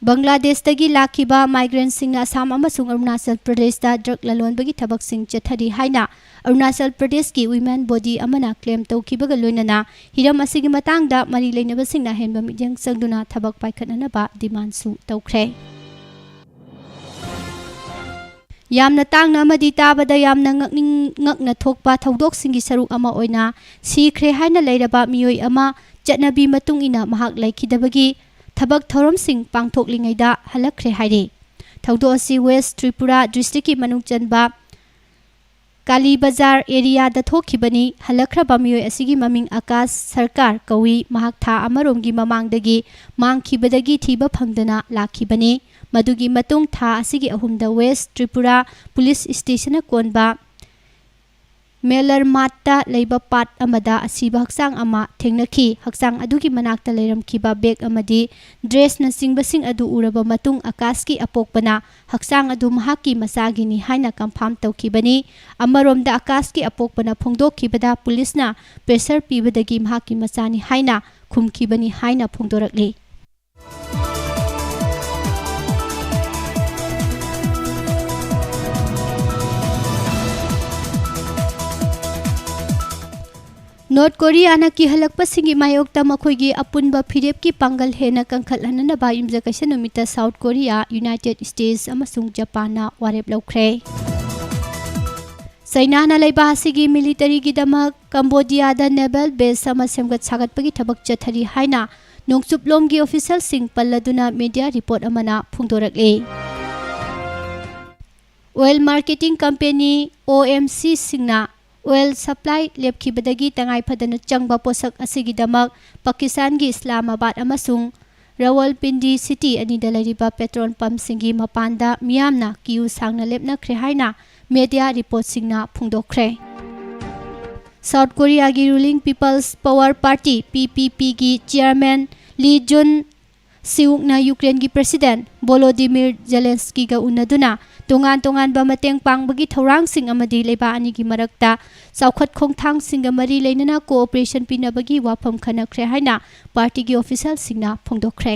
ꯕꯪꯒ꯭ꯂꯥꯗꯦꯁꯇꯒꯤ ꯂꯥꯛꯈꯤꯕ migrantꯁꯤꯡꯅ ꯑꯁꯥꯝ ꯑꯃꯁꯨꯡ ꯑꯔꯨꯅꯥꯆꯜ ꯄ꯭ꯔꯗꯦꯁꯇ drug ꯂꯂꯣꯟꯕꯒꯤ ꯊꯕꯛꯁꯤꯡ ꯆꯠꯊꯔꯤ ꯍꯥꯏꯅ ꯑꯔꯨꯅꯥꯆꯜ ꯄ꯭ꯔꯗꯦꯁꯀꯤ women body ꯑꯃꯅ claim ꯇꯧꯈꯤꯕꯒ ꯂꯣꯏꯅꯅ ꯍꯤꯔꯝ ꯑꯁꯤꯒꯤ ꯃꯇꯥꯡꯗ ꯃꯔꯤ ꯂꯩꯅꯕꯁꯤꯡꯅ ꯑꯍꯦꯟꯕ ꯃꯤꯠꯌꯦꯡ ꯆꯪꯗꯨꯅ ꯊꯕꯛ ꯄꯥꯏꯈꯠꯅꯅꯕ demandꯁꯨ ꯇꯧꯈ꯭ꯔꯦ꯫ ꯌꯥꯝꯅ ꯇꯥꯡꯅ ꯑꯃꯗꯤ ꯇꯥꯕꯗ ꯌꯥꯝꯅ ꯉꯛꯅꯤꯡ-, ꯉꯛꯅ ꯊꯣꯛꯄ ꯊꯧꯗꯣꯛꯁꯤꯡꯒꯤ ꯁꯔꯨꯛ ꯑꯃ ꯑꯣꯏꯅ ꯁꯤꯈ꯭ꯔꯦ ꯍꯥꯏꯅ ꯂꯩꯔꯕ ꯃꯤꯑꯣꯏ ꯑꯃ ꯆꯠꯅꯕꯤ ꯃꯇꯨꯡ ꯏꯟꯅ ꯃꯍꯥꯛ ꯂꯩꯈꯤꯗꯕꯒꯤ ꯊꯕꯛ ꯊꯧꯔꯝꯁꯤꯡ ꯄꯥꯡꯊꯣꯛꯂꯤꯉꯩꯗ ꯍꯜꯂꯛꯈ꯭ꯔꯦ ꯍꯥꯏꯔꯤ꯫ ꯊꯧꯗꯣꯛ ꯑꯁꯤ West Tripura districtꯀꯤ ꯃꯅꯨꯡ ꯆꯟꯕ ꯀꯥꯂꯤ ꯕꯖꯥꯔ areaꯗ ꯊꯣꯛꯈꯤꯕꯅꯤ꯫ ꯍꯜꯂꯛꯈ꯭ꯔꯕ ꯃꯤꯑꯣꯏ ꯑꯁꯤꯒꯤ ꯃꯃꯤꯡ ꯑꯀꯥꯁ ꯁꯔꯀꯥꯔ ꯀꯧꯏ꯫ ꯃꯍꯥꯛ ꯊꯥ ꯑꯃꯔꯣꯝꯒꯤ ꯃꯃꯥꯡꯗꯒꯤ ꯃꯥꯡꯈꯤꯕꯗꯒꯤ ꯊꯤꯕ ꯐꯪꯗꯅ ꯂꯥꯛꯈꯤꯕꯅꯤ꯫ ꯃꯗꯨꯒꯤ ꯃꯇꯨꯡ ꯊꯥ ꯑꯁꯤꯒꯤ ꯑꯍꯨꯝꯗ West Tripura police stationꯅ ꯀꯣꯟꯕ ꯃꯦꯂꯔꯃꯥꯠꯇ ꯂꯩꯕ ꯄꯥꯠ ꯑꯃꯗ ꯑꯁꯤꯕ ꯍꯛꯆꯥꯡ ꯑꯃ ꯊꯦꯡꯅꯈꯤ꯫ ꯍꯛꯆꯥꯡ ꯑꯗꯨꯒꯤ ꯃꯅꯥꯛꯇ ꯂꯩꯔꯝꯈꯤꯕ bag ꯑꯃꯗꯤ dressꯅꯆꯤꯡꯕꯁꯤꯡ ꯑꯗꯨ ꯎꯔꯕ ꯃꯇꯨꯡ ꯑꯀꯥꯁꯀꯤ ꯑꯄꯣꯛꯄꯅ ꯍꯛꯆꯥꯡ ꯑꯗꯨ ꯃꯍꯥꯛꯀꯤ ꯃꯆꯥꯒꯤꯅꯤ ꯍꯥꯏꯅ confirm ꯇꯧꯈꯤꯕꯅꯤ꯫ ꯑꯃꯔꯣꯝꯗ ꯑꯀꯥꯁꯀꯤ ꯑꯄꯣꯛꯄꯅ ꯐꯣꯡꯗꯣꯛꯈꯤꯕꯗ policeꯅ pressure ꯄꯤꯕꯗꯒꯤ ꯃꯍꯥꯛꯀꯤ ꯃꯆꯥꯅꯤ ꯍꯥꯏꯅ ꯈꯨꯝꯈꯤꯕꯅꯤ ꯍꯥꯏꯅ ꯐꯣꯡꯗꯣꯔꯛꯂꯤ꯫ ꯅꯣꯔꯠ ꯀꯣꯔꯤꯌꯥꯅ ꯀꯤꯍꯜꯂꯛꯄꯁꯤꯡꯒꯤ ꯃꯥꯌꯣꯛꯇ ꯃꯈꯣꯏꯒꯤ ꯑꯄꯨꯟꯕ ꯐꯤꯔꯦꯞꯀꯤ ꯄꯥꯡꯒꯜ ꯍꯦꯟꯅ ꯀꯟꯈꯠꯍꯟꯅꯅꯕ ꯌꯨꯝꯖꯀꯩꯁ ꯅꯨꯃꯤꯠꯇ ꯁꯥꯎꯠ ꯀꯣꯔꯤꯌꯥ, ꯌꯨꯅꯥꯏꯇꯦꯗ ꯁ꯭ꯇꯦꯠꯁ ꯑꯃꯁꯨꯡ ꯖꯄꯥꯟꯅ ꯋꯥꯔꯦꯞ ꯂꯧꯈ꯭ꯔꯦ꯫ ꯆꯩꯅꯥꯅ ꯂꯩꯕꯥꯛ ꯑꯁꯤꯒꯤ ꯃꯤꯂꯤꯇꯔꯤꯒꯤꯗꯃꯛ ꯀꯝꯕꯣꯗꯤꯌꯥꯗ ꯅꯦꯚꯦꯜ ꯕꯦꯁ ꯑꯃ ꯁꯦꯝꯒꯠ ꯁꯥꯒꯠꯄꯒꯤ ꯊꯕꯛ ꯆꯠꯊꯔꯤ ꯍꯥꯏꯅ ꯅꯣꯡꯆꯨꯞꯂꯣꯝꯒꯤ ꯑꯣꯐꯤꯁꯤꯌꯦꯜꯁꯤꯡ ꯄꯜꯂꯗꯨꯅ ꯃꯤꯗꯤꯌꯥ ꯔꯤꯄꯣꯔꯠ ꯑꯃꯅ ꯐꯣꯡꯗꯣꯔꯛꯂꯤ꯫ ꯑꯣꯏꯜ ꯃꯥꯔꯀꯦꯇꯤꯡ ꯀꯝꯄꯦꯅꯤ, ꯑꯣ ꯑꯦꯝ ꯁꯤꯁꯤꯡꯅ ꯑꯣꯏꯜ ꯁꯄ꯭ꯂꯥꯏ ꯂꯦꯞꯈꯤꯕꯗꯒꯤ ꯇꯉꯥꯏ ꯐꯗꯅ ꯆꯪꯕ ꯄꯣꯠꯁꯛ ꯑꯁꯤꯒꯤꯗꯃꯛ ꯄꯥꯀꯤꯁꯇꯥꯟꯒꯤ ꯏꯁꯂꯥꯃꯥꯕꯥꯗ ꯑꯃꯁꯨꯡ ꯔꯥꯋꯜꯄꯤꯟꯗꯤ ꯁꯤꯇꯤ ꯑꯅꯤꯗ ꯂꯩꯔꯤꯕ ꯄꯦꯇ꯭ꯔꯣꯜ ꯄꯝꯁꯤꯡꯒꯤ ꯃꯄꯥꯟꯗ ꯃꯤꯌꯥꯝꯅ ꯀ꯭ꯌꯨ ꯁꯥꯡꯅ ꯂꯦꯞꯅꯈ꯭ꯔꯦ ꯍꯥꯏꯅ ꯃꯦꯗꯤꯌꯥ ꯔꯤꯄꯣꯔꯠꯁꯤꯡꯅ ꯐꯣꯡꯗꯣꯛꯈ꯭ꯔꯦ꯫ ꯁꯥꯎꯠ ꯀꯣꯔꯤꯌꯥꯒꯤ ruling peoples power party, P P ꯄꯤꯒꯤ ꯆꯤꯌꯔꯃꯦꯟ ꯂꯤ ꯖꯨꯟ ꯁꯤꯎꯛꯅ ꯌꯨꯀ꯭ꯔꯦꯟꯒꯤ ꯄ꯭ꯔꯦꯁꯤꯗꯦꯟꯠ ꯚꯣꯂꯣꯗꯤꯃꯤꯔ ꯖꯦꯂꯦꯟꯁꯀꯤꯒ ꯎꯅꯗꯨꯅ ꯇꯣꯉꯥꯟ ꯇꯣꯉꯥꯟꯕ ꯃꯇꯦꯡ ꯄꯥꯡꯕꯒꯤ ꯊꯧꯔꯥꯡꯁꯤꯡ ꯑꯃꯗꯤ ꯂꯩꯕꯥꯛ ꯑꯅꯤꯒꯤ ꯃꯔꯛꯇ ꯆꯥꯎꯈꯠ ꯈꯣꯡꯊꯥꯡꯁꯤꯡꯒ ꯃꯔꯤ ꯂꯩꯅꯅ ꯀꯣꯑꯣꯄꯔꯦꯁꯟ ꯄꯤꯅꯕꯒꯤ ꯋꯥꯐꯝ ꯈꯟꯅꯈ꯭ꯔꯦ ꯍꯥꯏꯅ ꯄꯥꯔꯇꯤꯒꯤ ꯑꯣꯐꯤꯁꯤꯌꯦꯜꯁꯤꯡꯅ ꯐꯣꯡꯗꯣꯛꯈ꯭ꯔꯦ꯫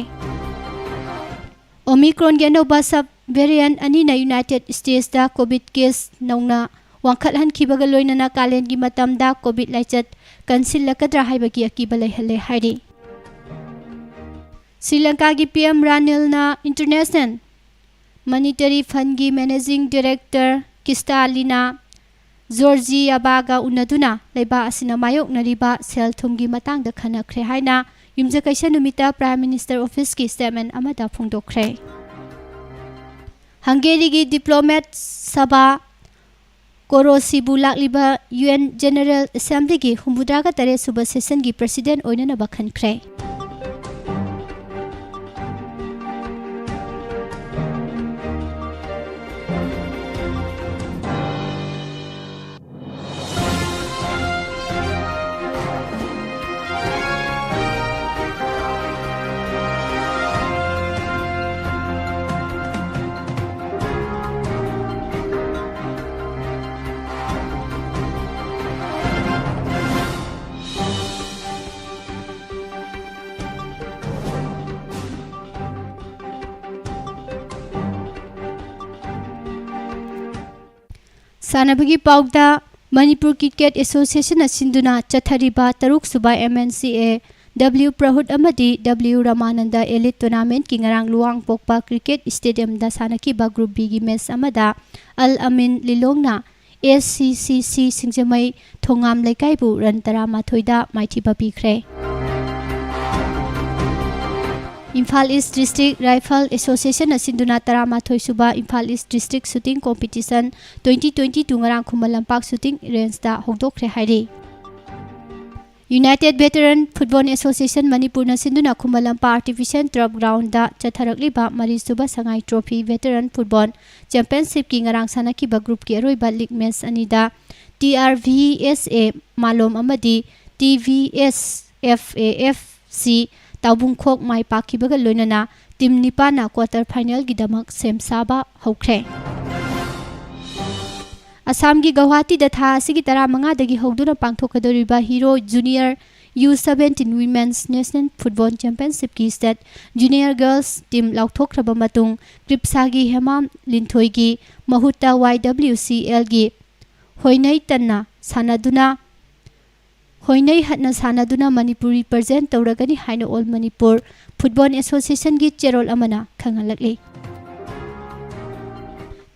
ꯑꯣꯃꯤꯀ꯭ꯔꯣꯟꯒꯤ ꯑꯅꯧꯕ ꯁꯕ ꯚꯦꯔꯤꯌꯦꯟꯠ ꯑꯅꯤꯅ ꯌꯨꯅꯥꯏꯇꯦꯗ ꯁ꯭ꯇꯦꯠꯁꯇ ꯀꯣꯚꯤꯗ ꯀꯦꯁ ꯅꯧꯅ ꯋꯥꯡꯈꯠꯍꯟꯈꯤꯕꯒ ꯂꯣꯏꯅꯅ ꯀꯥꯂꯦꯟꯒꯤ ꯃꯇꯝꯗ ꯀꯣꯚꯤꯗ ꯂꯥꯏꯆꯠ ꯀꯟꯁꯤꯜꯂꯛꯀꯗ꯭ꯔꯥ ꯍꯥꯏꯕꯒꯤ ꯑꯀꯤꯕ ꯂꯩꯍꯜꯂꯦ ꯍꯥꯏꯔꯤ꯫ ꯁ꯭ꯔꯤ ꯂꯪꯀꯥꯒꯤ ꯄꯤ ꯑꯦꯝ ꯔꯥꯅꯤꯜꯅ ꯏꯟꯇꯔꯅꯦꯁꯅꯦꯜ ꯃꯅꯤꯇꯔꯤ ꯐꯟꯒꯤ ꯃꯦꯅꯦꯖꯤꯡ ꯗꯤꯔꯦꯛꯇꯔ ꯀꯤꯁꯇꯥꯂꯤꯅꯥ ꯖꯣꯔꯖꯤꯌꯥꯕꯥꯒ ꯎꯅꯗꯨꯅ ꯂꯩꯕꯥꯛ ꯑꯁꯤꯅ ꯃꯥꯌꯣꯛꯅꯔꯤꯕ ꯁꯦꯜ ꯊꯨꯝꯒꯤ ꯃꯇꯥꯡꯗ ꯈꯟꯅꯈ꯭ꯔꯦ ꯍꯥꯏꯅ ꯌꯨꯝꯖꯀꯩꯁ ꯅꯨꯃꯤꯠꯇ ꯄ꯭ꯔꯥꯏꯝ ꯃꯤꯅꯤꯁꯇꯔ ꯑꯣꯐꯤꯁꯀꯤ ꯁ꯭ꯇꯦꯠꯃꯦꯟꯠ ꯑꯃꯗ ꯐꯣꯡꯗꯣꯛꯈ꯭ꯔꯦ꯫ ꯍꯪꯒꯦꯔꯤꯒꯤ ꯗꯤꯄ꯭ꯂꯣꯃꯦꯠ ꯁꯚꯥ ꯀꯣꯔꯣꯁꯤꯕꯨ ꯂꯥꯛꯂꯤꯕ ꯌꯨ ꯑꯦꯟ ꯖꯦꯅꯔꯦꯜ ꯑꯦꯁꯦꯝꯕ꯭ꯂꯤꯒꯤ ꯍꯨꯝꯐꯨꯇꯔꯥꯒ ꯇꯔꯦꯠ ꯁꯨꯕ ꯁꯦꯁꯟꯒꯤ ꯄ꯭ꯔꯦꯁꯤꯗꯦꯟꯠ ꯑꯣꯏꯅꯅꯕ ꯈꯟꯈ꯭ꯔꯦ꯫ ꯁꯥꯟꯅꯕꯒꯤ ꯄꯥꯎꯗ, ꯃꯅꯤꯄꯨꯔ ꯀ꯭ꯔꯤꯀꯦꯠ ꯑꯦꯁꯣꯁꯤꯌꯦꯁꯟꯅ ꯁꯤꯟꯗꯨꯅ ꯆꯠꯊꯔꯤꯕ ꯇꯔꯨꯛ ꯁꯨꯕ ꯑꯦꯝ ꯑꯦꯟ ꯁꯤ ꯑꯦ ꯗꯕ꯭ꯂꯤꯎ ꯄ꯭ꯔꯍꯨꯠ ꯑꯃꯗꯤ ꯗꯕ꯭ꯂꯤꯎ ꯔꯃꯥꯅꯟꯗ ꯑꯦꯂꯤꯠ ꯇꯣꯔꯅꯥꯃꯦꯟꯠꯀꯤ ꯉꯔꯥꯡ ꯂꯨꯋꯥꯡꯄꯣꯛꯄ ꯀ꯭ꯔꯤꯀꯦꯠ ꯁ꯭ꯇꯦꯗꯤꯌꯝꯗ ꯁꯥꯟꯅꯈꯤꯕ ꯒ꯭ꯔꯨꯞ ꯕꯤꯒꯤ ꯃꯦꯆ ꯑꯃꯗ ꯑꯜ ꯑꯃꯤꯟ ꯂꯤꯂꯣꯡꯅ ꯑꯦꯁ ꯁꯤ ꯁꯤ ꯁꯤ ꯁꯤꯡꯖꯃꯩ ꯊꯣꯉꯥꯝ ꯂꯩꯀꯥꯏꯕꯨ run ꯇꯔꯥꯃꯥꯊꯣꯏꯗ ꯃꯥꯏꯊꯤꯕ ꯄꯤꯈ꯭ꯔꯦ꯫ Imphal East District Rifle Association ꯅ ꯁꯤꯟꯗꯨꯅ ꯇꯔꯥꯃꯥꯊꯣꯏ ꯁꯨꯕ Imphal East District Shooting Competition twenty twenty-two ꯉꯔꯥꯡ ꯈꯨꯃꯟ ꯂꯝꯄꯥꯛ shooting range ꯇ ꯍꯧꯗꯣꯛꯈ꯭ꯔꯦ ꯍꯥꯏꯔꯤ꯫ United Veteran Football Association ꯃꯅꯤꯄꯨꯔꯅ ꯁꯤꯟꯗꯨꯅ Khuman Lampak Artificial Turf Ground ꯗ ꯆꯠꯊꯔꯛꯂꯤꯕ ꯃꯔꯤꯁꯨꯕ ꯁꯉꯥꯏ Trophy Veteran Football Championship ꯀꯤ ꯉꯔꯥꯡ ꯁꯥꯟꯅꯈꯤꯕ group ꯀꯤ ꯑꯔꯣꯏꯕ league match ꯑꯅꯤꯗ T R V S A ꯃꯥꯂꯣꯝ ꯑꯃꯗꯤ T V S F A F C ꯇꯥꯎꯕꯨꯡꯈꯣꯛ ꯃꯥꯏ ꯄꯥꯛꯈꯤꯕꯒ ꯂꯣꯏꯅꯅ team ꯅꯤꯄꯥꯟꯅ quarter final ꯒꯤꯗꯃꯛ ꯁꯦꯝ ꯁꯥꯕ ꯍꯧꯈ꯭ꯔꯦ꯫ ꯑꯁꯥꯝꯒꯤ ꯒꯧꯍꯥꯇꯤꯗ ꯊꯥ ꯑꯁꯤꯒꯤ ꯇꯔꯥꯃꯉꯥꯗꯒꯤ ꯍꯧꯗꯨꯅ ꯄꯥꯡꯊꯣꯛꯀꯗꯧꯔꯤꯕ Hero Junior U seventeen Women's National Football Championship ꯀꯤ state junior girls team ꯂꯥꯎꯊꯣꯛꯈ꯭ꯔꯕ ꯃꯇꯨꯡ, ꯀ꯭ꯔꯤꯞꯁꯥꯒꯤ ꯍꯦꯃꯥꯝ ꯂꯤꯟꯊꯣꯏꯒꯤ ꯃꯍꯨꯠꯇ Y W C L ꯒꯤ ꯍꯣꯏꯅꯩ ꯇꯟꯅ ꯁꯥꯟꯅꯗꯨꯅ, ꯍꯣꯏꯅꯩ ꯍꯠꯅ ꯁꯥꯟꯅꯗꯨꯅ ꯃꯅꯤꯄꯨꯔ represent ꯇꯧꯔꯒꯅꯤ ꯍꯥꯏꯅ All Manipur Football Association ꯒꯤ ꯆꯦꯔꯣꯜ ꯑꯃꯅ ꯈꯪꯍꯜꯂꯛꯂꯤ꯫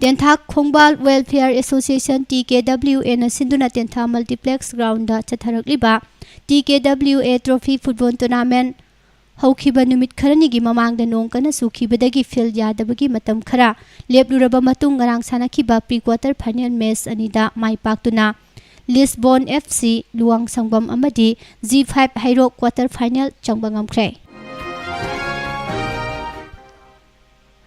ꯇꯦꯟꯊꯥ ꯈꯣꯡꯕꯥꯜ Welfare Association, T K W A ꯅ ꯁꯤꯟꯗꯨꯅ ꯇꯦꯟꯊꯥ Multiplex Ground the ꯆꯠꯊꯔꯛꯂꯤꯕ T K W A Trophy Football Tournament ꯍꯧꯈꯤꯕ ꯅꯨꯃꯤꯠ ꯈꯔꯅꯤꯒꯤ ꯃꯃꯥꯡꯗ ꯅꯣꯡ ꯀꯟꯅ ꯆꯨꯈꯤꯕꯗꯒꯤ field ꯌꯥꯗꯕꯒꯤ ꯃꯇꯝ ꯈꯔ ꯂꯦꯞꯂꯨꯔꯕ ꯃꯇꯨꯡ, ꯉꯔꯥꯡ ꯁꯥꯟꯅꯈꯤꯕ pre quarter final match ꯑꯅꯤꯗ ꯃꯥꯏ ꯄꯥꯛꯇꯨꯅ Lisbon F C ꯂꯨꯋꯥꯡꯁꯪꯕꯝ ꯑꯃꯗꯤ G five ꯍꯩꯔꯣꯛ quarter final ꯆꯪꯕ ꯉꯝꯈ꯭ꯔꯦ꯫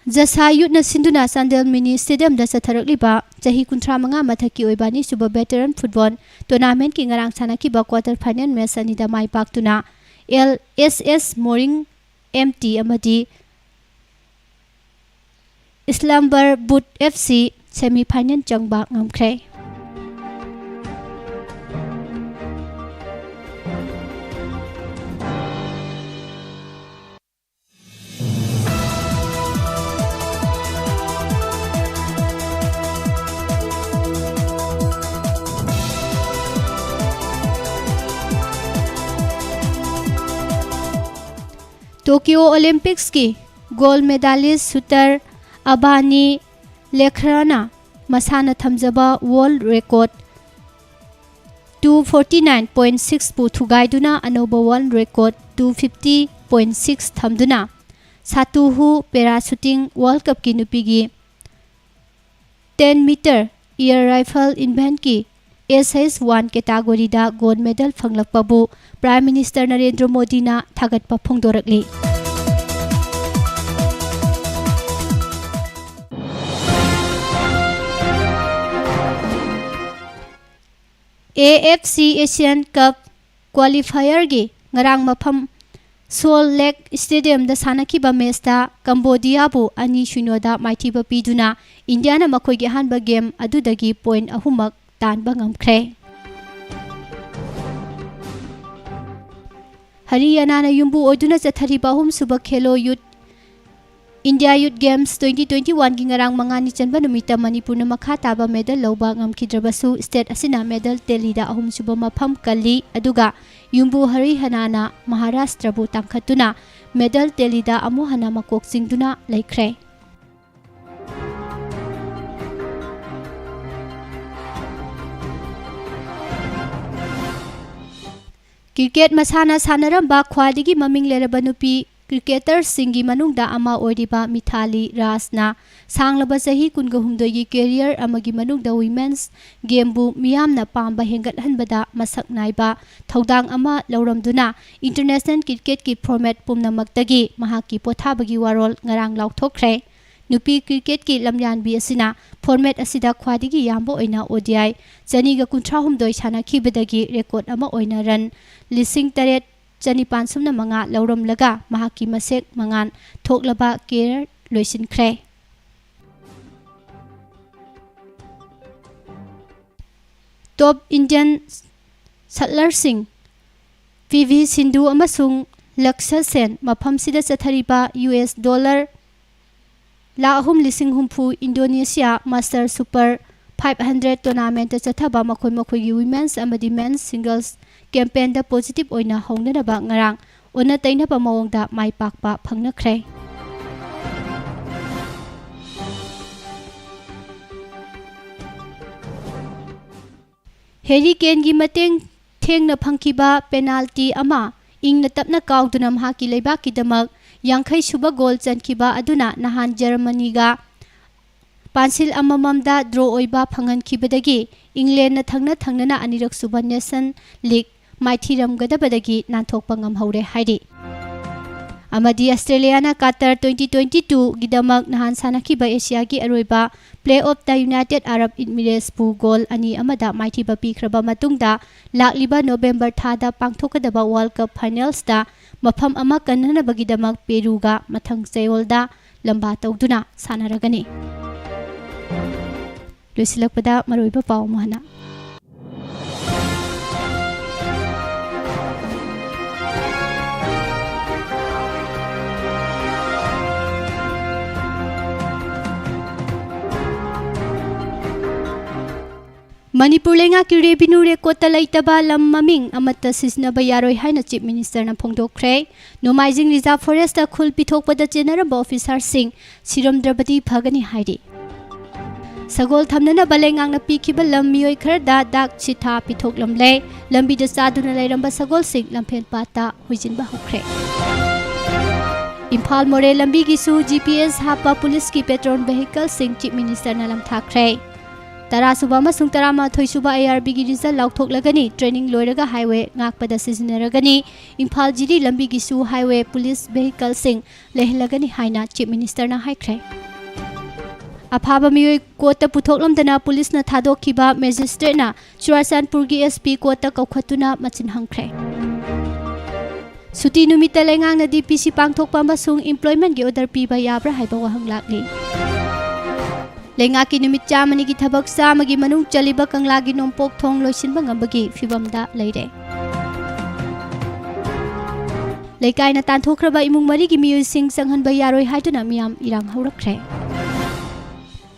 ꯖꯁꯥ Youth ꯅ ꯁꯤꯟꯗꯨꯅ ꯆꯥꯟꯗꯦꯜ Mini Stadium ꯗ ꯆꯠꯊꯔꯛꯂꯤꯕ ꯆꯍꯤ ꯀꯨꯟꯊ꯭ꯔꯥ ꯃꯉꯥ ꯃꯊꯛꯀꯤ ꯑꯣꯏꯕ ꯑꯅꯤꯁꯨꯕ Veteran Football Tournament ꯀꯤ ꯉꯔꯥꯡ ꯁꯥꯟꯅꯈꯤꯕ quarter final match ꯑꯅꯤꯗ ꯃꯥꯏ ꯄꯥꯛꯇꯨꯅ L S S ꯃꯣꯔꯤꯡ M T ꯑꯃꯗꯤ Islamabad Boot F C semi final ꯆꯪꯕ ꯉꯝꯈ꯭ꯔꯦ꯫ Tokyo Olympics ꯀꯤ gold medalist shooter ꯑꯕꯥꯅꯤ ꯂꯦꯈ꯭ꯔꯥꯅ ꯃꯁꯥꯅ ꯊꯝꯖꯕ world record two forty nine point six ꯄꯨ ꯊꯨꯒꯥꯏꯗꯨꯅ ꯑꯅꯧꯕ world record two fifty point six ꯊꯝꯗꯨꯅ ꯁꯥꯇꯨꯍꯨ Para Shooting World Cupꯀꯤ ꯅꯨꯄꯤꯒꯤ ten meter air rifle eventꯀꯤ S H one categoryꯗ gold medal ꯐꯪꯂꯛꯄꯕꯨ Prime Minister Narendra ꯃꯣꯗꯤꯅ ꯊꯥꯒꯠꯄ ꯐꯣꯡꯗꯣꯔꯛꯂꯤ꯫ AFC Asian Cup qualifierꯒꯤ ꯉꯔꯥꯡ ꯃꯐꯝ Salt Lake Stadiumꯗ ꯁꯥꯟꯅꯈꯤꯕ matchꯇ Cambodiaꯕꯨ ꯑꯅꯤ ꯁꯤꯅꯣꯗ ꯃꯥꯏꯊꯤꯕ ꯄꯤꯗꯨꯅ ꯏꯟꯗꯤꯌꯥꯅ ꯃꯈꯣꯏꯒꯤ ꯑꯍꯥꯟꯕ game ꯑꯗꯨꯗꯒꯤ point ꯑꯍꯨꯝꯃꯛ ꯇꯥꯟꯕ ꯉꯝꯈ꯭ꯔꯦ꯫ ꯍꯔꯤꯌꯥꯅꯥꯅ ꯌꯨꯝꯕꯨ ꯑꯣꯏꯗꯨꯅ ꯆꯠꯊꯔꯤꯕ ꯑꯍꯨꯝꯁꯨꯕ Khelo Youth, India Youth Games twenty twenty-oneꯒꯤ ꯉꯔꯥꯡ ꯃꯉꯥꯅꯤ ꯆꯟꯕ ꯅꯨꯃꯤꯠꯇ ꯃꯅꯤꯄꯨꯔꯅ ꯃꯈꯥ ꯇꯥꯕ medal ꯂꯧꯕ ꯉꯝꯈꯤꯗ꯭ꯔꯕꯁꯨ, state ꯑꯁꯤꯅ medal tallyꯗ ꯑꯍꯨꯝꯁꯨꯕ ꯃꯐꯝ ꯀꯜꯂꯤ꯫ ꯑꯗꯨꯒ ꯌꯨꯝꯕꯨ ꯍꯔꯤꯌꯥꯅꯥꯅ ꯃꯍꯥꯔꯥꯁꯇ꯭ꯔꯕꯨ ꯇꯥꯡꯈꯠꯇꯨꯅ medal tallyꯗ ꯑꯃꯨꯛ ꯍꯟꯅ ꯃꯀꯣꯛ ꯆꯤꯡꯗꯨꯅ ꯂꯩꯈ꯭ꯔꯦ꯫ Cricket ꯃꯁꯥꯟꯅ ꯁꯥꯟꯅꯔꯝꯕ ꯈ꯭ꯋꯥꯏꯗꯒꯤ ꯃꯃꯤꯡ ꯂꯩꯔꯕ ꯅꯨꯄꯤ cricketerꯁꯤꯡꯒꯤ ꯃꯅꯨꯡꯗ ꯑꯃ ꯑꯣꯏꯔꯤꯕ ꯃꯤꯊꯥꯂꯤ ꯔꯥꯖꯅ ꯁꯥꯡꯂꯕ ꯆꯍꯤ ꯀꯨꯟꯒ ꯍꯨꯝꯗꯣꯏꯒꯤ career ꯑꯃꯒꯤ ꯃꯅꯨꯡꯗ women's gameꯕꯨ ꯃꯤꯌꯥꯝꯅ ꯄꯥꯝꯕ ꯍꯦꯟꯒꯠꯍꯟꯕꯗ ꯃꯁꯛ ꯅꯥꯏꯕ ꯊꯧꯗꯥꯡ ꯑꯃ ꯂꯧꯔꯝꯗꯨꯅ international cricketꯀꯤ format ꯄꯨꯝꯅꯃꯛꯇꯒꯤ ꯃꯍꯥꯛꯀꯤ ꯄꯣꯊꯥꯕꯒꯤ ꯋꯥꯔꯣꯜ ꯉꯔꯥꯡ ꯂꯥꯎꯊꯣꯛꯈ꯭ꯔꯦ꯫ ꯅꯨꯄꯤ cricketꯀꯤ ꯂꯝꯌꯥꯟꯕꯤ ꯑꯁꯤꯅ format ꯑꯁꯤꯗ ꯈ꯭ꯋꯥꯏꯗꯒꯤ ꯌꯥꯝꯕ ꯑꯣꯏꯅ ODI ꯆꯅꯤꯒ ꯀꯨꯟꯊ꯭ꯔꯥ ꯍꯨꯝꯗꯣꯏ ꯁꯥꯟꯅꯈꯤꯕꯗꯒꯤ record ꯑꯃ ꯑꯣꯏꯅ run ꯂꯤꯁꯤꯡ ꯇꯔꯦꯠ ꯆꯅꯤꯄꯥꯟ ꯁꯨꯞꯅ ꯃꯉꯥ ꯂꯧꯔꯝꯂꯒ ꯃꯍꯥꯛꯀꯤ ꯃꯁꯦꯛ ꯃꯉꯥꯜ ꯊꯣꯛꯂꯕ career ꯂꯣꯏꯁꯤꯟꯈ꯭ꯔꯦ꯫ Top Indian shuttlerꯁꯤꯡ ꯄꯤ ꯚꯤ ꯁꯤꯟꯙꯨ ꯑꯃꯁꯨꯡ ꯂꯛꯁ ꯁꯦꯟ ꯃꯐꯝꯁꯤꯗ ꯆꯠꯊꯔꯤꯕ U S dollar ꯂꯥꯈ ꯑꯍꯨꯝ ꯂꯤꯁꯤꯡ ꯍꯨꯝꯐꯨ Indonesia Master Super five hundred tournamentꯇ ꯆꯠꯊꯕ ꯃꯈꯣꯏ ꯃꯈꯣꯏꯒꯤ women's ꯑꯃꯗꯤ men's singles campaignꯗ positive ꯑꯣꯏꯅ ꯍꯧꯅꯅꯕ ꯉꯔꯥꯡ ꯑꯣꯟꯅ ꯇꯩꯅꯕ ꯃꯑꯣꯡꯗ ꯃꯥꯏ ꯄꯥꯛꯄ ꯐꯪꯅꯈ꯭ꯔꯦ꯫ ꯍꯦꯔꯤ ꯀꯦꯟꯒꯤ ꯃꯇꯦꯡ ꯊꯦꯡꯅ ꯐꯪꯈꯤꯕ ꯄꯦꯅꯥꯜꯇꯤ ꯑꯃ ꯏꯪꯅ ꯇꯞꯅ ꯀꯥꯎꯗꯨꯅ ꯃꯍꯥꯛꯀꯤ ꯂꯩꯕꯥꯛꯀꯤꯗꯃꯛ ꯌꯥꯡꯈꯩ ꯁꯨꯕ ꯒꯣꯜ ꯆꯟꯈꯤꯕ ꯑꯗꯨꯅ ꯅꯍꯥꯟ ꯖꯔꯃꯅꯤꯒ ꯄꯥꯟꯁꯤꯜ ꯑꯃꯃꯝꯗ ꯗ꯭ꯔꯣ ꯑꯣꯏꯕ ꯐꯪꯍꯟꯈꯤꯕꯗꯒꯤ ꯏꯪꯂꯦꯟꯅ ꯊꯪꯅ ꯊꯪꯅꯅ ꯑꯅꯤꯔꯛ ꯁꯨꯕ ꯅꯦꯁꯟ ꯂꯤꯒ ꯃꯥꯏꯊꯤꯔꯝꯒꯗꯕꯗꯒꯤ ꯅꯥꯟꯊꯣꯛꯄ ꯉꯝꯍꯧꯔꯦ ꯍꯥꯏꯔꯤ꯫ ꯑꯃꯗꯤ ꯑꯁꯇ꯭ꯔꯦꯂꯤꯌꯥꯅ ꯀꯥꯇꯔ twenty twenty-twoꯒꯤꯗꯃꯛ ꯅꯍꯥꯟ ꯁꯥꯟꯅꯈꯤꯕ ꯑꯦꯁꯤꯌꯥꯒꯤ ꯑꯔꯣꯏꯕ ꯄ꯭ꯂꯦ ꯑꯣꯐꯇ ꯌꯨꯅꯥꯏꯇꯦꯗ ꯑꯔꯕ ꯏꯃꯤꯔꯦꯠꯁꯄꯨ ꯒꯣꯜ ꯑꯅꯤ ꯑꯃꯗ ꯃꯥꯏꯊꯤꯕ ꯄꯤꯈ꯭ꯔꯕ ꯃꯇꯨꯡꯗ, ꯂꯥꯛꯂꯤꯕ ꯅꯣꯕꯦꯝꯕꯔ ꯊꯥꯗ ꯄꯥꯡꯊꯣꯛꯀꯗꯕ ꯋꯥꯔꯜꯗ ꯀꯞ ꯐꯥꯏꯅꯦꯜꯁꯇ ꯃꯐꯝ ꯑꯃ ꯀꯟꯅꯅꯕꯒꯤꯗꯃꯛ ꯄꯦꯔꯨꯒ ꯃꯊꯪ ꯆꯌꯣꯜꯗ ꯂꯝꯕꯥ ꯇꯧꯗꯨꯅ ꯁꯥꯟꯅꯔꯒꯅꯤ꯫ ꯂꯣꯏꯁꯤꯜꯂꯛꯄꯗ ꯃꯔꯨꯑꯣꯏꯕ ꯄꯥꯎ ꯑꯃꯨꯛ ꯍꯟꯅ꯫ ꯃꯅꯤꯄꯨꯔ ꯂꯩꯉꯥꯛꯀꯤ ꯔꯦꯚꯤꯅ꯭ꯌꯨ ꯔꯦꯀꯣꯔꯗꯇ ꯂꯩꯇꯕ ꯂꯝ ꯃꯃꯤꯡ ꯑꯃꯠꯇ ꯁꯤꯖꯤꯟꯅꯕ ꯌꯥꯔꯣꯏ ꯍꯥꯏꯅ ꯆꯤꯐ ꯃꯤꯅꯤꯁꯇꯔꯅ ꯐꯣꯡꯗꯣꯛꯈ꯭ꯔꯦ꯫ ꯅꯣꯡꯃꯥꯏꯖꯤꯡ ꯔꯤꯖꯥꯔꯚ ꯐꯣꯔꯦꯁꯇ ꯈꯨꯜ ꯄꯤꯊꯣꯛꯄꯗ ꯆꯦꯟꯅꯔꯝꯕ ꯑꯣꯐꯤꯁꯥꯔꯁꯤꯡ ꯁꯤꯔꯝꯗ꯭ꯔꯕꯗꯤ ꯐꯒꯅꯤ ꯍꯥꯏꯔꯤ꯫ ꯁꯒꯣꯜ ꯊꯝꯅꯅꯕ ꯂꯩꯉꯥꯛꯅ ꯄꯤꯈꯤꯕ ꯂꯝ ꯃꯤꯑꯣꯏ ꯈꯔꯗ ꯗꯥꯛ ꯁꯤꯊꯥ ꯄꯤꯊꯣꯛꯂꯝꯂꯦ꯫ ꯂꯝꯕꯤꯗ ꯆꯥꯗꯨꯅ ꯂꯩꯔꯝꯕ ꯁꯒꯣꯜꯁꯤꯡ ꯂꯝꯐꯦꯟ ꯄꯥꯠꯇ ꯍꯨꯏꯖꯤꯟꯕ ꯍꯧꯈ꯭ꯔꯦ꯫ ꯏꯝꯐꯥꯜ ꯃꯣꯔꯦ ꯂꯝꯕꯤꯒꯤꯁꯨ ꯖꯤ ꯄꯤ ꯑꯦꯁ ꯍꯥꯞꯄ ꯄꯨꯂꯤꯁꯀꯤ ꯄꯦꯇ꯭ꯔꯣꯜ ꯚꯦꯍꯤꯀꯜꯁꯤꯡ ꯆꯤꯐ ꯃꯤꯅꯤꯁꯇꯔꯅ ꯂꯝꯊꯥꯈ꯭ꯔꯦ꯫ ꯇꯔꯥꯁꯨꯕ ꯑꯃꯁꯨꯡ ꯇꯔꯥꯃꯥꯊꯣꯏꯁꯨꯕ ꯑꯥꯏ ꯑꯥꯔ ꯕꯤꯒꯤ ꯔꯤꯖꯜ ꯂꯥꯎꯊꯣꯛꯂꯒꯅꯤ꯫ ꯇ꯭ꯔꯦꯅꯤꯡ ꯂꯣꯏꯔꯒ ꯍꯥꯏꯋꯦ ꯉꯥꯛꯄꯗ ꯁꯤꯖꯤꯟꯅꯔꯒꯅꯤ꯫ ꯏꯝꯐꯥꯜ ꯖꯤꯔꯤ ꯂꯝꯕꯤꯒꯤꯁꯨ ꯍꯥꯏꯋꯦ ꯄꯨꯂꯤꯁ ꯚꯦꯍꯤꯀꯜꯁꯤꯡ ꯂꯩꯍꯜꯂꯒꯅꯤ ꯍꯥꯏꯅ ꯆꯤꯐ ꯃꯤꯅꯤꯁꯇꯔꯅ ꯍꯥꯏꯈ꯭ꯔꯦ꯫ ꯑꯐꯥꯕ ꯃꯤꯑꯣꯏ ꯀꯣꯔꯠꯇ ꯄꯨꯊꯣꯛꯂꯝꯗꯅ ꯄꯨꯂꯤꯁꯅ ꯊꯥꯗꯣꯛꯈꯤꯕ ꯃꯦꯖꯤꯁꯇ꯭ꯔꯦꯠꯅ ꯆꯨꯔꯥꯆꯥꯟꯄꯨꯔꯒꯤ ꯑꯦꯁ ꯄꯤ ꯀꯣꯔꯠꯇ ꯀꯧꯈꯠꯇꯨꯅ ꯃꯆꯤꯟ ꯍꯪꯈ꯭ꯔꯦ꯫ ꯁꯨꯇꯤ ꯅꯨꯃꯤꯠꯇ ꯂꯩꯉꯥꯛꯅ ꯗꯤ ꯄꯤ ꯁꯤ ꯄꯥꯡꯊꯣꯛꯄ ꯑꯃꯁꯨꯡ employmentꯀꯤ order ꯄꯤꯕ ꯌꯥꯕ꯭ꯔꯥ ꯍꯥꯏꯕ ꯋꯥꯍꯪ ꯂꯥꯛꯂꯤ꯫ ꯂꯩꯉꯥꯛꯀꯤ ꯅꯨꯃꯤꯠ ꯆꯥꯝꯃꯅꯤꯒꯤ ꯊꯕꯛ ꯆꯥꯝꯃꯒꯤ ꯃꯅꯨꯡ ꯆꯜꯂꯤꯕ ꯀꯪꯂꯥꯒꯤ ꯅꯣꯡꯄꯣꯛ ꯊꯣꯡ ꯂꯣꯏꯁꯤꯟꯕ ꯉꯝꯕꯒꯤ ꯐꯤꯚꯝꯗ ꯂꯩꯔꯦ꯫ ꯂꯩꯀꯥꯏꯅ ꯇꯥꯟꯊꯣꯛꯈ꯭ꯔꯕ ꯏꯃꯨꯡ ꯃꯔꯤꯒꯤ ꯃꯤꯑꯣꯏꯁꯤꯡ ꯆꯪꯍꯟꯕ ꯌꯥꯔꯣꯏ ꯍꯥꯏꯗꯨꯅ ꯃꯤꯌꯥꯝ ꯏꯔꯥꯡ ꯍꯧꯔꯛꯈ꯭ꯔꯦ꯫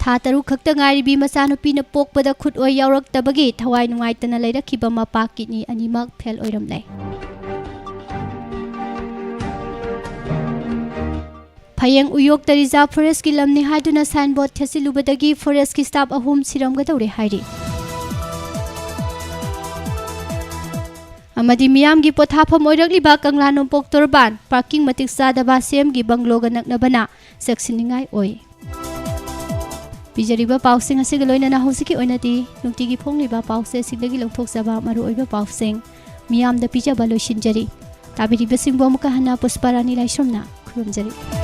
ꯊꯥ ꯇꯔꯨꯛ ꯈꯛꯇ ꯉꯥꯏꯔꯤꯕꯤ ꯃꯆꯥꯅꯨꯄꯤꯅ ꯄꯣꯛꯄꯗ ꯈꯨꯠ ꯑꯣꯏ ꯌꯥꯎꯔꯛꯇꯕꯒꯤ ꯊꯋꯥꯏ ꯅꯨꯡꯉꯥꯏꯇꯅ ꯂꯩꯔꯛꯈꯤꯕ ꯃꯄꯥ ꯀꯤꯗꯅꯤ ꯑꯅꯤꯃꯛ ꯐꯦꯜ ꯑꯣꯏꯔꯝꯂꯦ꯫ ꯐꯌꯦꯡ ꯎꯌꯣꯛꯇ ꯔꯤꯖꯥꯔꯚ ꯐꯣꯔꯦꯁꯀꯤ ꯂꯝꯅꯤ ꯍꯥꯏꯗꯨꯅ ꯁꯥꯏꯟꯕꯣꯔꯗ ꯊꯦꯠꯆꯤꯜꯂꯨꯕꯗꯒꯤ ꯐꯣꯔꯦꯁꯀꯤ ꯁ꯭ꯇꯥꯐ ꯑꯍꯨꯝ ꯁꯤꯔꯝꯒꯗꯧꯔꯦ ꯍꯥꯏꯔꯤ꯫ ꯑꯃꯗꯤ ꯃꯤꯌꯥꯝꯒꯤ ꯄꯣꯊꯥꯐꯝ ꯑꯣꯏꯔꯛꯂꯤꯕ ꯀꯪꯂꯥ ꯅꯣꯡꯄꯣꯛ ꯇꯣꯔꯕꯥꯟ ꯄꯥꯔꯀꯤꯡ ꯃꯇꯤꯛ ꯆꯥꯗꯕ ꯁꯤꯑꯦꯝꯒꯤ ꯕꯪꯒ꯭ꯂꯣꯒ ꯅꯛꯅꯕꯅ ꯆꯦꯛꯁꯤꯟꯅꯤꯡꯉꯥꯏ ꯑꯣꯏ꯫ ꯄꯤꯖꯔꯤꯕ ꯄꯥꯎꯁꯤꯡ ꯑꯁꯤꯒ ꯂꯣꯏꯅꯅ ꯍꯧꯖꯤꯛꯀꯤ ꯑꯣꯏꯅꯗꯤ ꯅꯨꯡꯇꯤꯒꯤ ꯐꯣꯡꯂꯤꯕ ꯄꯥꯎꯆꯦꯁꯤꯡꯗꯒꯤ ꯂꯧꯊꯣꯛꯆꯕ ꯃꯔꯨꯑꯣꯏꯕ ꯄꯥꯎꯁꯤꯡ ꯃꯤꯌꯥꯝꯗ ꯄꯤꯖꯕ ꯂꯣꯏꯁꯤꯟꯖꯔꯤ꯫ ꯇꯥꯕꯤꯔꯤꯕꯁꯤꯡꯕꯨ ꯑꯃꯨꯛꯀ ꯍꯟꯅ ꯄꯨꯁꯄꯥꯔꯥꯅꯤ ꯂꯥꯏꯁ꯭ꯔꯝꯅ ꯈꯨꯔꯨꯝꯖꯔꯤ꯫